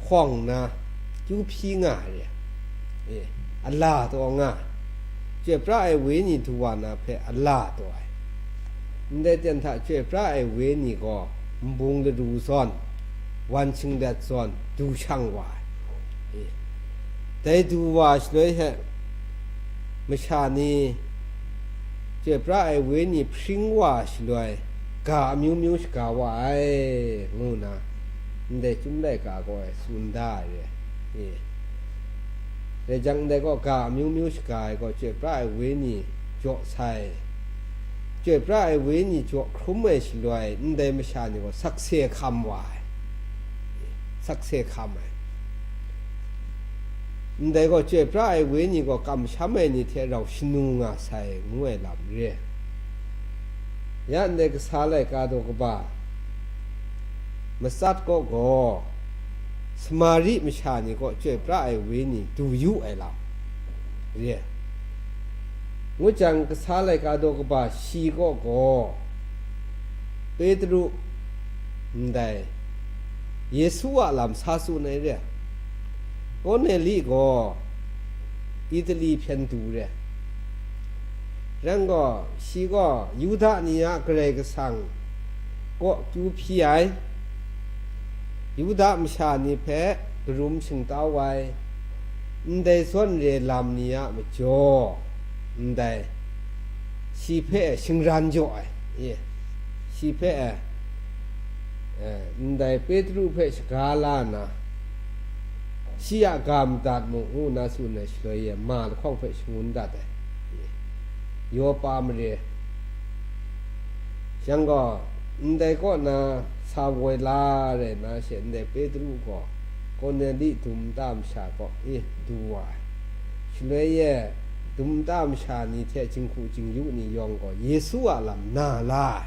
hpawng nna kyu hpyi nga ai re, e, ala taw nga ai, chyoi pra ai wenyi du wa na hpe ala taw ai. Ndai ten hta chyoi pra ai wenyi gaw nbung laru zawn, wan shinglet zawn, du shang wa ai. E, dai du wa shaloi he, masha ni chyoi pra ai wenyi hpring wa shaloi, ga amyu myu shaga wa ai, ngu nna, ndai Chyum laika gaw e tsun da ai re. E, dai jang ndai gaw ga amyu myu shaga ai gaw chyoi pra ai wenyi jaw sai, chyoi pra ai wenyi jaw hkrum ai shaloi, ndai masha ni gaw sakse hkam wa ai, sakse hkam ai. Ndai gaw chyoi pra ai wenyi gaw kamsham ai ni hte rau shanu nga sai, ngu ai lam re. Ya ndai kasa laika daw kaba matsat kaw gaw, Samari masha ni kaw chyoi pra ai wenyi du yu ai lam re. Ngu jang, kasa laika daw kaba shi kaw gaw, Petru, ndai Yesu a lam sa tsun ai re. Korneli gaw Itali hpyen du re. Rai gaw, shi gaw Yuda ni a Karai Kasang kaw kyu hpyi ai, Yuda masha ni hpe karum shingtau ai, ndai zawn re lam ni a majaw, ndai shi hpe shingran jaw ai, e, shi hpe, e, ndai Petru hpe shaga la nna, shi a ga madat mu, ngu nna tsun ai shaloi e, ma lahkawng hpe shangun dat ai, e, Yopa mare. Yang gaw, ndai kaw na sa woi la rai nna she, ndai Petru gaw Korneli dum nta masha kaw, e, du wa ai. Shaloi e, dum nta masha ni hte jinghku jingyu ni yawng gaw Yesu a lam na la ai.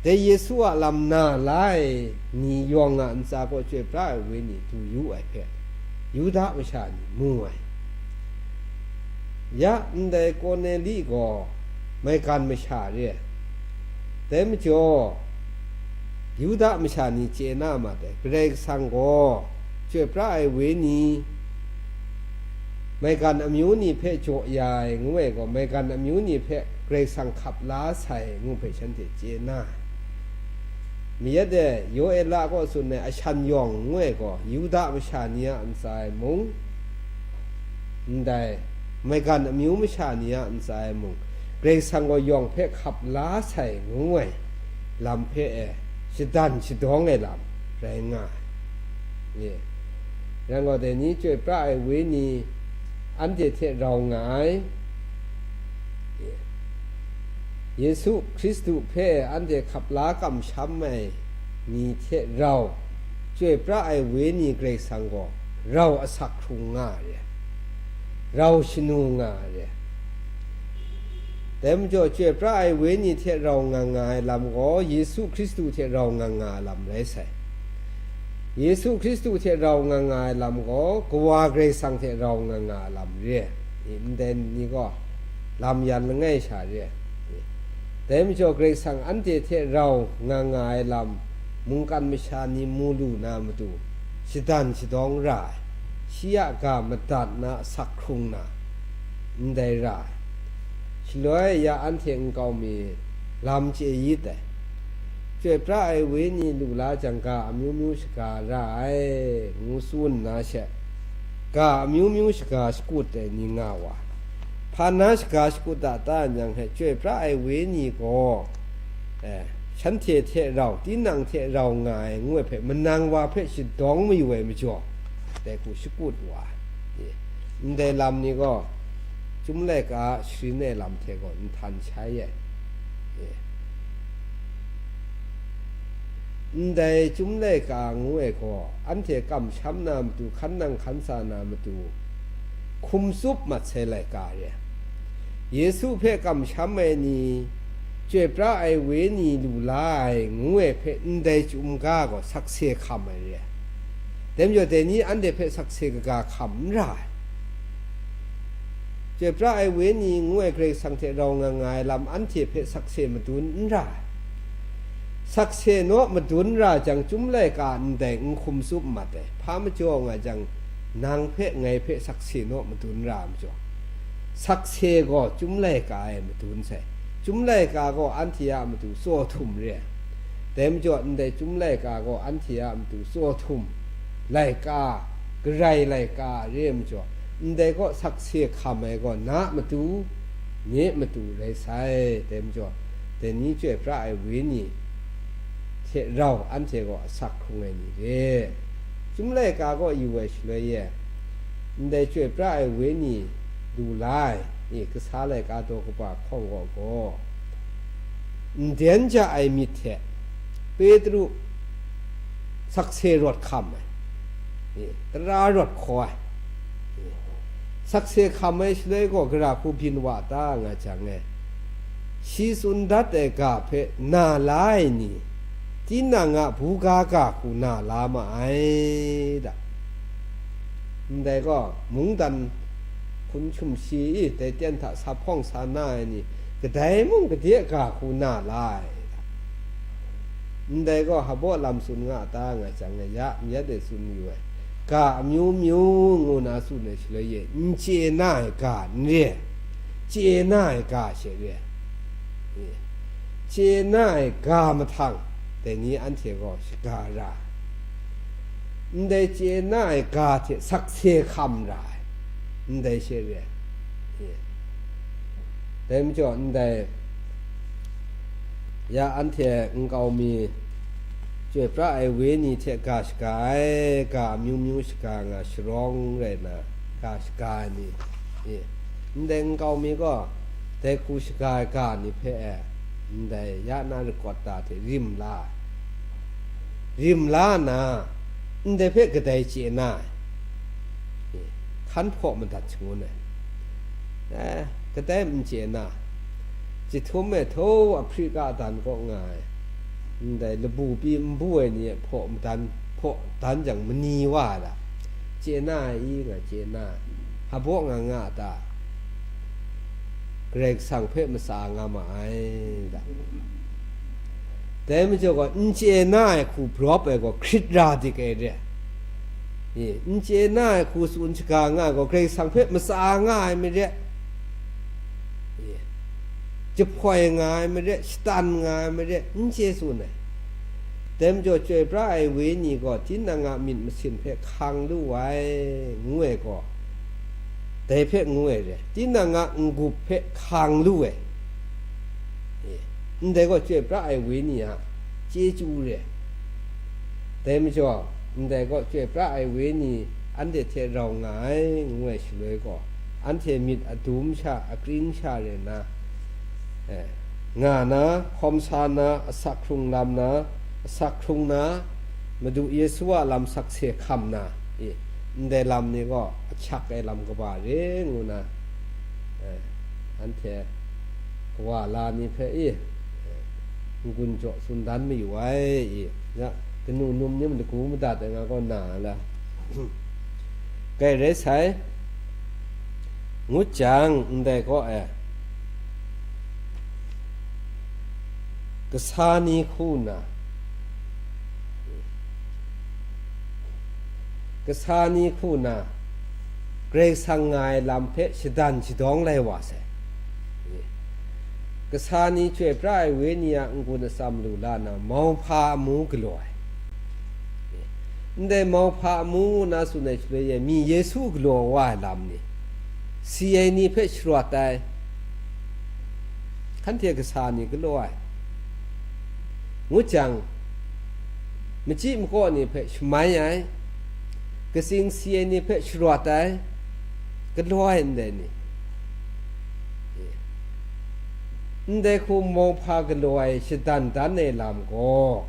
Dai Yesu a lam na la ai ni yawng a ntsa kaw chyoi pra ai wenyi du yu ai hpe, Yuda masha ni mu ai. Ya ndai Korneli gaw maigan masha re ai. Dai majaw, Yuda masha ni chye na mat ai, Karai Kasang gaw chyoi pra ai wenyi, maigan amyu ni hpe jaw ya ai ngu ai gaw, maigan amyu ni hpe Karai Kasang hkap la sai ngu hpe shanhte chye na ai. Mayat e, Yoela kaw tsun ai ashan yawng ngu ai gaw, Yuda masha ni a ntsa e mung, ndai maigan amyu masha ni a ntsa e mung, Karai Kasang gaw yawng hpe hkap la sai ngu ai lam hpe e shadan shadawng ai lam rai nga ai. Ye. Rai gaw, dai ni chyoi pra ai wenyi anhte hte rau nga ai. Ye. Yesu Hkristu hpe anhte hkap la kamsham ai ni hte rau, chyoi pra ai wenyi Karai Kasang gaw rau asak hkrung nga ai re, rau shanu nga ai re. Dai majaw, chyoi pra ai wenyi hte rau nga nga ai lam gaw, Yesu Hkristu hte rau nga nga ai lam rai sai. Yesu Hkristu hte rau nga nga ai lam gaw, Kawa Karai Kasang hte rau nga nga ai lam re ai. Ndai ni gaw lam yan langai sha re ai. Dai majaw, Karai Kasang anhte hte rau nga nga ai lam, mungkan masha ni mu lu na matu, shadan shadawng ra ai, shi a ga madat na asak hkrung na, ndai ra ai. Shaloi ya anhte nkau mi lam chye yit ai. Chyoi pra ai wenyi lu la jang, ga amyu myu shaga ra ai, ngu tsun nna she, ga amyu myu shaga shakut ai ni nga wa. Hpa na shaga shakut da ta nyang he, chyoi pra ai wenyi gaw, eh, shanhte hte rau, tinang hte rau nga ai ngu ai hpe, manang wa hpe shadawng mayu ai majaw, dai hku shakut wa ai. Ndai lam ni gaw, Chyum laika a sharin ai lam hte gaw nhtan shai ai. Ndai Chyum laika ngu ai gaw, anhte kamsham na matu, hkan nang hkan sa na matu, hkum tsup mat sai laika re ai. Yesu hpe kamsham ai ni, Chyoi pra ai Wenyi lu la ai, ngu ai hpe ndai chyum ga gaw sakse hkam ai re ai. Dai majaw, dai ni anhte hpe sakse kaga hkam n ra ai. Chyoi pra ai Wenyi ngu ai Karai Kasang hte rau nga nga ai lam anhte hpe sakse madun n ra ai. Sakse naw madun ra jang, Chyum laika ndai n hkum tsup mat ai. Hpa majaw nga jang, nang hpe, ngai hpe sakse naw madun ra ai majaw, sakse gaw Chyum laika e madun sai. Chyum laika gaw anhte a matu tsaw htum re ai. Dai majaw, ndai Chyum laika gaw anhte a matu tsaw htum, laika, garai laika re ai majaw, ndai gaw sakse hkam ai gaw na matu, nye matu rai sai. Dai majaw, dai ni Chyoi pra ai Wenyi hte rau anhte gaw asak hkrung ai ni re. Chyum laika gaw yu ai shaloi e, ndai Chyoi pra ai Wenyi lu la ai, e, kasa laika daw kaba hkawng gaw gaw, nden ja ai myit hte Petru sakse rawt hkam ai, e, tara rawt hkaw ai, e, sakse hkam ai shaloi gaw gara hku byin wa ta nga jang e, shi tsun dat ai ga hpe na la ai ni, tinang a buga ga hku na la ma ai da. Ndai gaw, mungdan hkun hkum shi i, dai ten hta sa hpawng sa na ai ni, kadai mung gade ga hku na la ai. Ndai gaw, hpaw lam tsun nga ta nga jang, ya myit e tsun yu ai, ga amyu myu ngu na tsun ai shaloi e, n chye na ai ga n re ai, chye na ai ga she re ai. Chye na ai ga mahtang, dai ni anhte gaw shaga ra ai. Ndai chye na ai ga hte sakse hkam ra ai, ndai she re ai. Dai majaw, ndai ya anhte nkau mi, Chyoi pra ai Wenyi hte ga shaga ai, ga amyu myu shaga nga sharawng rai na, ga shaga ai ni, e, ndai nkau mi gaw, dai hku shaga ai ga ni hpe e, ndai ya na rakawt ta hte rim la ai. Rim la nna, ndai hpe kadai chye na ai, e, hkan hpaw madat shangun ai. E, kadai n chye na, chyahtum e htaw Afrika dan kaw nga ai, ndai labu pyi nbu ai ni e hpaw madan, hpaw dan jang mani wa ai da, chye na ai i, nga chye na ai, hpaw nga nga a ta? Karai Kasang hpe matsa nga ma ai da. Dai majaw gaw, n chye na ai hku brawp ai gaw hkrit ra dik ai re. E, n chye na ai hku tsun shaga nga ai gaw, Karai Kasang hpe matsa nga ai mi re. E, jahpoi nga ai mi re, shatan nga ai mi re, n chye tsun ai. Dai majaw, Chyoi pra ai Wenyi gaw tinang a myit masin hpe hkang lu ai, ngu ai gaw, dai hpe ngu ai re, tinang a n-gup hpe hkang lu ai. E, ndai gaw Chyoi pra ai Wenyi a chyeju re. Dai majaw, ndai gaw Chyoi pra ai Wenyi anhte hte rau nga ai, ngu ai shaloi gaw, anhte myit adum sha, akring sha rai nna, e, nga na, hkawm sa na, asak hkrung lam na, asak hkrung na, Madu Yesu a lam sakse hkam na, e, ndai lam ni gaw ahkyak ai lam kaba re ngu na, e, anhte kawa la ni hpe, e, e, n-gun jaw tsun dan mayu ai, e, ya, kanu num ni lagu madat ai nga gaw na la. Kai rai sai, ngut jang, ndai kaw e, kasa ni hku nna, kasa ni hku nna, Karai Kasang nga ai lam hpe shadan shadawng lai wa sai. Kasa ni Chyoi pra ai Wenyi a n-gun atsam lu la nna, mauhpa amu galaw ai. Ndai mauhpa amu ngu na tsun ai shaloi e, mi Yesu galaw wa ai lam ni, si ai ni hpe sharawt ai, hkanhte kasa ni galaw ai. Ngu jang, machyi makaw ni hpe shamai ai, katsing si ai ni hpe sharawt ai, galaw ai ndai ni, ndai hku mauhpa galaw ai shadan dan ai lam gaw,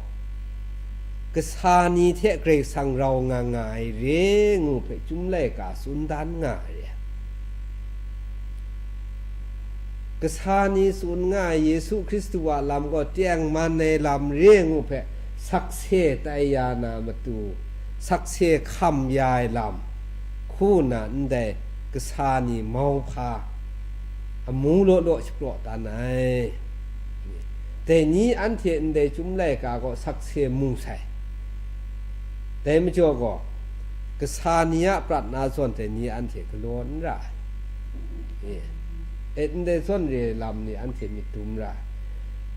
kasa ni hte Karai Kasang rau nga nga ai re ngu hpe Chyum laika tsun dan nga ai. Kasa ni tsun nga ai Yesu Hkristu a lam gaw tengman ai lam re ngu hpe sakse tai ya na matu, sakse hkam ya ai lam, hku nna ndai kasa ni mauhpa amu law law shapraw dan ai. Dai ni anhte ndai Chyum laika gaw sakse mu sai. Dai majaw gaw, kasa ni a prat na zawn dai ni anhte galaw n ra ai. E, e, ndai zawn re lam ni anhte myit dum ra ai.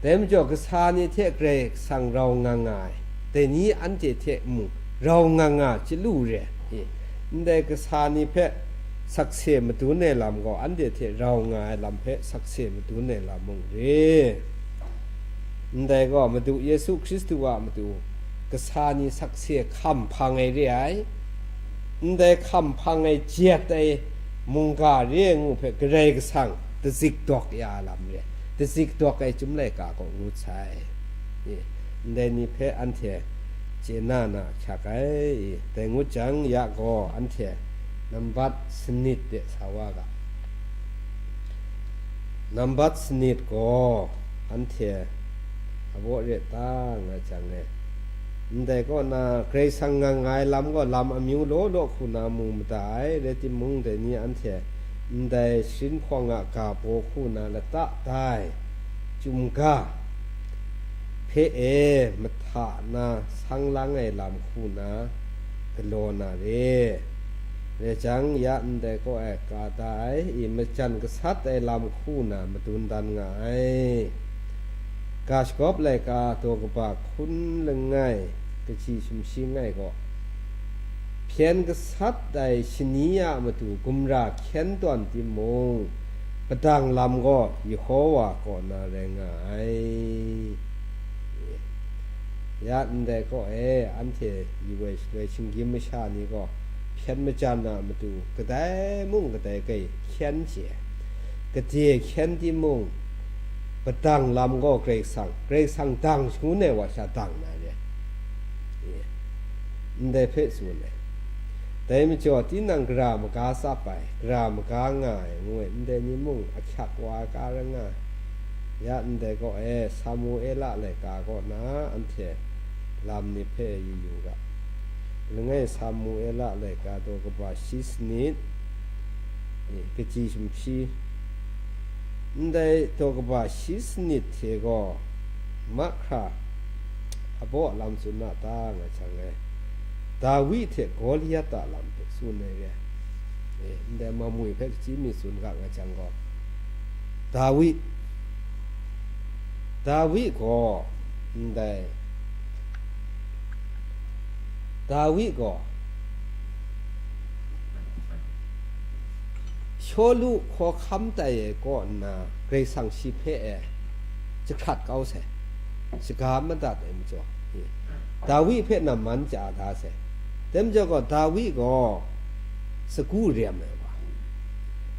Dai majaw, kasa ni hte Karai Kasang rau nga nga ai, dai ni anhte hte mung rau nga nga chyalu re ai. E, ndai kasa ni hpe sakse madun ai lam gaw, anhte hte rau nga ai lam hpe sakse madun ai lam mung re. Ndai gaw, Madu Yesu Hkristu a matu kasa ni sakse hkam hpang ai re ai, ndai hkam hpang ai jet ai mungga re ai ngu hpe Karai Kasang dazik dawk ya ai lam re, dazik dawk ai Chyum laika gaw ngut sai. E, ndai ni hpe anhte chye na na hkyak ai. E, dai ngut jang, ya gaw anhte nambat sanit de sa wa ga. Nambat sanit gaw anhte abaw re ta nga jang e. Ndai kaw na, Karai Kasang nga nga ai lam gaw lam amyu law law hku na mu mada ai, rai timung, dai ni anhte ndai sharin hpawng a ga baw hku na lata da ai Chyum ga hpe e mahta na sang lang ai lam hku na galaw na re. Rai jang, ya ndai kaw e ka da ai, i majan gasat ai lam hku na madun dan nga ai. Ga shagawp laika daw kaba hkun langai, kaji sumshi ngai gaw, hpyen gasat ai shani a matu gumra hkyen tawn timung, padang lam gaw Yehowa kaw na rai nga ai. Ya ndai kaw e, anhte yu ai shaloi shinggyim masha ni gaw hpyen majan a matu kadai mung kadai kai hkyen chye ai, gade hkyen timung, padang lam gaw Karai Kasang, Karai Kasang dang shangun ai wa sha dang na re. E, ndai hpe tsun ai. Dai majaw, tinang gara maga tsap ai, gara maga nga ai, ngu ai, ndai ni mung ahkyak wa ai ka rai nga ai. Ya ndai kaw e, Samuela laika kaw na anhte lam ni hpe yu yu ga. Langai Samuela laika daw kaba shi sanit, e, kaji sumshi, ndai daw kaba shi sanit hte gaw mahkra abaw lam tsun na ta nga jang e, Dawi hte Gawliat a lam hpe tsun ai re. E, ndai Mamwi hpe kaji mi tsun ga nga jang gaw, Dawi, Dawi gaw, ndai, Dawi gaw, Shawlu hkawhkam tai ai kaw nna, Karai Kasang shi hpe e jahkrat kau sai, shaga madat ai majaw, Dawi hpe namman chya da sai. Dai majaw gaw, Dawi gaw sagu rem ai wa,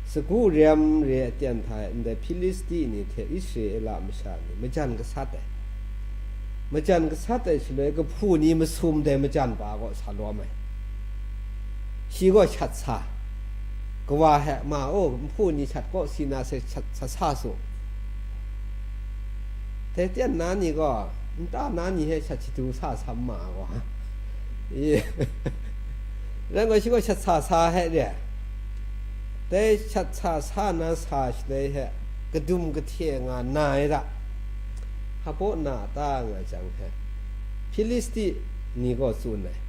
sagu rem re aten hta e ndai Hpilisti ni hte Israela masha ni majan gasat ai. Majan gasat ai shaloi, kahpu ni masum dai majan pa gaw sa lawm ai. Shi gaw shat sa, kawa hpe, "Ma o, nhpu ni shat kaw si na se, shat sa sa su. Dai ten na ni gaw, nta na ni hpe shat shadu sa sam ma ai gaw." I, rai gaw, shi gaw shat sa sa hpe re. Dai shat sa sa na sa shaloi hpe, kadum kahte nga na ai hta, hpa baw na a ta nga jang hpe, Hpilisti ni gaw tsun ai,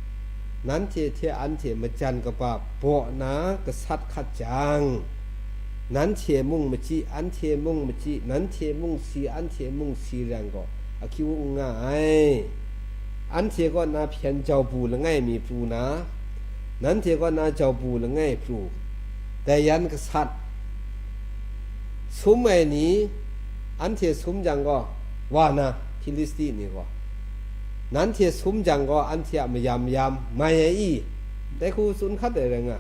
"Nanhte hte anhte majan kaba baw na gasat hkat jang, nanhte mung machyi, anhte mung machyi, nanhte mung si, anhte mung si rai gaw, akyu n nga ai. Anhte kaw na hpyen jau bu langai mi pru na, nanhte kaw na jau bu langai pru, dai yan gasat, sum ai ni, anhte sum jang gaw, wa na, Hpilisti ni gaw, Nanhte sum jang gaw, anhte a mayam yam mai ai i? Dai hku tsun hkat ai rai nga.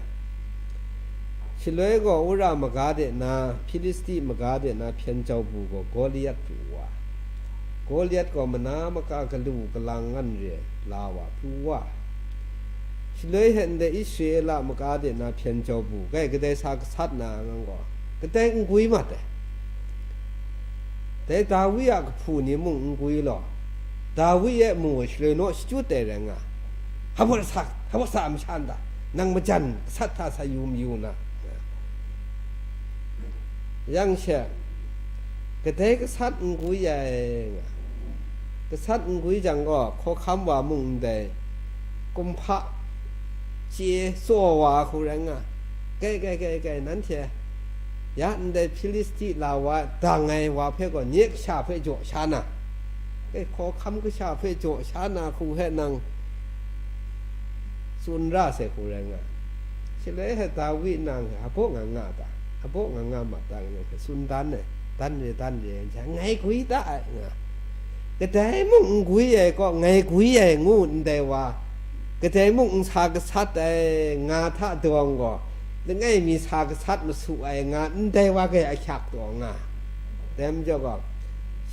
Shaloi gaw, Ura maga de na, Hpilisti maga de na hpyen jau bu gaw Goliat pru wa. Goliat gaw mana maka galu galang ngan re la wa, pru wa. Shaloi hte ndai Israela maga de na hpyen jau bu, kai kadai sa gasat na ngang gaw, kadai n gwi mat ai. Dai Dawi a kahpu ni mung n gwi law, Dawi e mu ai shaloi naw shachyut ai rai nga. Hpa sa, hpa sa masha nta, nang majan gasat hta sa yu mayu na. Yang she, kadai gasat n gwi ai nga. Gasat n gwi jang gaw, hkawhkam wa mung ndai, kumhpa chye tsaw wa hku rai nga. Kai, kai, kai, kai, nanhte, ya ndai Hpilisti la wa dang ai wa hpe gaw, nye kasha hpe jaw sha na, kai, hkawhkam kasha hpe jaw sha na hku hpe nang tsun ra sai hku rai nga. Shaloi hte Dawi nang hpe, "Abaw nga nga ta? Abaw nga nga ma ta?" nang hpe tsun dan ai, dan re, dan re, ngai gwi ta ai nga. Kadai mung n gwi ai kaw, ngai gwi ai ngu ndai wa, kadai mung n sa gasat ai nga hta dawng gaw, langai mi sa gasat masu ai nga ndai wa kai ahkyak taw nga. Dai majaw gaw,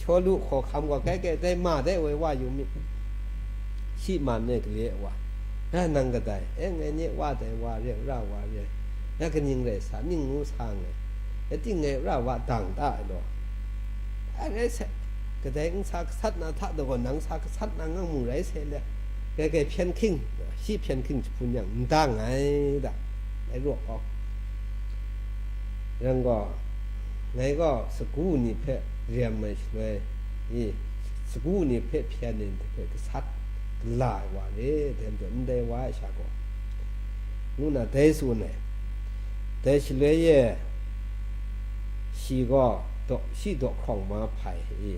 Shawlu hkawhkam gaw, kai kai, dai ma dai woi wa yu mi, shi man e gale wa, na nang kadai, e, ngai nye wa dai wa re, ra wa re, na kaning rai sa, ning ngu sa nngai, e, ting ngai ra wa dang ta ai law, a rai sai, kadai n sa gasat na hta dawng gaw, nang sa gasat na ngang mu rai sai le, kai kai hpyen hking, shi hpyen hking jahpun yang, n dang ai da, ai raw kau. Yang gaw, ngai gaw sagu ni hpe rem ai shaloi, i, sagu ni hpe hpyen ai ni hpe gasat gala ai wa re, dai majaw ndai wa ai sha gaw, ngu na dai tsun ai. Dai shaloi e, shi gaw daw, shi daw hkrawng ma hpai i,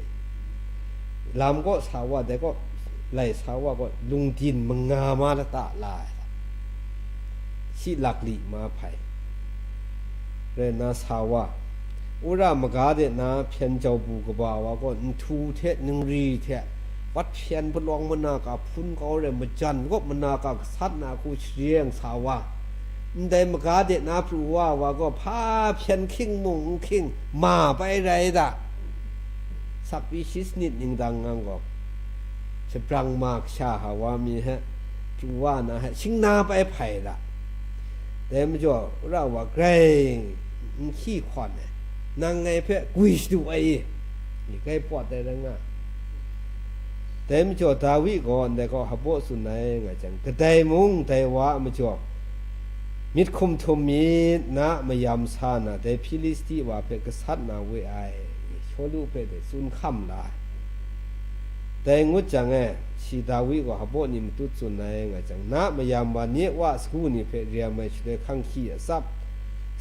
lam kaw sa wa, dai kaw lai sa wa gaw, lungdin manga ma lata la ai, shi lakli ma hpai. Rai nna sa wa, Ura maga de na hpyen jau bu kaba wa gaw, nhtu hte ningri hte, wat hpyen palawng mana ka hpun kau re, majan kaw mana ka gasat na hku share sa wa, ndai maga de na pru wa wa gaw, hpa hpyen hking mung n hking, ma bai rai da. Sakpyi shi sanit ning dang ngang gaw, shabrang ma kasha hawa mi hte pru wa na hte shingna bai hpai da. Dai majaw, Ura wa grai n hkyi hkawn ai, nang ngai hpe gwi shadu ai i? Ngai pawt ai rai nga. Dai majaw, Dawi gaw ndai kaw hpaw tsun ai nga jang, kadai mung dai wa a majaw, myit hkum htum myit, na a mayam sa na, dai Hpilisti wa hpe gasat na we ai, Shawlu hpe dai tsun hkam la ai. Dai ngut jang e, shi Dawi gaw hpaw ni matut tsun ai nga jang, na a mayam wa, nye wa sagu ni hpe rem ai shaloi hkang hkyi atsap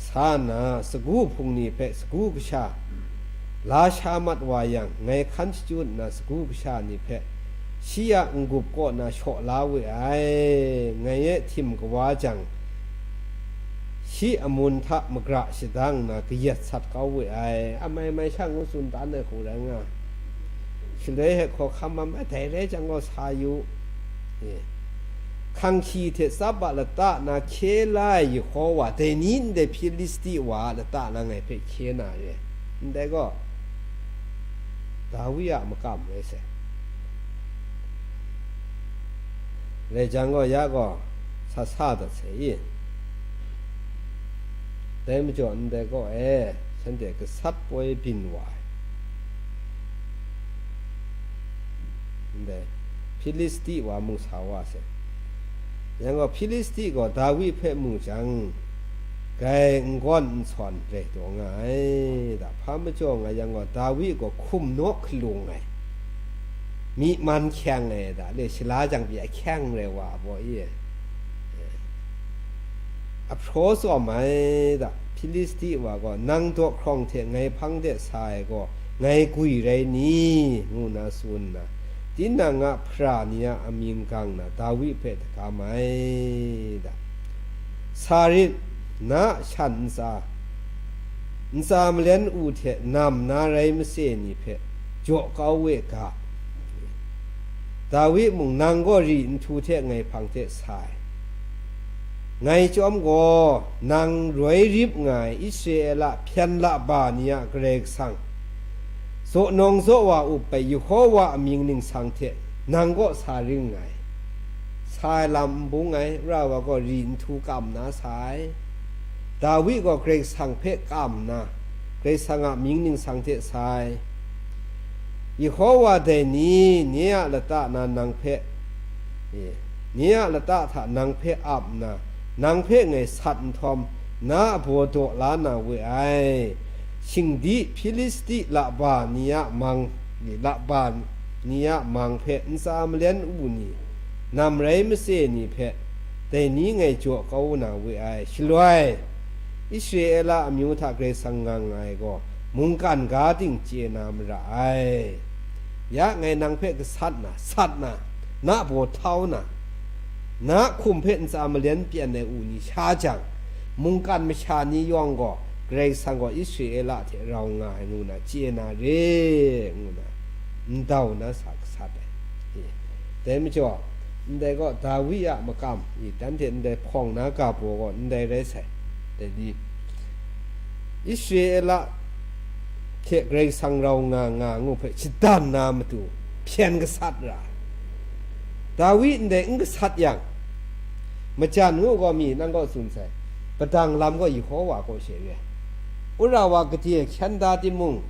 sa nna, sagu hpung ni hpe sagu kasha la sha mat wa yang, ngai hkan shachyu nna sagu kasha ni hpe shi a n-gup kaw na shaw la we ai, ngai e htim kawa jang, shi amun hta magra shadang nna kayat sat kau we ai, amai mai sha ngu tsun dan ai hku rai nga. Shaloi hte hkawhkam mam, "Dai rai jang gaw sa yu, e, hkang hkyi hte tsap a lata na hkye la ai Yehova, dai ni ndai Hpilisti wa a lata na ngai hpe hkye na re, ndai gaw, Dawi a makam rai sai." Rai jang gaw, ya gaw sa sa dat sai i? Dai majaw, ndai kaw e shanhte gasat poi byin wa ai. Ndai Hpilisti wa mung sa wa sai. Yang gaw, Hpilisti gaw Dawi hpe mu jang, grai n gawn n sawn rai taw nga ai da, hpa majaw nga yang gaw, Dawi gaw hkum naw hkalung ai, myi man hkyang ai da, le shala jang pyi ahkyang rai wa ai baw i, ahpraw tsawm ai da, Hpilisti wa gaw, "Nang daw hkrawng hte ngai hpang de sa ai gaw, ngai gwi rai ni?" ngu nna tsun nna, tinang a hpara ni a amying gang na Dawi hpe dagam ai da. Sa rit, na a shan ntsa, ntsa malen u hte nam na rai mase ni hpe jaw kau we ga. Dawi mung nang gaw ri nhtu hte ngai hpang hte sa ai. Ngai chyawm gaw, nang roi rip nga ai Israela hpyen laba ni a Karai Kasang, zaw nawng zaw wa up ai Yehova amying ningsang hte nang kaw sa ring nngai. Sa ai lam n bung ai, ra wa gaw ri nhtu kam na sa ai. Dawi gaw Karai Kasang hpe kam nna, Karai Kasang a mying ningsang hte sa ai. Yehova dai ni, nye a lata na nang hpe, e, nye a lata hta nang hpe ap nna, nang hpe ngai sat nhtawm, na a baw daw la na we ai. Shingdi Hpilisti laba ni a mang, laba ni a mang hpe ntsa malen u ni, nam rai matse ni hpe, dai ni ngai jaw kau na we ai. Shaloi, Israela amyu hta Karai Kasang nga nga ai gaw, mungkan ga ting chye na mara ai. Ya ngai nang hpe gasat na, sat na, na baw htau na, na hkum hpe ntsa malen pyan ai u ni sha jang, mungkan masha ni yawng gaw Karai Kasang gaw Israela hte rau nga ai ngu na chye na re, ngu na ndau na sa gasat ai. E, dai majaw, ndai gaw Dawi a makam, e, dan hte ndai hpawng na ga baw gaw ndai rai sai. Dai ni, Israela hte Karai Kasang rau nga nga ngu hpe shadan na matu, hpyen gasat ra ai. Dawi ndai n gasat yang, majan ngu gaw mi nang kaw tsun sai, padang lam gaw Yehova kaw she re ai. Wora wa gade hkyen da timung,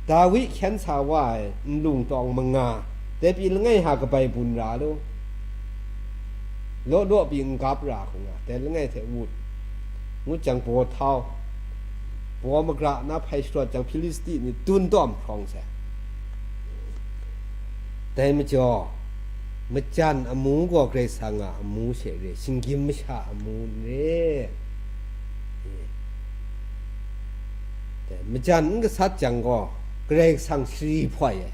Dawi hkyen sa wa ai nlung tawng manga, dai pyi langai ha kabai bun ra lu, law law pyi n gap ra hku nga, dai langai hte wut, ngut jang baw htau, baw magra na hpai sharawt jang, Hpilisti ni dun tawm hkrawng sai. Dai majaw, majan amu gaw Karai Kasang a amu she re, shinggyim masha amu n re. Dai, majan n gasat jang gaw, Karai Kasang shari hpoi ai.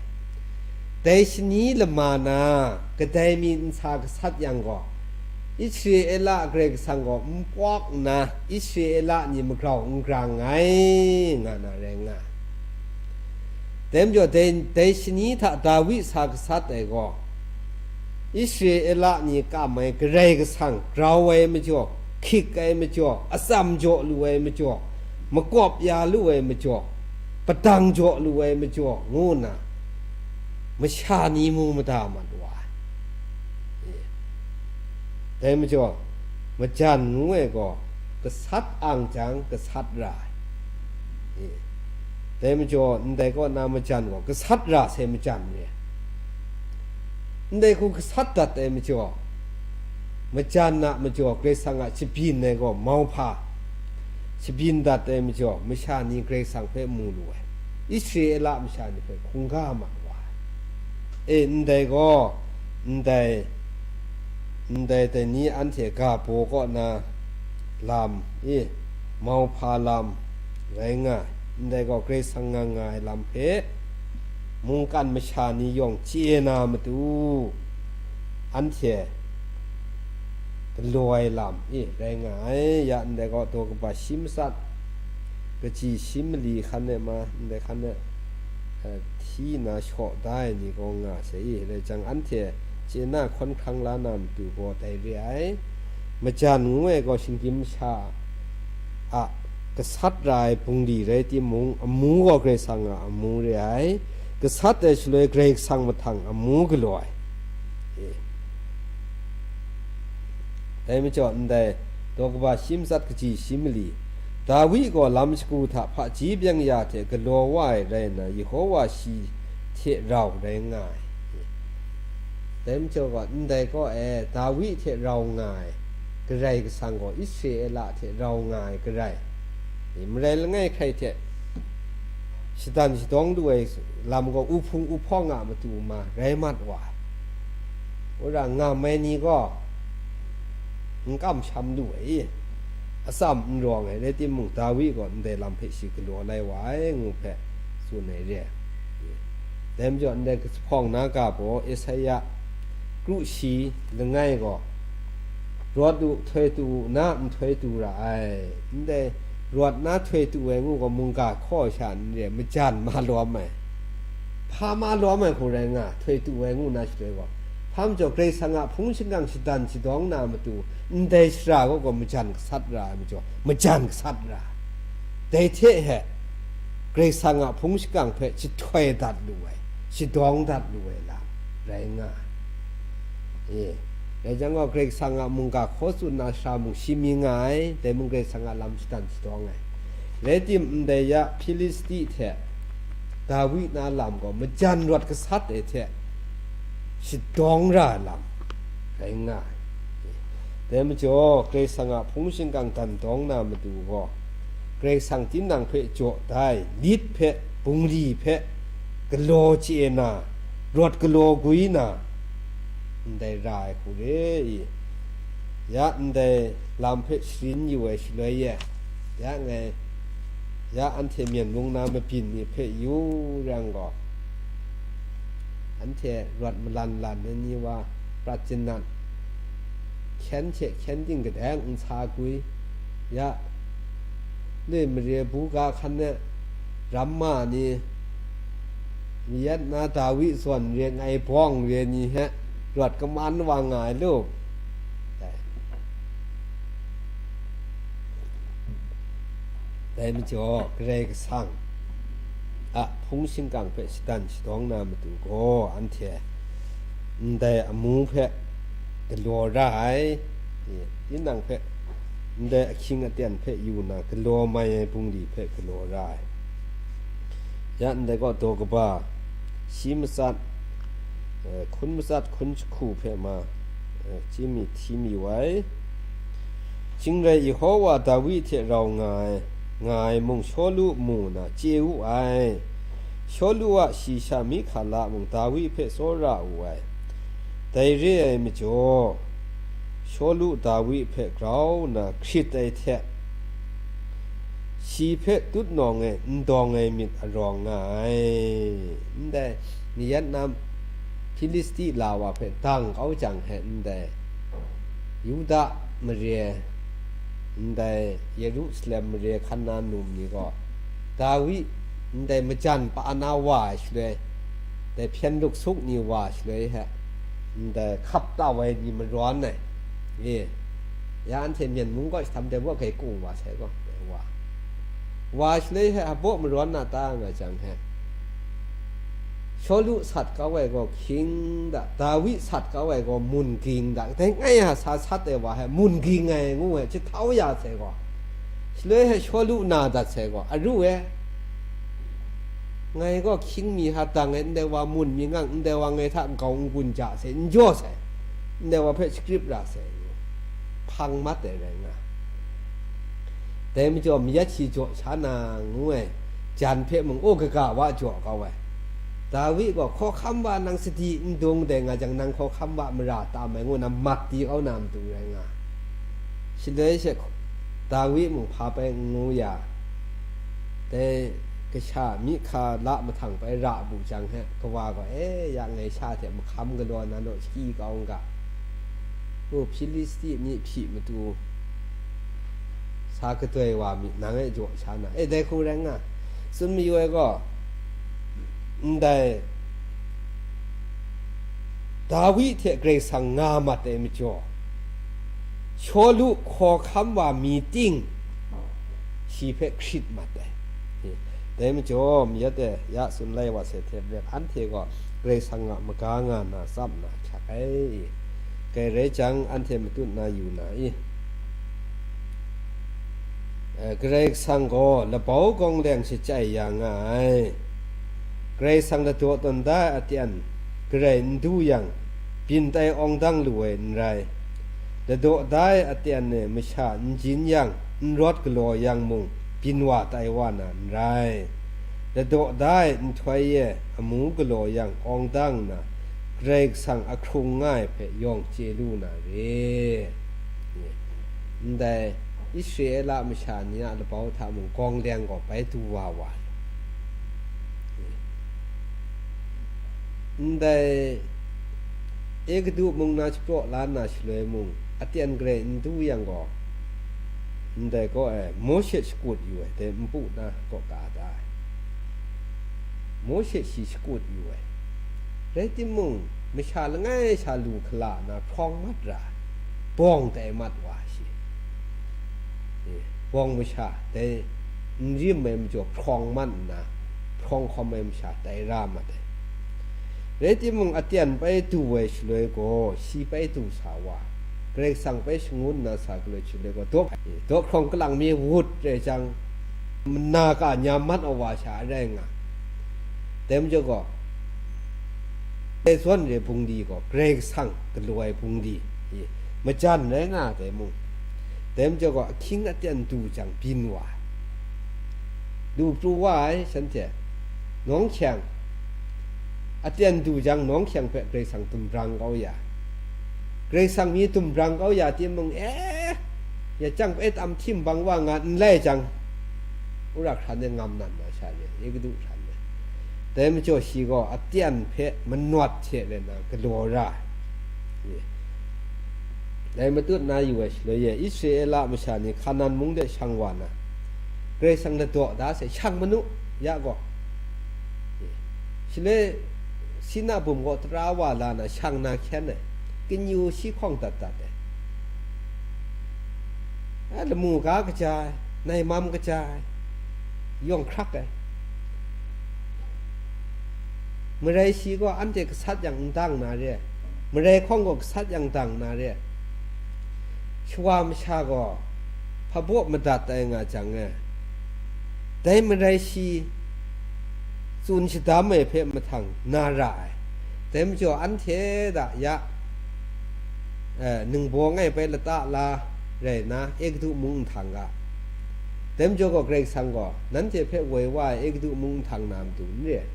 Dai shani lama na, kadai mi nsa gasat yang gaw, Israela Karai Kasang gaw n pawk nna, Israela ni magrau n grang ai, nga na rai nga ai. Dai majaw, dai, dai shani hta Dawi sa gasat ai gaw, Israela ni kam ai Karai Kasang grau ai majaw, hkyik ai majaw, atsam jaw lu ai majaw, makawp ya lu ai majaw, padang jaw lu ai majaw, ngu nna masha ni mu mada mat wa ai. E, dai majaw, majan ngu ai gaw, gasat ang jang, gasat ra ai. E, dai majaw, ndai kaw na majan gaw, gasat ra sai majan re ai. Ndai hku gasat dat ai majaw, majan a majaw, Karai Kasang a shabyin ai gaw, mauhpa shabyin dat ai majaw, masha ni Karai Kasang hpe mu lu ai, Israela masha ni hpe hkungga mat wa ai. E, ndai gaw, ndai, ndai dai ni anhte ga baw kaw na lam, e, mauhpa lam rai nga ai. Ndai gaw, Karai Kasang nga nga ai lam hpe mungkan masha ni yawng chye na matu, anhte galaw ai lam, e, rai nga ai. Ya ndai gaw, daw kaba shi matsat, kaji shi mali hkan e ma, ndai hkan e, eh, hti nna shaw da ai ni gaw nga sai, e, rai jang, anhte chye na hkawn hkrang la na matu gaw dai re ai. Majan ngu ai gaw shinggyim masha a gasat ra ai bungli rai timung, amu gaw Karai Kasang a amu re ai. Gasat ai shaloi Karai Kasang mahtang amu galaw ai. E. Dai majaw, ndai daw kaba shi matsat, kaji shi mali, Dawi gaw lam shagu hta hpaji byeng ya hte galaw wa ai rai nna, Yehova shi hte rau rai nga ai. Dai majaw gaw, ndai kaw e Dawi hte rau nga ai Karai Kasang gaw, Israela hte rau nga ai Karai, e, marai langai hkrai hte shadan shadawng lu ai lam gaw, uhpung uhpawng a matu ma rai mat wa ai. Wora ngam ai ni gaw n kamsham lu ai, atsam n rawng ai, rai timung, Dawi gaw ndai lam hpe shi galaw lai wa ai, ngu hpe tsun ai re ai. Dai majaw, ndai hpawng na ga baw, Esaia kru shi langai gaw, "Rawt u, htoi tu u, na nhtoi tu ra ai." Ndai rawt na htoi tu ai ngu gaw, mungga hkaw sha n re ai, majan ma lawm ai, hpa ma lawm ai hku rai nga, htoi tu ai ngu na shaloi gaw, Hpa majaw, Karai Kasang a hpung shingkang shadan shadawng na matu, ndai shara gaw, gaw majan gasat ra ai majaw, majan gasat ra. Dai hte he, Karai Kasang a hpung shingkang hpe jahtoi dat lu ai, shadawng dat lu ai lam rai nga ai. E, rai jang gaw, Karai Kasang a mungga hkaw tsun na shara mung shi mi nga ai, dai mung Karai Kasang a lam shadan shadawng ai. Rai tim, ndai ya Hpilisti hte Dawi na lam gaw majan rawt gasat ai hte shadawng ra ai lam rai nga ai. Dai majaw, Karai Kasang a hpung shingkang dan dawng na matu gaw, Karai Kasang tinang hpe jaw da ai lit hpe, bungli hpe galaw chye na, rawt galaw gwi na, ndai ra ai hku re i, ya ndai lam hpe sharin yu ai shaloi e, ya ngai, ya anhte Myen mung na mabyin ni hpe yu yang gaw, anhte rawt malan lan ai ni wa prat janan, hkyen hte hkyen ting kadeng n sa gwi, ya, le mare buga hkan e ramma ni, Yet na Dawi zawn re ngai bawng re ni hte rawt kaman wa nga ai lu. Dai, dai majaw, Karai Kasang a hpung shingkang hpe shadan shadawng na matu gaw, anhte ndai amu hpe galaw ra ai, tinang hpe ndai ahkying aten hpe yu na galaw mai ai bungli hpe galaw ra ai. Ya ndai gaw daw kaba, shi matsat, eh, hkun matsat hkun jahku hpe ma, eh, chyi mi hti mi wai. Shing rai, Yehova Dawi hte rau nga ai, nga ai mung Shawlu mu na chye wu ai. Shawlu a shayi sha Mihkala mung Dawi hpe tsawra wu ai. Dai re ai majaw, Shawlu Dawi hpe grau nna hkrit ai hte, shi hpe tutnawng e n dawng ai myit arawng nga ai. Ndai, ni yan nam Hpilisti la wa hpe dang kau jang he ndai, Yuda mare, ndai Yerusalem mare hkan na num ni gaw, Dawi ndai majan pa na wa ai shaloi, dai hpyen luksuk ni wa ai shaloi he, ndai hkap tau ai ni marawn ai. E, ya anhte Myen mung kaw jahtam dai baw gai kung wa sai gaw, dai wa. Wa shaloi he, hpabaw marawn na ta nga jang he, Shawlu sat kau ai gaw hkying da, Dawi sat kau ai gaw mun ging da, dai ngai a sa sat ai wa he mun ging ai ngu ai, jahtau ya sai gaw, shaloi he Shawlu na dat sai gaw, aru e, ngai gaw hkying mi hta dang ai, ndai wa mun mi ngang, ndai wa ngai hta nkau n-gun ja sai, n jaw sai, ndai wa hpe shagrip ra sai, hpang mat ai rai nga. Dai majaw, mayat shi jaw sha na ngu ai, jan hpe mung aw kaga wa jaw kau ai. Dawi gaw, hkawhkam wa nang sadi n dung dai nga jang, nang hkawhkam wa mara tam ai ngu na mat di kau na matu rai nga. Shaloi she Dawi mung hpa bai n ngu ya, dai kasha Mihkala mahtang bai ra bu jang he, kawa gaw, "E, ya ngai sha hte mahkam galaw na law, shayi kau n ga. U, Hpilisti ni hpyi matu sa kadoi wa mi, nang e jaw sha na, e, dai hku rai nga." Tsun mayu ai gaw, ndai Dawi hte Karai Kasang nga mat ai majaw, Shawlu hkawhkam wa mi ting, shi hpe hkrit mat ai. Dai majaw, mayat e, ya tsun lai wa sai hte maren, anhte gaw Karai Kasang a maga nga na tsap na hkyak ai. Kai rai jang, anhte matut na yu na i? Eh, Karai Kasang gaw labau gawng leng shachyai ya nga ai. Karai Kasang ladaw tawn da ai aten garai n du yang, byin tai awng dang lu ai n rai. Ladaw da ai aten e masha n jin yang, n rawt galaw yang mung, byin wa tai wa na n rai. Ladaw da ai nhtoi e amu galaw yang awng dang nna, Karai Kasang ahkrung nga ai hpe yawng chye lu na re. Ndai Israela masha ni a labau hta mung gawng leng gaw bai du wa wa ai. Ndai Egutu mung na shapraw la nna shaloi mung, aten garai n du yang gaw, ndai kaw e Mawshe shakut yu ai, dai npu na kaw ka da ai. Mawshe shi shakut yu ai. Rai timung, masha langai sha lu hkala na hprawng mat ra, bawng tai mat wa shi. E, bawng masha dai n rim ai majaw hprawng mat nna, hprawng hkawm ai masha tai ra mat ai. Rai timung, aten bai du ai shaloi gaw, shi bai du sa wa, Karai Kasang bai shangun nna sa galoi shaloi gaw, daw, daw hkrawng kalang mi wut rai jang, mana ka nyam mat a wa sha rai nga. Dai majaw gaw, dai zawn re bungli gaw, Karai Kasang galaw ai bungli, i, majan rai nga ai dai mung, dai majaw gaw, ahkying aten du jang byin wa ai. Lu pru wa ai shanhte, nawng hkyeng, aten du jang nawng hkyeng hpe Karai Kasang dumbrang kau ya, Karai Kasang mi dumbrang kau ya timung, e, ya chyang bai tam htim bang wa nga n lai jang, wora hkran e ngam nan na sha ni, Egutu hkran e. Dai majaw shi gaw aten hpe manawt hte rai nna galaw ra ai. Dai matut na yu ai shaloi e, Israela masha ni Hkanan mung de shang wa na, Karai Kasang ladaw da sai, shang manu, ya gaw. Shaloi, Sina bum gaw tara wa la na, shang na hkyen ai, kinyu shi hkawng dat dat ai. A, lamu ga kaja ai, naimam kaja ai, yawng hkrak ai. Marai shi gaw anhte gasat yang n dang na re ai, marai hkawng gaw gasat yang dang na re ai. Shawa masha gaw hpabaw madat ai nga jang e, dai marai shi tsun shadam ai hpe mahtang na ra ai. Dai majaw anhte da ya, eh, ningbawng e bai lata la rai nna, Egutu mung nhtang ga. Dai majaw gaw, Karai Kasang gaw nanhte hpe woi wa ai Egutu mung nhtang na matu n re ai.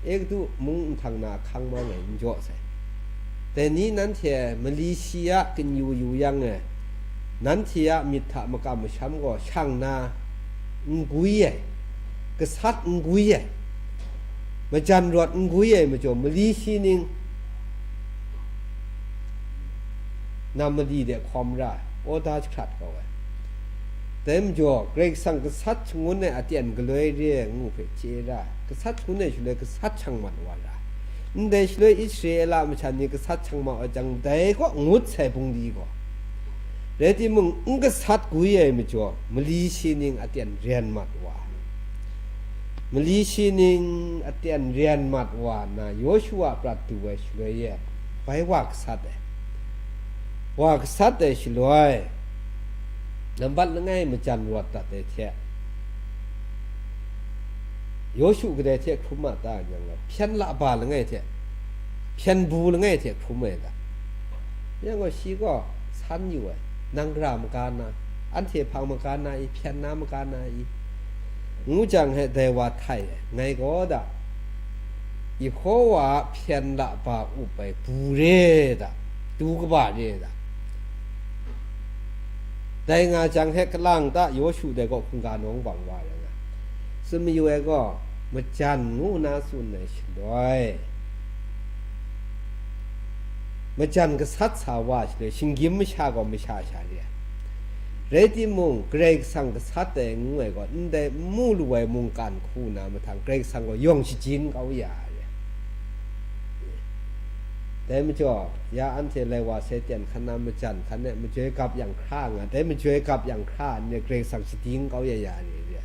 Egutu mung nhtang na ahkang mang e n jaw sai. Dai ni nanhte mali shi a kinyu yu yang e, nanhte a myit hta makam masham gaw shang na n gwi ai, gasat n gwi ai, majan rawt n gwi ai majaw, mali shi ning nam mali de hkawm ra ai, order jahkrat kau ai. Dai majaw, Karai Kasang gasat shangun ai aten galoi re ai ngu hpe chye ra ai, gasat shangun ai shaloi gasat shang mat wa ra ai. Ndai shaloi Israela masha ni gasat shang mat wa jang, dai kaw ngut sai bungli gaw, rai timung, n gasat gwi ai majaw, mali shi ning aten ren mat wa ai. Mali shi ning aten ren mat wa nna, Yawshu a prat du ai shaloi e, bai wa gasat ai. Wa gasat ai shaloi, nambat langai majan rawt dat ai hte, Yawshu kadai hte hkrum a ta yang, hpyen laba langai hte, hpyen bu langai hte hkrum ai ta? Yang gaw, shi gaw san yu ai, nang ra maga na, anhte hpang maga na i, hpyen na maga na i, ngu jang he dai wa htai ai. Ngai gaw da, Yehowa a hpyen laba up ai bu re da, du kaba re da, dai nga jang he kalang ta Yawshu dai gaw hkungga nawng bang wa rai nga. Tsun mayu ai gaw, majan ngu na tsun ai shaloi, majan gasat sa wa shaloi, shinggyim masha gaw masha sha re ai. Rai timung, Karai Kasang gasat ai ngu ai gaw, ndai n mu lu ai mungkan hku na mahtang, Karai Kasang gaw yawng shajin kau ya ai. Dai majaw, ya anhte lai wa sai ten hkan na majan hkan e majoi gap yang hkra nga, dai majoi gap yang hkra nni Karai Kasang shading kau ya ya ni re.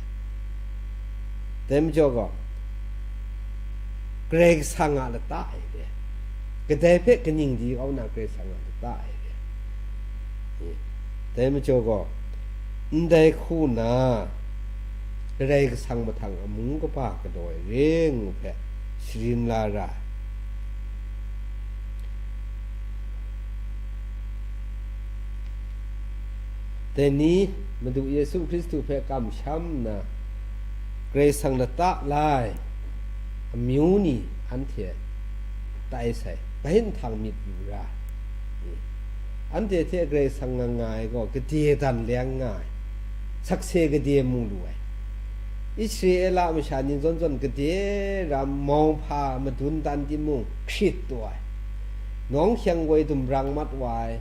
Dai majaw gaw, Karai Kasang a lata e re, kadai hpe kaning di kau na Karai Kasang a lata e re. Dai majaw gaw, ndai hku na, Karai Kasang mahtang amu kaba galaw ai re ngu hpe sharin la ra ai. Dai ni, Madu Yesu Hkristu hpe kamsham nna, Karai Kasang lata la ai amyu ni anhte tai sai, bai nhtang myit yu ra ai. Anhte hte Karai Kasang nga nga ai gaw, gade dan leng nga ai, sakse gade mu lu ai. Israela masha ni zawn zawn gade ram mauhpa madun dan timung, hkrit taw ai, nawng hkyeng woi dumrang mat wa ai,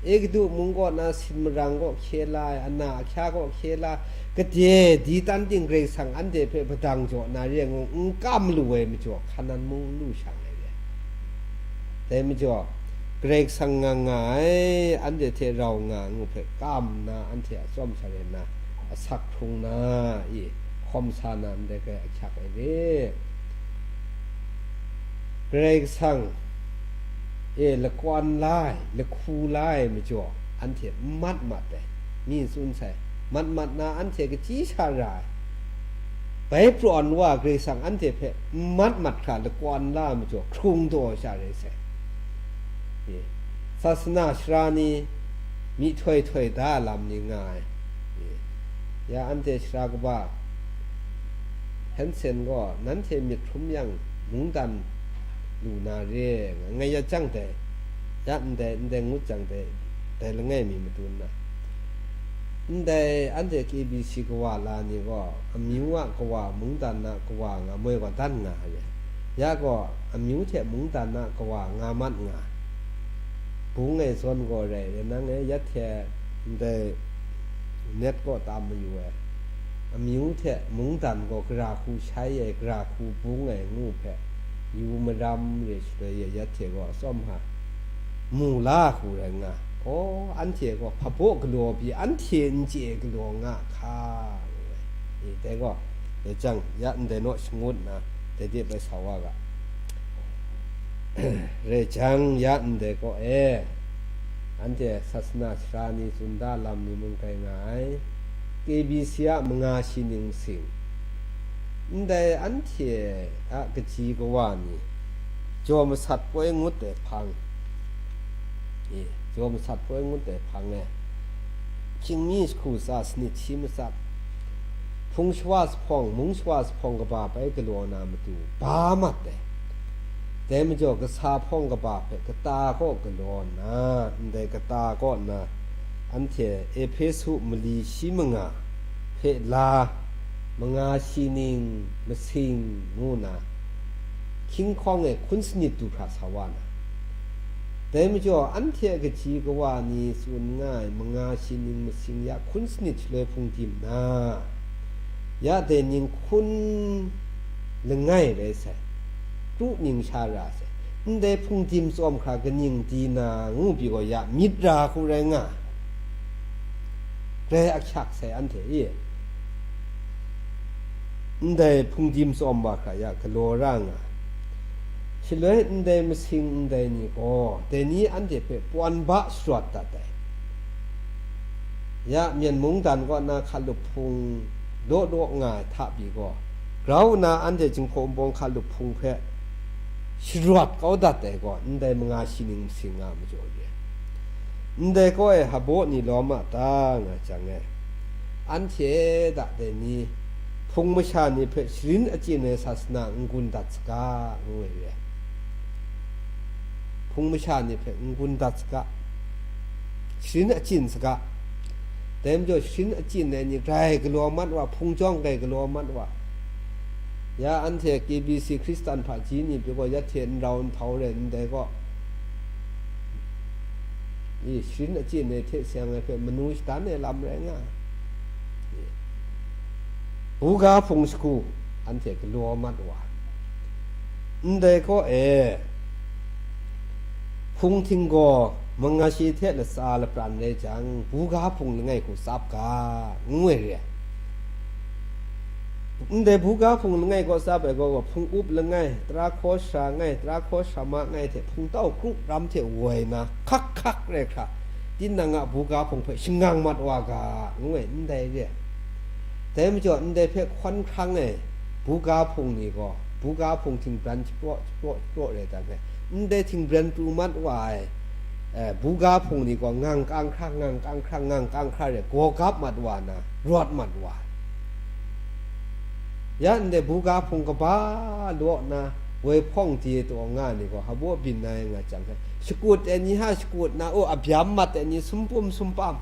Egutu mung kaw na sin marang kaw hkye la ai, ana ahkya kaw hkye la ai, gade di tan ting Karai Kasang anhte hpe padang jaw na re ai ngu n kam lu ai majaw, Hkanan mung n lu shang ai re. Dai majaw, Karai Kasang nga nga ai, anhte hte rau nga ngu hpe kam nna anhte a tsawm sha re nna, asak hkrung na, i, hkawm sa na ndai hkrai ahkyak ai re. Karai Kasang e lakwan la ai, lahku la ai majaw, anhte n mat mat ai, mi tsun sai, mat mat na anhte kachyi sha ra ai. Bai prawn wa Karai Kasang anhte hpe n mat mat hkra lakwan la ai majaw, hkrung daw sha rai sai. E, sasana sara ni myihtoi htoi da ai lam ni nga ai. E, ya anhte sara kaba Hensen gaw, nanhte myit hkrum yang, mungdan lu na re, nga ngai ya jang dai, ya ndai, ndai ngut jang dai, dai langai mi matu nna, ndai anhte K B C kawa la ni gaw, amyu a kawa, mungdan a kawa nga moi gaw dan nga ai. Ya gaw, amyu hte mungdan a kawa nga mat nga ai. Bung e zawn gaw rai, rai nang e, ya hte ndai net kaw tam mayu ai. Amyu hte mungdan gaw gara hku shai ai, gara hku bung ai ngu hpe, yu maram re shaloi e, ya hte gaw atsawm hpa mu la hku rai nga. Gaw, anhte gaw hpabaw galaw pyi, anhte n chye galaw nga hka, ngu ai. E, dai gaw, dai jang, ya ndai naw shangut nna, dai de bai sa wa ga. Rai jang, ya ndai kaw e, anhte sasana sara ni tsun da lam ni mung kai nga ai, K B C a manga shi ning masing, ndai anhte a kaji kawa ni, jaw masat poi ngut ai hpang, e, jaw masat poi ngut ai hpang e, hkying mi jahku tsa sanit shi matsat, hpung shawa zuphpawng, mung shawa zuphpawng kaba bai galaw na matu, ba mat ai. Dai majaw, kasa hpawng kaba hpe kata kaw galaw nna, ndai kata kaw nna, anhte Ehpesu mali shi manga hpe la, manga shi ning masing ngu na, hkying hkawng e hkun sanit du hkra sa wa na, dai majaw, anhte a kaji kawa ni tsun nga ai manga shi ning masing ya hkun sanit shaloi hpung dim na, ya dai ning hkun langai rai sai, kru ning sha ra sai, ndai hpung dim tsawm hkra kaning di na ngu pyi gaw, ya myit ra hku rai nga ai. Grai ahkyak sai anhte e, ndai hpung dim tsawm wa hkra ya galaw ra nga ai. Shaloi ndai masing ndai ni gaw, dai ni anhte hpe pawn ba sharawt dat ai. Ya, Myen mungdan kaw na hkalup hpung law law nga ai hta pyi gaw, grau nna anhte Jinghpaw Wunpawng hkalup hpung hpe sharawt kau dat ai gaw, ndai manga shi ning masing nga majaw re ai. Ndai kaw e hpabaw ni lawm a ta nga jang e, anhte da dai ni, hpung masha ni hpe sharin achyin ai sasana n-gun dat saga, ngu ai re ai. Hpung masha ni hpe n-gun dat saga, sharin achyin saga. Dai majaw, sharin achyin ai ni grai galaw mat wa, hpung jawng grai galaw mat wa. Ya anhte K B C Hkristan hpaji ni pyi gaw, ya hte n rau n htau rai ndai gaw, i, sharin achyin ai hte seng ai hpe manu shadan ai lam rai nga ai. I, buga hpung shagu anhte galaw mat wa ai. Ndai kaw e, hpung htinggaw mangashi hte latsa lapran rai jang, buga hpung langai hku tsap ga, ngu ai re ai. Ndai buga hpung langai kaw tsap ai gaw, hpung up langai, tara hkaw sara ngai, tara hkaw sara ma ngai hte hpung tau kru ram hte woi na, hkak hkak rai hkra, tinang a buga hpung hpe shangang mat wa ga, ngu ai, ndai re ai. Dai majaw, ndai hpe hkawn hkrang ai buga hpung ni gaw, buga hpung htingbran shapraw, shapraw, shapraw rai dan hpe, ndai htingbran pru mat wa ai, eh, buga hpung ni gaw ngang kang hkra, ngang kang hkra, ngang kang hkra rai, gaw gap mat wa na, rawt mat wa ai. Ya ndai buga hpung kaba law nna, woi hpawng de taw nga ai ni gaw, hpabaw byin na ai nga jang hpe, shakut ai ni hta shakut na, o, abyam mat ai ni sumpum sumpam,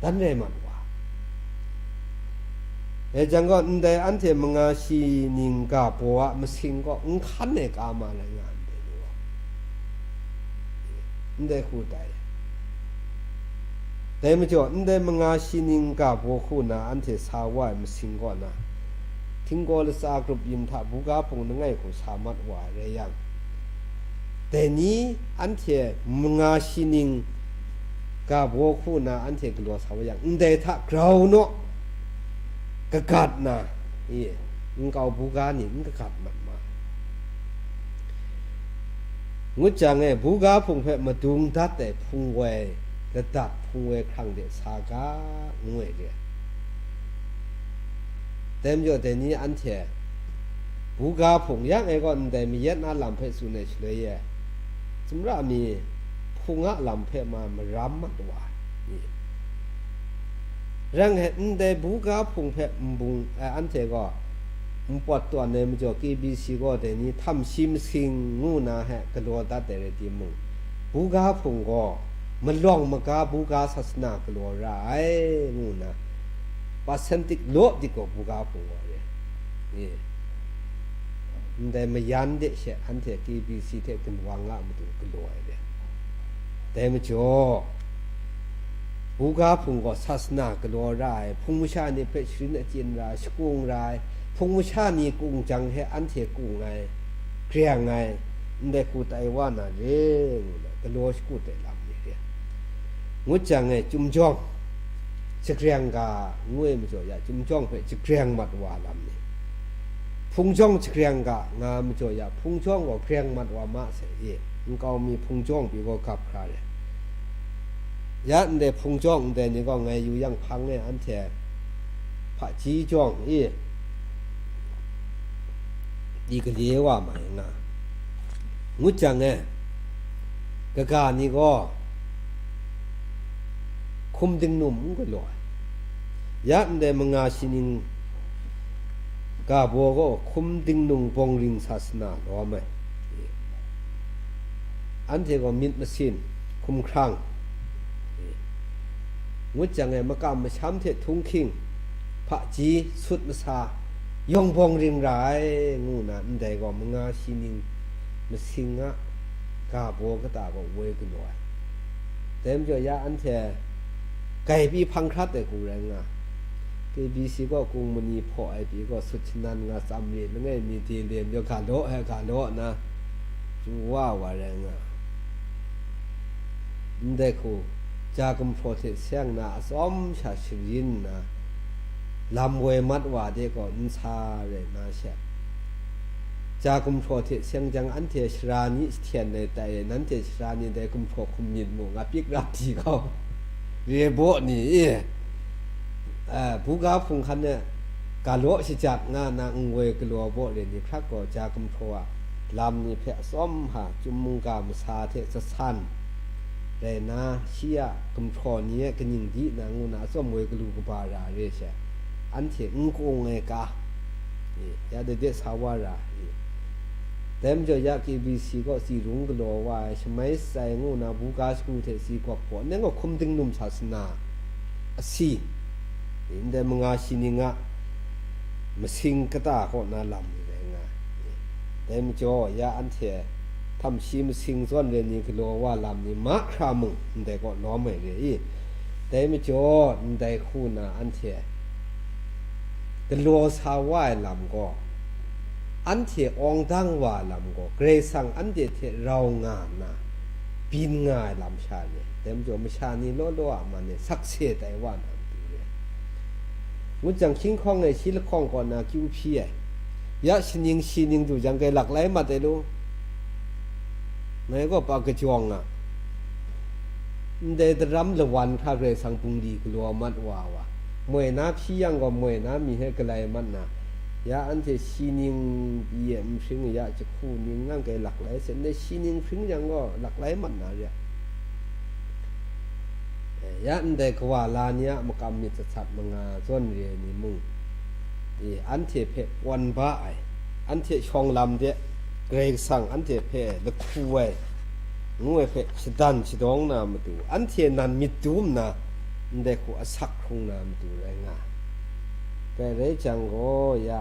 dan rai mat wa. Dai jang gaw, ndai anhte manga shi ning ga baw a masing gaw n hkan ai ka ma rai nga ndai ni gaw, ndai hku tai. Dai majaw, ndai manga shi ning ga baw hku na anhte sa wa ai masing kaw na, htinggaw latsa grup yin hta buga hpung langai hku sa mat wa ai rai yang, dai ni anhte manga shi ning ga baw hku na anhte galaw sa wa yang, ndai hta grau naw kagat na, i, nkau buga ni n kagat mat ma ai. Ngut jang e, buga hpung hpe madung dat ai hpung woi ladat, hpung woi hkrang de sa ga, ngu ai re. Dai majaw, dai ni anhte buga hpung yang e gaw, ndai mayat na lam hpe tsun ai shaloi e, sumra mi hpung a lam hpe ma maram mat wa ai. Rai ngai, ndai buga hpung hpe nbung ai anhte gaw, npawt tawn ai majaw, K B C gaw dai ni htam shi masing ngu na he galaw dat ai rai timung, buga hpung gaw malawng maga buga sasana galaw ra ai, ngu na, percentage law dik gaw buga hpung gaw re. E. Ndai mayan de she anhte K B C hte ginwang a matu galaw ai re. Dai majaw, buga hpung gaw sasana galaw ra ai, hpung masha ni hpe sharin achyin ra ai, shakung ra ai, hpung masha ni kung jang he anhte kung ai, greng ai, ndai hku tai wa na re, ngu na galaw shakut ai lam ni re. Ngut jang e, chyum jawng, jagreng ga, ngu ai majaw ya, chyum jawng hpe jagreng mat wa lam ni, hpung jawng jagreng ga, nga majaw ya, hpung jawng gaw greng mat wa ma sai e, nkau mi hpung jawng pyi gaw gap hkra re. Ya ndai hpung jawng ndai ni gaw ngai yu yang hpang e anhte hpaji jawng e, di gale wa ma ai nga. Ngut jang e, kaga ni gaw hkum dingnum n galaw ai. Ya ndai manga shi ning ga baw gaw hkum dingnung bawng ring sasana lawm ai. Anhte gaw myit masin, hkumhkrang, ngut jang e, makam masham hte htunghking, hpaji, sut masa, yawng bawng ring ra ai, ngu na ndai gaw manga shi ning masing a ga baw kata gaw woi galaw ai. Dai majaw ya anhte gaibi hpang hkrat ai hku rai nga, K B C gaw kung mani hpaw ai pyi gaw sut shanan nga tsam re langai mi de lem yaw ga law ai ga law na pru wa wa rai nga. Ndai hku, ja gumhpraw hte seng na atsawm sha sharin nna, lam woi mat wa de gaw n sa rai na she, ja gumhpraw hte seng jang anhte sara ni jahten ai tai e, nanhte sara ni dai gumhpraw hkum myit mu, nga pik rap di gaw, re baw ni e, a, buga hpung hkan e ga law shajat nga na n woi galaw baw re ni hkrak gaw, ja gumhpraw a lam ni hpe atsawm hpa, chyum mungga masa hte zasan rai na, shi a gumhpraw ni e kaning di na ngu na atsawm woi galu kaba ra re she, anhte n kung ai ka, e, ya de de sa wa ra, e. Dai majaw ya K B C gaw tsi rung galaw wa ai, shamai shatsai ngu na buga shagu hte si gawp gaw, nang gaw hkum dingnum sasana asi, ndai manga shi ning a masing kata kaw na lam ni rai nga ai. Dai majaw, ya anhte htam shi masing zawn re ni galaw wa lam ni mahkra mung ndai kaw lawm ai re i? Dai majaw, ndai hku na anhte galaw sa wa ai lam gaw, anhte awng dang wa ai lam gaw, Karai Kasang anhte hte rau nga nna, byin nga ai lam sha ni, dai majaw masha ni law law a man e sakse tai wa na matu re. Ngut jang, hkying hkawng e shi lahkawng kaw na kyu hpyi ai, ya shaning shi ning du jang, grai lak lai mat ai lu. Ngai gaw pa kajawng a, ndai daram lawan hkra Karai Kasang bungli galaw mat wa wa, moi na hpyi yang gaw, moi na mi hpe galai mat na, ya anhte shi ning pyi e nhpring ya jahku ning nang grai lak lai se, ndai shi ning hpring yang gaw, lak lai mat na re. E, ya ndai kawa la ni a makam myit sat sat manga zawn re ai ni mung, e, anhte hpe pawn ba ai, anhte shawng lam de Karai Kasang anhte hpe lahku ai, ngu ai hpe shadan shadawng na matu, anhte nan myit dum nna, ndai hku asak hkrung na matu rai nga ai. Dai rai jang gaw, ya,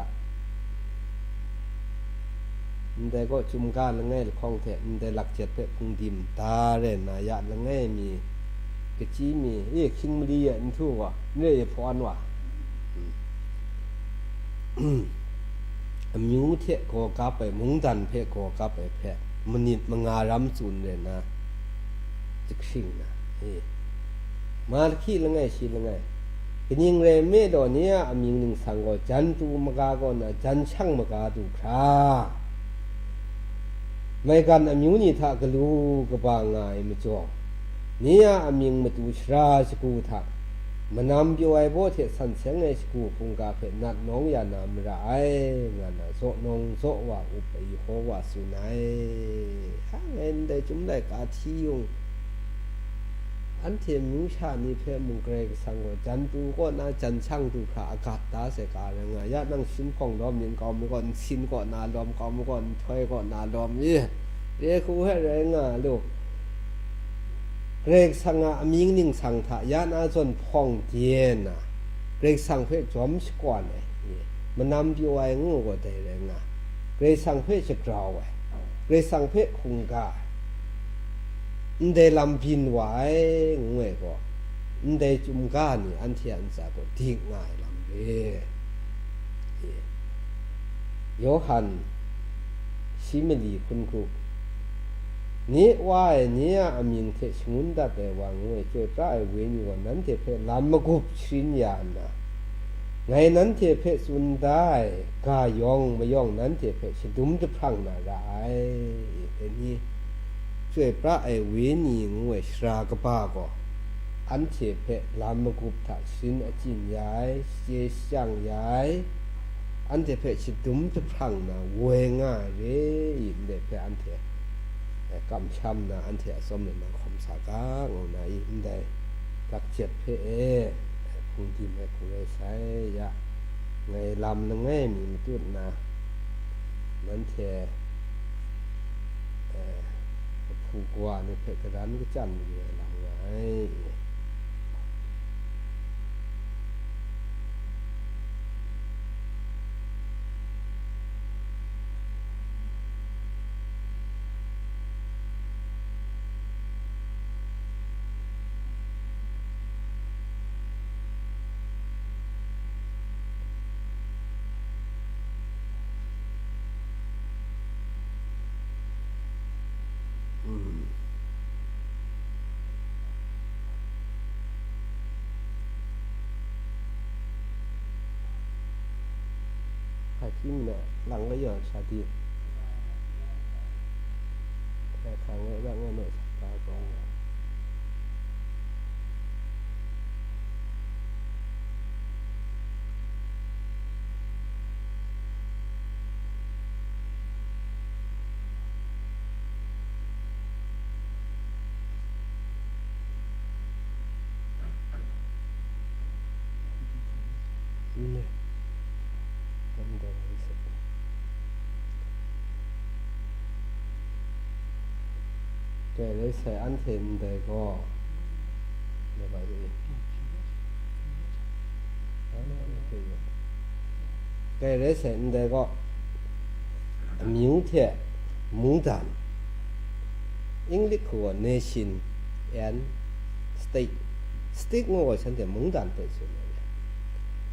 ndai gaw chyum ga langai lahkawng hte ndai lakjet hpe hpung dim da rai nna, ya langai mi, kachyi mi, e, hkying mali e nhtu wa, n re e hpawn wa, mm, Amyu hte gaw gap ai, mungdan hpe gaw gap ai hpe, manit manga ram tsun rai nna, jahkring na, e, mahkri langai shi langai, kaning rai nme law, ni a amying ningsang gaw jan tu maga kaw na, jan shang maga du hkra, maigan amyu ni hta galu kaba nga ai majaw, ni a amying matu sara shagu hta, manam pyaw ai baw hte san seng ai shagu hkungga hpe nat nawng ya na mara ai, nga na zaw nawng zaw wa up ai Yehova tsun ai. Ha, ngai ndai Chyum laika hti yung, anhte amyu sha ni hpe mung Karai Kasang gaw jan tu kaw na jan shang du hkra agat da sai ga rai nga, ya nang shin hpawng lawm yin kau mu gaw, nsin kaw na lawm kau mu gaw, nhtoi kaw na lawm i, re hku hpe rai nga lu. Karai Kasang a amying ningsang hta ya na zawn hpawng de na, Karai Kasang hpe jawm shakwan ai, manam pyaw ai ngu gaw dai rai nga, Karai Kasang hpe shagrau ai, Karai Kasang hpe hkungga ai, ndai lam byin wa ai ngu ai gaw, ndai Chyum ga ni anhte a ntsa gaw dik nga ai lam re. E, Yawhan shi mali hkun hku, ni wa ai, ni a amying hte shangun dat ai wa ngu ai chyoi pra ai Wenyi gaw nanhte hpe lam magup sharin ya nna, ngai nanhte hpe tsun da ai ga yawng mayawng nanhte hpe shadum jahprang na ra ai. Dai ni, chyoi pra ai Wenyi ngu ai sara kaba gaw, anhte hpe lam magup hta sharin achyin ya ai, shachye shachyang ya ai, anhte hpe shadum jahprang na woi nga ai re i, ndai hpe anhte, eh, kamsham na, anhte atsawm le na hkawm sa ga, ngu na i, ndai dakjet hpe e, eh, hpungdim ai hku rai sai ya, ngai lam langai mi matut na, nanhte, eh, kahpu kawa ni hpe garan kachyan mayu ai lam nga ai. Hpa hkying na lang la yawn sha di? Hpa hkang e, rang e, naw sa hpa gaw. Dai rai sai, anhte ndai gaw, Dai rai sai ndai gaw, amyu hte mungdan, English hku gaw nation and state, state ngu gaw shanhte mungdan hpe tsun ai re,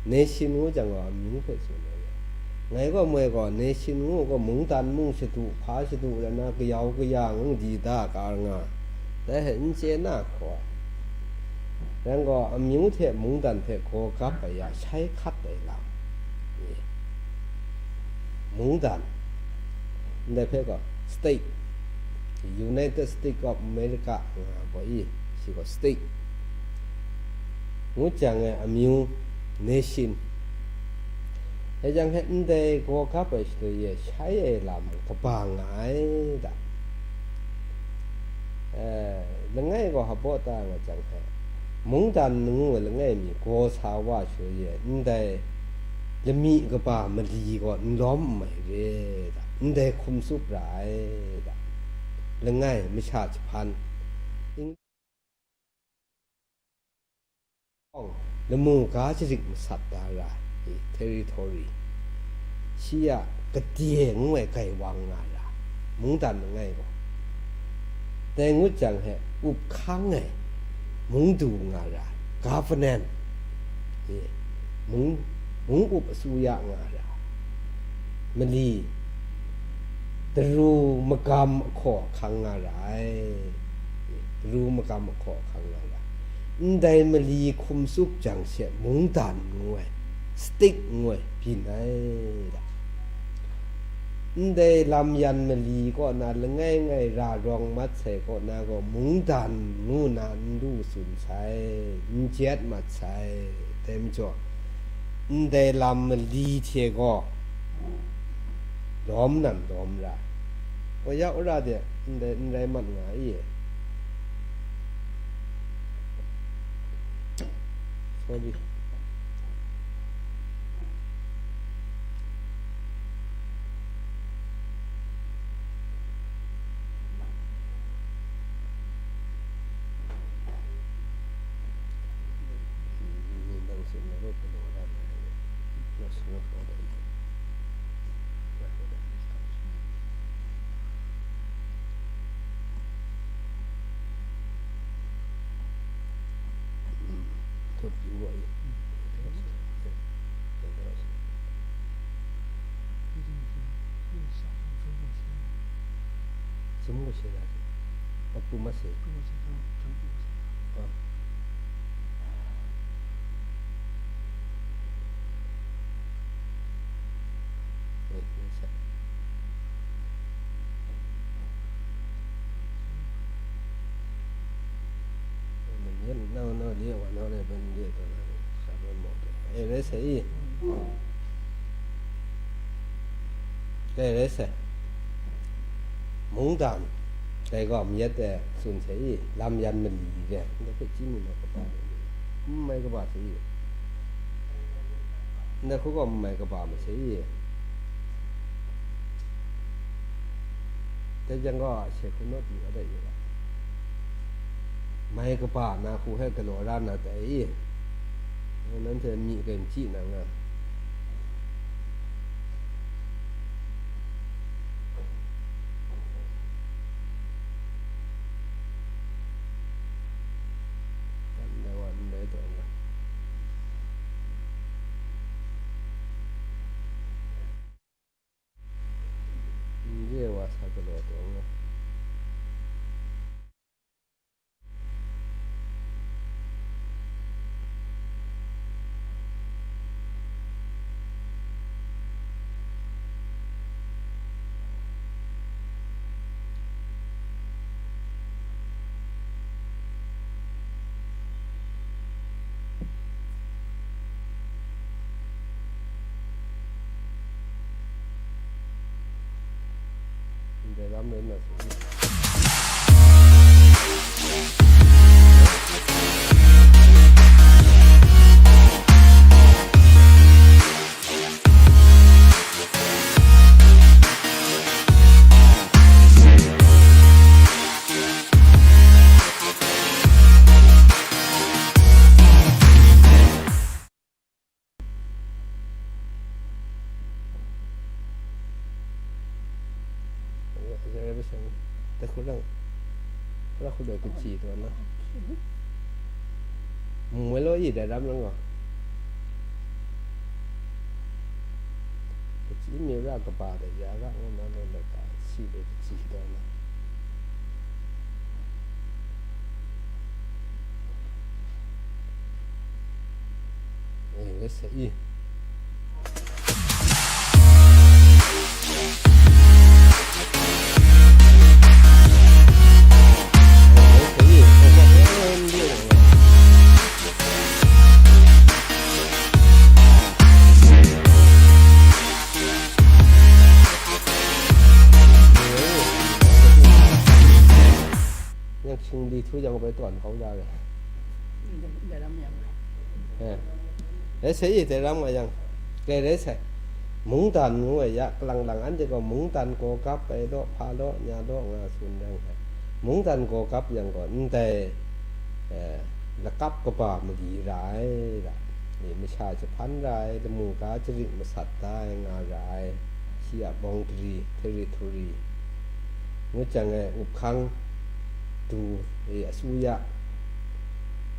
nation ngu jang gaw amyu hpe tsun ai re. Ngai gaw moi gaw nation ngu gaw mungdan mung shadu, hpa shadu rai na, kayau kaya ngu di da kar nga, dai hte n chye na hkaw ai. Rai gaw, amyu hte mungdan hpe gaw gap ai ya, shai hkat ai lam, e, mungdan, ndai hpe gaw state, United States of America nga gaw i, shi gaw state ngu jang e, amyu, nation, dai jang hte ndai gaw gap ai shaloi e shai ai lam kaba nga ai da. Eh, langai gaw hpaw ta nga jang hte, mungdan ngu ai langai mi gaw sa wa shaloi e, ndai lami kaba mali gaw n lawm n mai re da, ndai hkum tsup ra ai da, langai masha jahpan, lamu ga sharik masat da ra ai, territory, shi a gade ngu ai gai wang nga ra, mungdan langai gaw. Dai ngut jang hte, up hkang ai, mung du nga ra, governance, e, mung, mung up asuya nga ra, mali, daru magam ahkaw ahkang nga ra ai. Daru magam ahkaw ahkang nga ra ai. Ndai mali hkum tsup jang she mungdan ngu ai, stick ngu ai, byin ai da. Ndai lam yan mali kaw na langai ngai ra rawng mat sai kaw na gaw, mungdan ngu na n lu tsun sai, n jet mat sai. Dai majaw, ndai lam mali hte gaw lawm nan lawm ra. Wa ya wora de ndai n rai mat nga i? Sorry. Dai rai sai. Mungdan, dai gaw mayat e tsun sai i, lam yan mali re, ndai hpe chyi mi na kaba, n mai kaba sai i, ndai hku gaw n mai kaba ma sai i, dai jang gaw a she hku naw pyi wa dai i ra, mai kaba na hku hpe galaw ra na dai i, nanhte myi kai n chyi na nga. N re wa sa galaw taw nga. Ndai lam rai nna sung. Dai hku lang, hku la hku loi kaji taw na. Mung mai law i dai ram lang gaw. Kaji mi ra kaba dai ya ra ngu na law lai ka si dai kaji taw na. Eh, let's say, i. Yang shingli htu jang bai tawn kau da re. Ndai ram yang. Eh. Rai sai i, dai ram nga yang. Dai rai sai. Mungdan ngu ai ya, kalang lang anhte gaw mungdan gaw gap ai law, hpa law, nya law, nga tsun yang sai. Mungdan gaw gap yang gaw, ndai, eh, lakap kaba mali ra ai ra. Ni masha jahpan ra ai, lamu ga jarit masat da ai nga ra ai. Shi a boundary, territory. Ngut jang e, up hkang, du, e, asuya,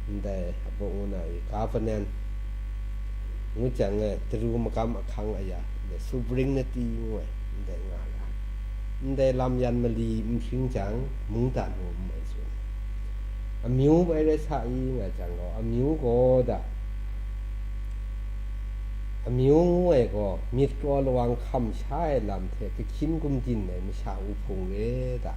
ndai a bawng ngu na e, governance, Ngut jang e, daru magam ahkang aya, Sovereignty ngu ai, ndai nga ra. Ndai lam yan mali n hpring jang, mungdan ngu n mai tsun. Amyu bai rai sa i nga jang gaw, amyu gaw da, amyu ngu ai gaw, myit kraw lawang hkam sha ai lam hte kahkyin gumdin ai masha wuhpung re da.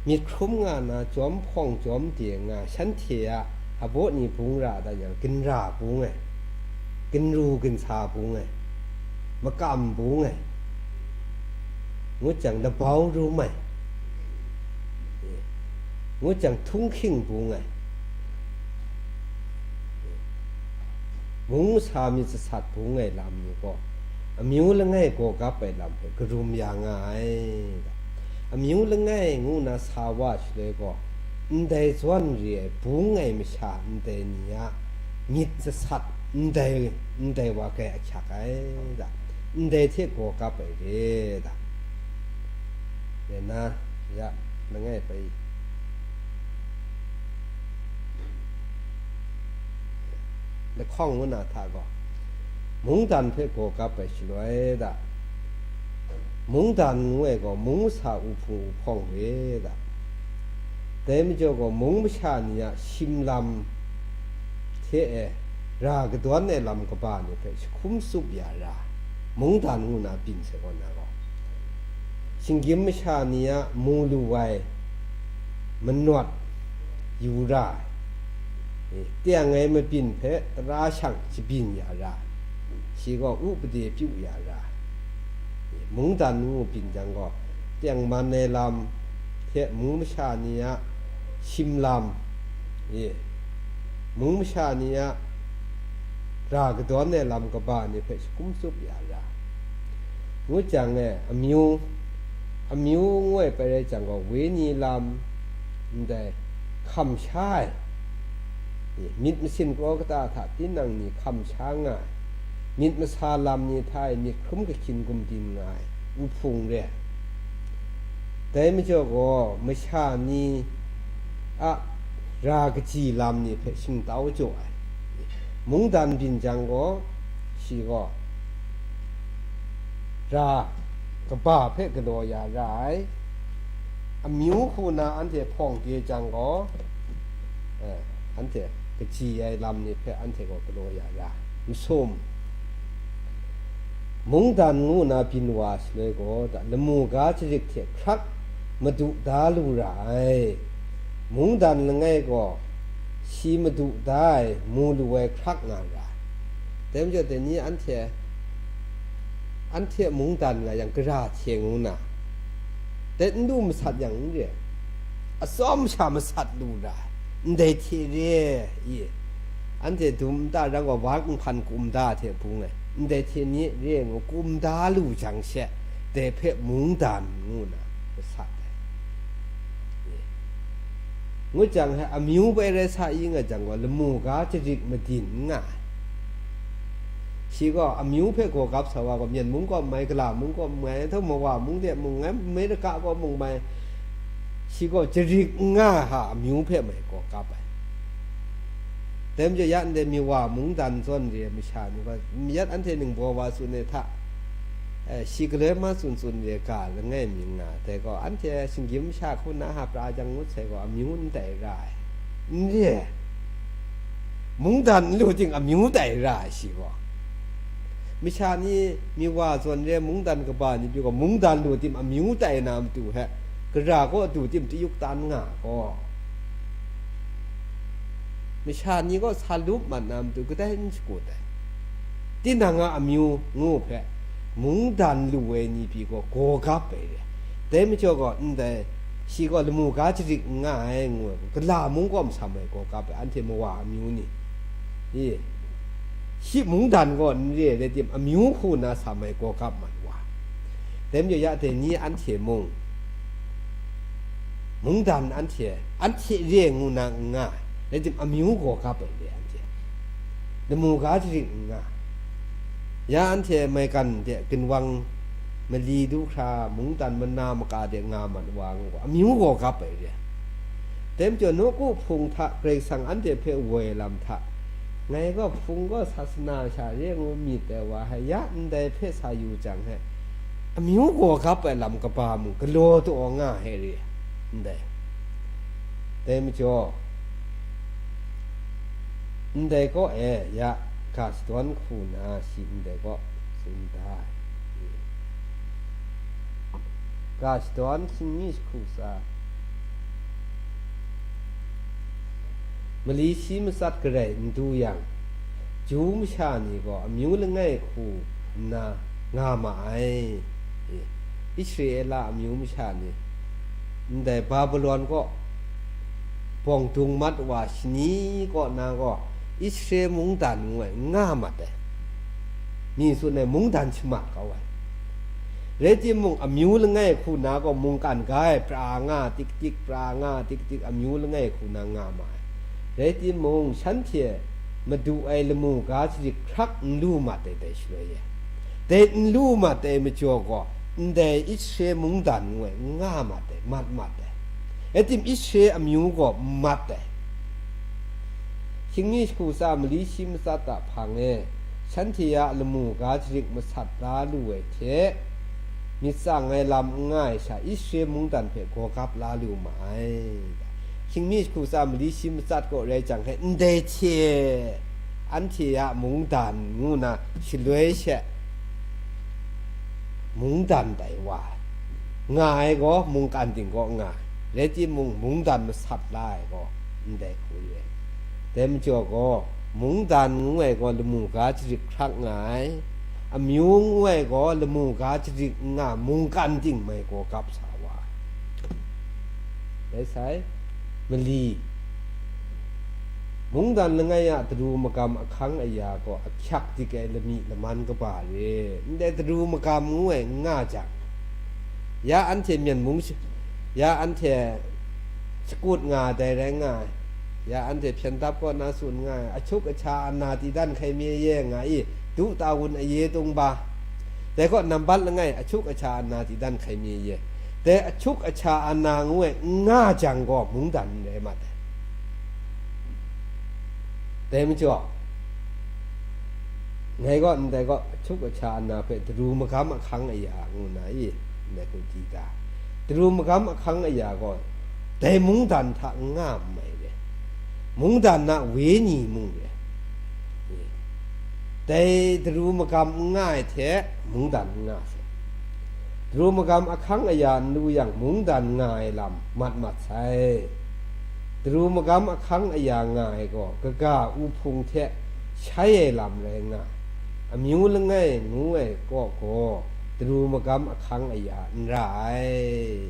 Myit hkrum nga na, jawm hpawng jawm de nga, shanhte a abaw ni bung ra da yang, ginra bung ai, ginru ginsa bung ai, makam bung ai, ngut jang labau rum ai, ngut jang htunghking bung ai, mung masa myit sasat bung ai lam ni gaw, amyu langai gaw gap ai lam hpe karum ya nga ai. Amyu langai ngu na sa wa shaloi gaw, ndai zawn re ai bung ai masha ndai ni a myit sasat ndai, ndai wa kai ahkyak ai da, ndai hte gaw gap ai re da. Rai na, ya, langai bai. Lahkawng ngu na hta gaw, mungdan hpe gaw gap ai shaloi da, mungdan ngu ai gaw mung masa wuhpung wuhpawng re da. Dai majaw gaw, mung masha ni a shim lam hte e ra kadawn ai lam kaba ni hpe jahkum tsup ya ra, mungdan ngu na byin sai kaw na gaw, shinggyim masha ni a mu lu ai manawt yu ra ai, e, teng ai mabyin hpe tara shang shabyin ya ra ai, shi gaw upade pyu ya ra ai, e, mungdan ngu byin jang gaw, tengman ai lam hte mung masha ni a shim lam, e, mung masha ni a ra kadawn ai lam kaba ni hpe jahkum tsup ya ra ai. Ngut jang e, amyu, amyu ngu ai pai rai jang gaw, wenyi lam, ndai hkam sha ai, myit masin kraw kata hta tinang ni hkam sha nga ai, myit masa lam ni hta e myit hkrum kahkyin gumdin nga ai wuhpung re ai. Dai majaw gaw, masha ni a ra kaji lam ni hpe shingtau jaw ai. Mungdan byin jang gaw, shi gaw ra kaba hpe galaw ya ra ai. Amyu hku na anhte hpawng de jang gaw, eh, anhte kaji ai lam ni hpe anhte gaw galaw ya ra ai. Masum, mungdan ngu na byin wa shaloi gaw, da, lamu ga jarit hte hkrak madu da lu ra ai. Mungdan langai gaw, shi madu da ai, mu lu ai hkrak nga ra ai. Dai majaw, dai ni anhte, anhte mungdan nga yang, gara hte ngu na, dai n lu masat yang n re, atsawm sha masat lu ra ai, ndai hte re i, anhte dum nta rang gaw, wa nhpan kum da hte bung ai, ndai hte ni re ngu kum da lu jang she, dai hpe mungdan ngu na masat ai. Ngut jang, he, amyu bai rai sa i nga jang gaw, lamu ga jarit madin n nga ai. Shi gaw amyu hpe gaw gap sa wa gaw, Myen mung kaw mai, Gala mung kaw mai, Mawa mung de mung mai, Amerika kaw mung mai, shi gaw jarit n nga ai hta amyu hpe mai gaw gap ai. Dai majaw, ya ndai Mawa mungdan zawn re ai masha ni gaw, yat anhte ningbaw wa tsun ai hta, eh, shi galoi ma tsun tsun re ga langai mi nga ai. Dai gaw, anhte shinggyim masha hku na hpa pra jang ngut sai gaw, amyu ndai ra ai, n re ai. Mungdan n lu ting, amyu dai ra ai shi gaw. Masha ni, Mawa zawn re ai mungdan kaba ni pyi gaw, mungdan lu tim amyu tai na matu hpe, gara kaw du tim tayuk tan nga gaw, masha ni gaw sa lup mat na matu kadai n shakut ai. Tinang a amyu ngu hpe, mungdan lu ai ni pyi gaw, gaw gap ai re. Dai majaw gaw, ndai, shi gaw lamu ga jarit n nga ai, ngu ai, Gala mung kaw masam ai gaw gap ai, anhte Mawa amyu ni. I, shi mungdan gaw n re ai rai tim, amyu hku na sam ai gaw gap mat wa. Dai majaw, ya dai ni anhte mung, mungdan anhte, anhte re ngu na n nga ai, rai tim, amyu gaw gap ai re anhte. Lamu ga jarit n nga ai. Ya anhte maigan de ginwang mali du hkra, mungdan mana maka de nga mat wa ngu gaw, amyu gaw gap ai re. Dai majaw, nawku hpung hta Karai Kasang anhte hpe woi lam hta, Ngai gaw hpung gaw sasana sha re ngu myit ai wa hai, ya ndai hpe sa yu jang he, amyu gaw gap ai lam kaba mung galaw taw nga he re, ndai. Dai majaw, ndai kaw e ya ga shadawn hku na shi ndai kaw tsun da ai. Ga shadawn hkying mi jahku tsa, mali shi matsat garai n du yang, Ju masha ni gaw amyu langai hku nna nga ma ai. Israela amyu masha ni, ndai Babilon kaw bawng dung mat wa shani kaw na gaw, Israel mungdan ngu ai n nga mat ai. Mi tsun ai, mungdan shamat kau ai. Rai timung, amyu langai hku na gaw mungkan ga ai pra nga tik tik, pra nga tik tik, amyu langai hku na nga ma ai. Rai timung, shanhte madu ai lamu ga sharik hkrak n lu mat ai dai shaloi e. Dai n lu mat ai majaw gaw, ndai Israel mungdan ngu ai n nga mat ai, mat mat ai. Rai tim, Israel amyu gaw mat ai. Hkying mi jahku tsa mali shi matsat a hpang e, shanhte a lamu ga sharik masat la lu ai hte, myit tsang ai lam n nga ai sha, Israel mungdan hpe gaw gap la lu ma ai. Hkying mi jahku tsa mali shi matsat kaw rai jang he, ndai hte anhte a mungdan ngu na shaloi she, mungdan tai wa ai. Nga ai gaw mungkan ting kaw nga ai, rai timung, mungdan masat la ai gaw ndai hku re ai. Dai majaw gaw, mungdan ngu ai gaw lamu ga sharik hkrak nga ai, amyu ngu ai gaw lamu ga sharik n nga, mungkan ting mai gaw gap sa wa ai. Rai sai, mali, mungdan langai a daru magam ahkang aya gaw ahkyak dik ai lami laman kaba re, ndai daru magam ngu ai n nga jang, ya anhte Myen mung shi-, ya anhte shakut nga ai dai rai nga ai, ya anhte hpyen dap kaw na tsun nga ai, achuk acha ana tidan hkai mi ye nga i, du ta wun aye tung ba, dai kaw nambat langai achuk acha ana tidan hkai mi ye, dai achuk acha ana ngu ai n nga jang gaw, mungdan n rai mat ai. Dai majaw, ngai gaw ndai gaw achuk acha ana hpe daru magam ahkang aya ngu na i, ndai hku di da. Daru magam ahkang aya gaw, dai mungdan hta n nga n mai re, mungdan na wenyi mung re. Dai daru magam n nga ai hte mungdan n nga sai. Daru magam ahkang aya n lu yang, mungdan nga ai lam mat mat sai. Daru magam ahkang aya nga ai gaw, kaga uhpung hte shai ai lam rai nga ai. Amyu langai ngu ai kaw gaw, daru magam ahkang aya n ra ai.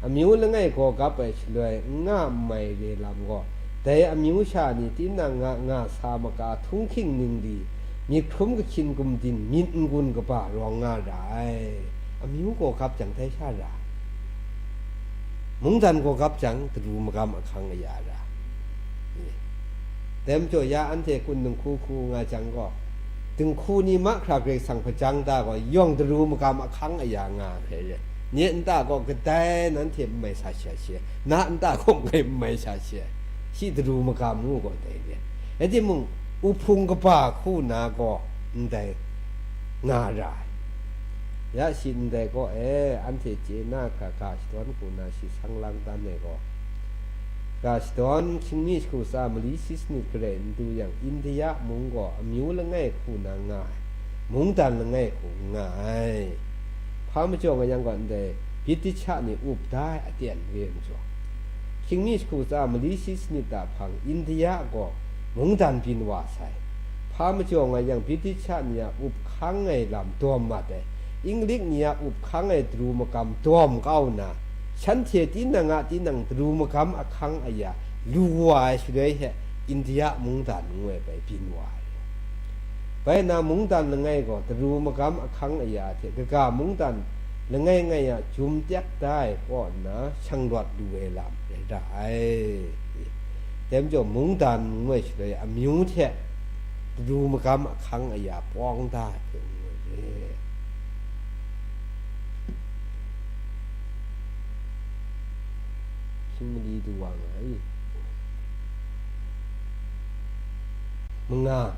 Amyu langai gaw gap ai shaloi n nga n mai re lam gaw, dai amyu sha ni tinang a nga sa maka htunghking ningli, myit hkrum kahkyin gumdin myit n-gun kaba rawng nga ra ai. Amyu gaw gap jang dai sha ra, mungdan gaw gap jang daru magam ahkang aya ra. Dai majaw ya anhte kun dinghku hku nga jang gaw, dinghku ni mahkra Karai Kasang hpajang da gaw, yawng daru magam ahkang aya nga ai hpe rai. Nye nta gaw kadai nanhte n mai sa shi a she, na nta gaw ngai n mai sa shi a, shi daru magam ngu gaw dai re. Rai timung, uhpung kaba hku na gaw ndai nga ra ai. Ya shi ndai gaw e, anhte chye na hkra ga shadawn hku na shi sang lang dan ai gaw, ga shadawn hkying mi jahku tsa mali shi sanit garai n du yang, India mung gaw amyu langai hku na nga ai, mungdan langai hku n nga ai. Hpa majaw nga yang gaw, ndai Britisha ni up da ai aten re ai majaw, hkying mi jahku tsa mali shi sanit a hpang India gaw mungdan byin wa sai. Hpa majaw nga yang, Britisha ni a up hkang ai lam dawm mat ai, Inglik ni a up hkang ai daru magam dawm kau nna, shanhte tinang a tinang daru magam ahkang aya lu wa ai shaloi he, India mungdan ngu ai bai byin wa ai. Bai na, mungdan langai gaw daru magam ahkang aya hte kaga mungdan langai ngai a jum tek da ai kaw nna shang rawt lu ai lam rai ra ai. Dai majaw, mungdan ngu ai shaloi amyu hte daru magam ahkang aya pawng da ai hpe ngu ai re. Hkying mali du wa nga i? Manga,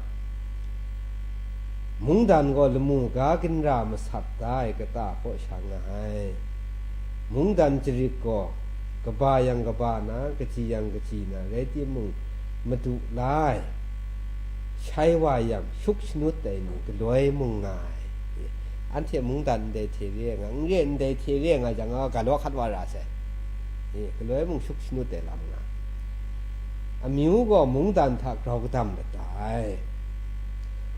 mungdan gaw lamu ga ginra masat da ai kata hpaw sha nga ai. Mungdan jarit gaw kaba yang kaba na, kaji yang kaji na, rai timung, madu la ai, shai wa yang, shuk shanut ai ni galoi mung nga ai. Anhte mungdan ndai hte re ai nga, n re ndai hte re ai nga jang, a, ga law hkat wa ra sai. E, galoi mung shuk shanut ai lam nga. Amyu gaw mungdan hta grau kadam lat da ai.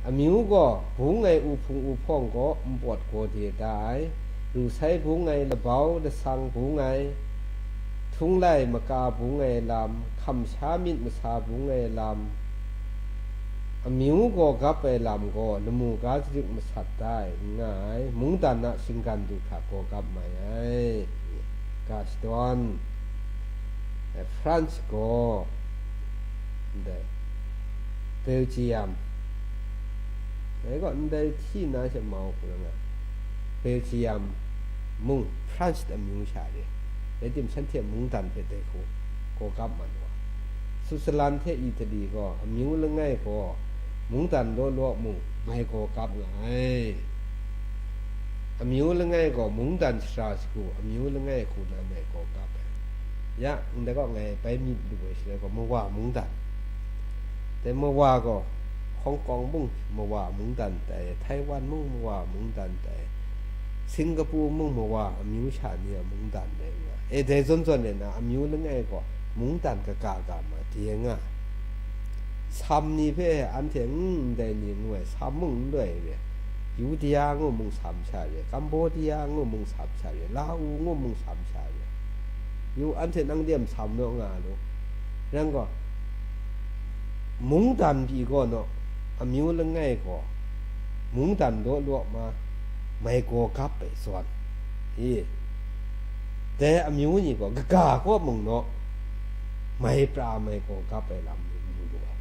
Amyu gaw bung ai uhpung uhpawng gaw npawt gaw de da ai, ru sai bung ai, labau lasang bung ai, htunglai maka bung ai lam, hkam sha myit masa bung ai lam, amyu gaw gap ai lam gaw lamu ga jarit masat da ai n nga ai, mungdan a shinggan du hkra gaw gap mai ai. Ga shadawn, eh, France gaw, ndai, Belgium, dai gaw ndai hti na she mau hku rai nga, Belgium mung, France amyu sha re, rai tim, shanhte mungdan hpe dai hku gaw gap mat wa. Switzerland hte Italy gaw amyu langai gaw mungdan law law mung mai gaw gap nga ai. Amyu langai gaw mungdan shara shagu, amyu langai hku na mai gaw gap ai. Ya, ndai gaw ngai bai myit lu ai shaloi gaw, mawa mungdan. Dai mawa gaw, Hong Kong mung mawa mungdan tai, Taiwan mung mawa mungdan tai, Singapore mung mawa amyu sha ni a mungdan rai nga. E, dai zawn zawn e na, amyu langai gaw mungdan kaga ga ma de nga. Sam ni hpe anhte n ndai ni ngu ai, Sam mung n loi re, Yudia ngu mung Sam sha re, Cambodia ngu mung Sam sha re, Lau ngu mung Sam sha re. Yu, anhte nang dem Sam naw nga lu. Rai gaw, mungdan pyi gaw naw, amyu langai gaw, mungdan law law ma, mai gaw gap ai zawn. I, dai amyu ni gaw, kaga kaw mung naw, mai pra mai gaw gap ai lam ni mu lu ai.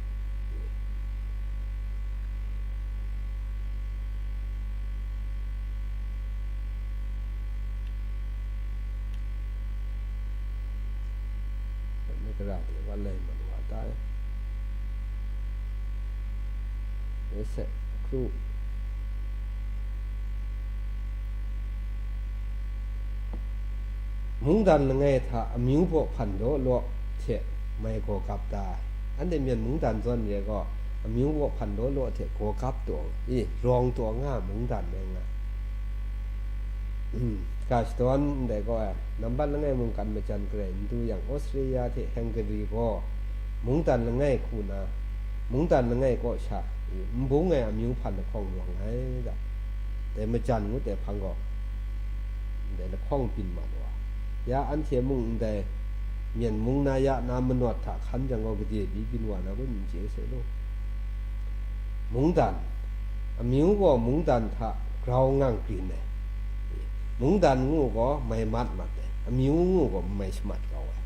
Ni kara de wan lai mat wa ta e. Ese, kru. Mungdan langai hta amyu baw hpan law law hte mai gaw gap ta ai. Anhte myen mungdan zawn re gaw, amyu baw hpan law law hte gaw gap taw, i, rawng taw nga mungdan rai nga. Ga shadawn ndai gaw ai, nambat langai mungkan majan garai n du yang, Austria hte Hungary gaw mungdan langai hku na, mungdan langai kaw sha, i, n bung ai amyu hpan lahkawng rawng ai da. Dai majan ngut ai hpang gaw, ndai lahkawng byin mat wa. Ya anhte mung ndai myen mung na ya na manawt hta hkan jang gaw, gade pyi byin wa na kun, n chye sai law. Mungdan, amyu gaw mungdan hta grau ngang grin ai. Mungdan ngu gaw mai mat mat ai, amyu ngu gaw mai shamat kau ai.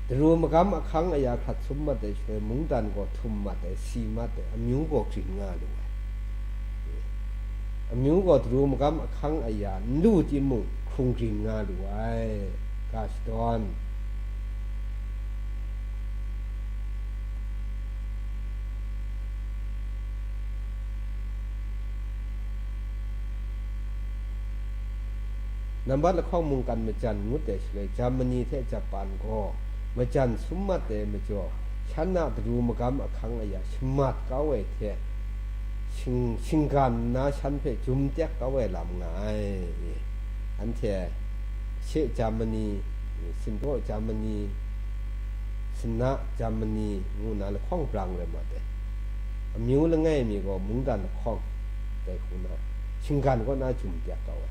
Daru magam ahkang aya hkrat sum mat ai shaloi, mungdan gaw htum mat ai, si mat ai, amyu gaw grin nga lu ai. Amyu gaw daru magam ahkang aya n lu timung, hkrung grin nga lu ai. Ga shadawn. Nambat lahkawng mungkan majan ngut ai shaloi, Germany hte Japan gaw majan sum mat ai majaw, shan a daru magam ahkang aya shamat kau ai hte, shing-, shinggan nna shan hpe jum tek kau ai lam nga ai. Anhte she Germany, sindaw Germany, sina Germany ngu na lahkawng brang rai mat ai. Amyu langai mi gaw mungdan lahkawng dai hku na, shinggan kaw na jum tek kau ai.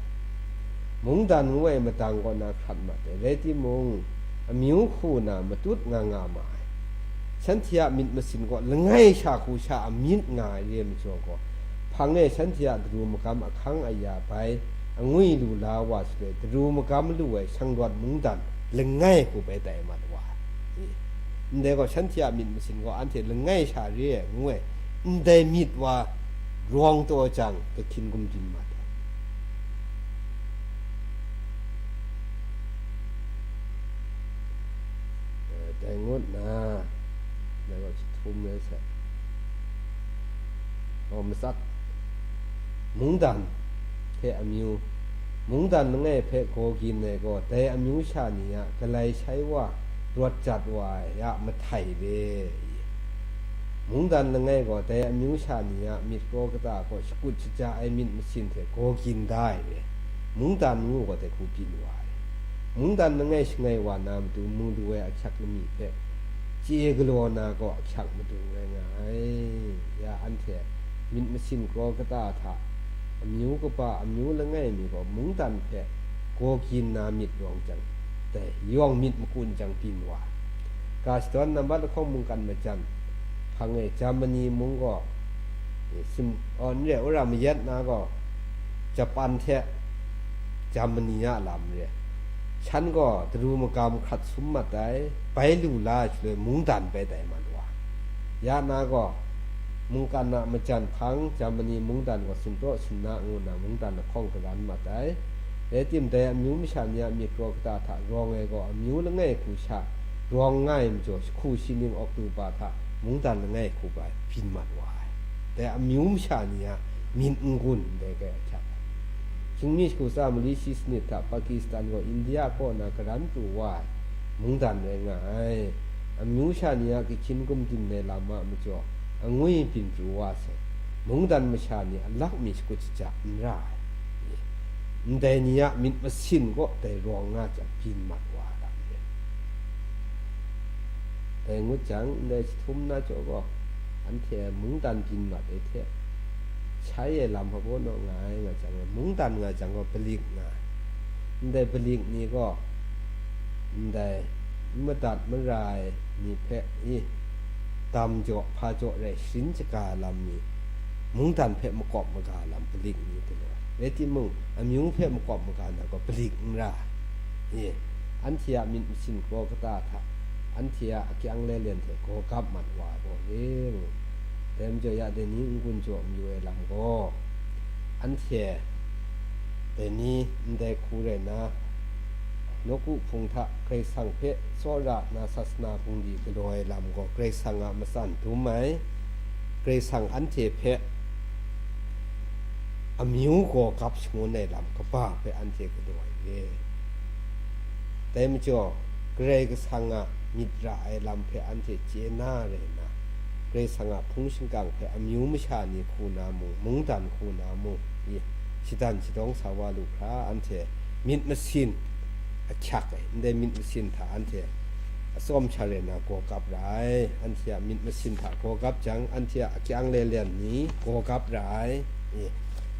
Mungdan ngu ai madang kaw na hkrat mat ai, rai timung, amyu hku na matut nga nga ma ai. Shanhte a myit masin gaw langai sha hku sha a myit nga ai re ai majaw gaw, hpang e shanhte a daru magam ahkang aya bai angwi lu la wa shaloi, daru magam lu ai shangrawt mungdan langai hku bai tai mat wa ai. Ndai gaw, shanhte a myit masin gaw anhte langai sha re ai ngu ai, ndai myit wa rawng taw jang, kahkyin gumdin mat ai. Eh, dai ngut nna, dai gaw Htum rai sai. Gaw matsat, mungdan hte amyu, mungdan langai hpe gaw gyin ai gaw, dai amyu sha ni a galai shai wa, rawt jat wa ai a mahtai re. Mungdan langai gaw, dai amyu sha ni a myit kraw kata gaw shakut shaja ai myit masin hte gaw gyin da ai re. Mungdan ngu gaw dai hku byin wa ai. Mungdan langai shangai wa na matu, mu lu ai ahkyak lami hpe chye galaw na gaw ahkyak matu rai nga ai. Ya anhte myit masin kraw kata hta amyu kaba, amyu langai mi gaw mungdan hpe gaw gyin na myit rawng jang, dai yawng myit makun jang byin wa ai. Ga shadawn nambat lahkawng mungkan majan hpang e Germany mung gaw, e, sim, aw, n re, wora mayat na gaw, Japan hte Germany a lam re, shan gaw daru magam hkrat sum mat ai, bai lu la ai shaloi mungdan bai tai mat wa. Ya na gaw, mungkan a majan hpang, Germany mungdan gaw sinpraw sinna ngu nna mungdan lahkawng karan mat ai. Rai tim, dai amyu masha ni a myit kraw kata hta rawng ai gaw, amyu langai hku sha rawng nga ai majaw, jahku shi ning Oktoba hta mungdan langai hku bai byin mat wa ai. Dai amyu masha ni a myit n-gun ndai kai ahkyak ai. Hkying mi shagu tsa mali shi sanit hta Pakistan gaw India kaw na karan pru wa ai mungdan rai nga ai. Amyu sha ni a kahkyin gumdin ai lam a majaw, angwi byin pru wa sai. Mungdan masha ni a lak mi shakut shaja n ra ai. Ndai ni a myit masin gaw dai rawng nga jang byin mat wa ai lam re. Dai ngut jang, ndai jahtum na jaw gaw, anhte mungdan byin mat ai hte, shai ai lam hpa baw naw nga ai nga jang, mungdan nga jang gaw, balik nga ai. Ndai balik ni gaw, ndai n madat mara ai ni hpe, i, dam jaw, hpa jaw rai sharin shaga ai lam ni, mungdan hpe makawp maga ai lam balik ni galaw ai. Rai timung, amyu hpe makawp maga na gaw, balik n ra ai. I, anhte a myit masin kraw kata hta, anhte a akyang lelen hte gaw gap mat wa ai gaw re ngu. Dai majaw, ya dai ni n-gun jaw mayu ai lam gaw, anhte dai ni ndai hku rai nna, nawku hpung hta Karai Kasang hpe tsawra nna sasana bungli galaw ai lam gaw, Karai Kasang a matsan dum ai, Karai Kasang anhte hpe amyu gaw gap shangun ai lam kaba hpe anhte galaw ai re. Dai majaw, Karai Kasang a myit ra ai lam hpe anhte chye na rai nna, Karai Kasang a hpung shingkang hpe amyu masha ni hku na mung, mungdan hku na mung, i, shadan shadawng sa wa lu hkra, anhte myit masin ahkyak ai, ndai myit masin hta anhte atsawm sha rai nna gaw gap ra ai. Anhte a myit masin hta gaw gap jang, anhte a akyang lelen ni gaw gap ra ai. I,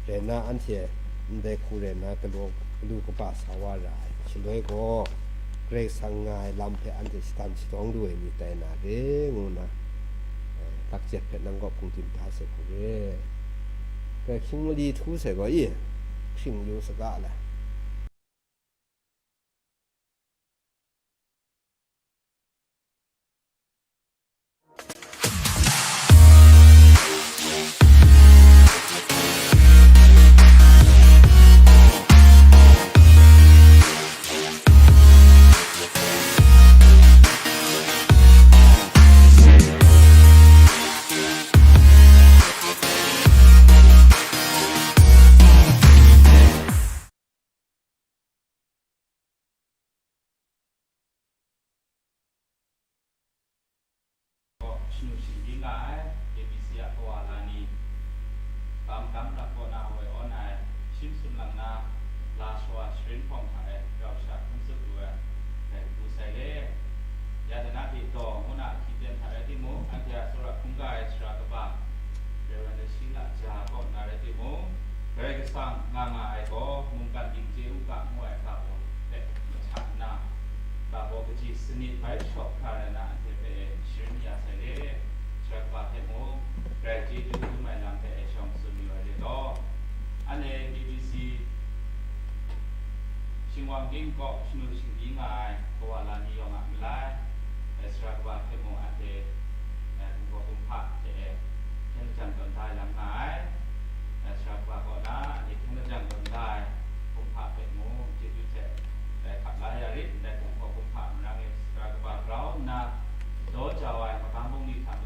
rai nna, anhte ndai hku rai nna galaw, galu kaba sa wa ra ai. Shaloi gaw, Karai Kasang nga ai lam hpe anhte shadan shadawng lu ai myit tai na re, ngu nna, eh, lakjet hpe nang kaw hpungdim da sai hku re. Grai hkying mali htu sai gaw, i, hpring yu saga le. Gaw shanu shingbyi nga ai, A B C a kawa la ni, Bam Kam Rak kaw na woi awn ai, shim sumlang na, la shawa sharin hpawng hta e rau sha hkun tsup lu ai, dai hku sai le. Ya dana hte daw ngu na ahkyi ten hta rai timung, anhte a tsawra hkungga ai sara kaba, Rev. Shila Ja kaw na rai timung, Karai Kasang nga nga ai gaw, mungkan dingje u ga ngu ai ga baw hpe mahta nna, ga baw kaji sanit bai shaw hkra rai na, anhte hpe e sharin ya sai le. Sara kaba hpe mung, grai chyeju dum ai lam hpe e shawng tsun yu ai re law. Anhte A B C Shingwang King kaw shanu shingbyi nga ai kawa la ni yawng a malai, e, sara kaba hpe mung anhte, e, kumhpaw kumhpa hte e, hkyen lajang tawn da ai lam nga ai. E, sara kaba kaw na, anhte hkyen lajang tawn da ai kumhpa hpe mung chyeju hte, e, hkap la ya rit, ndai kumhpaw kumhpa marang e sara kaba grau nna, daw jau ai magam bungli hta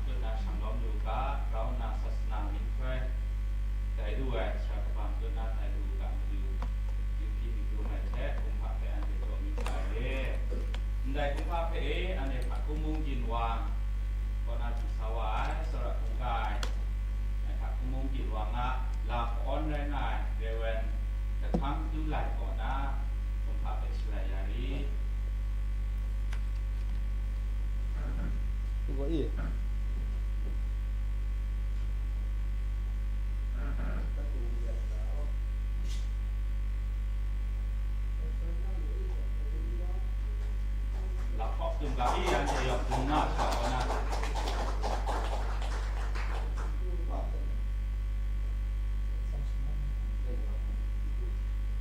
Ga i anhte yawng hpung na hta kaw na.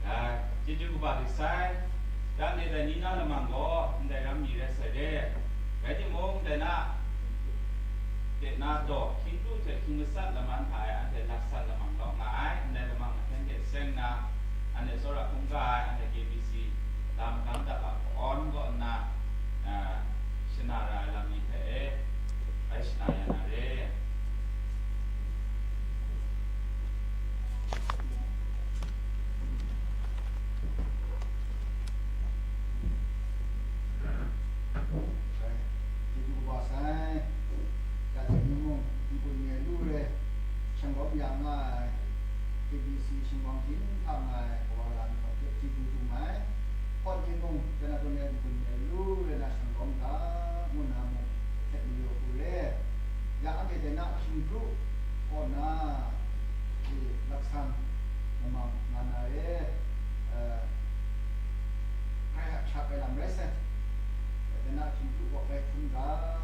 Ai, chyeju kaba dik sai. Dan de dai ni na lamang gaw, ndai ram mi rai sai de. Rai timung, dai na, de na daw, hkying kru hte hkying gasat laman hta e anhte laksan lamang lawk nga ai, ndai lamang ahkyen hte seng nna, anhte tsawra hkungga ai, anhte K B C, lam magam dap a kawn kaw nna, a, shana ra ai lam ni hpe e, bai shana ya na re. Chyeju kaba sai, ya dai ni mung, n-gun mi ai lu re, shanglawm ya nga ai, K B C shingbang hpyin hta nga ai kawa lam ni hpe chyeju dum ai. Hpawt ni mung, jan a kun ai n-gun mi ai lu re na shanglawm ga, ngu na mung, htet mayu hku re. Ya anhte dai na hkying kru kaw na, e, laksan lamang nga na re, e, grai hkap shak ai lam rai sai. Dai na hkying kru kaw grai hkrum ga,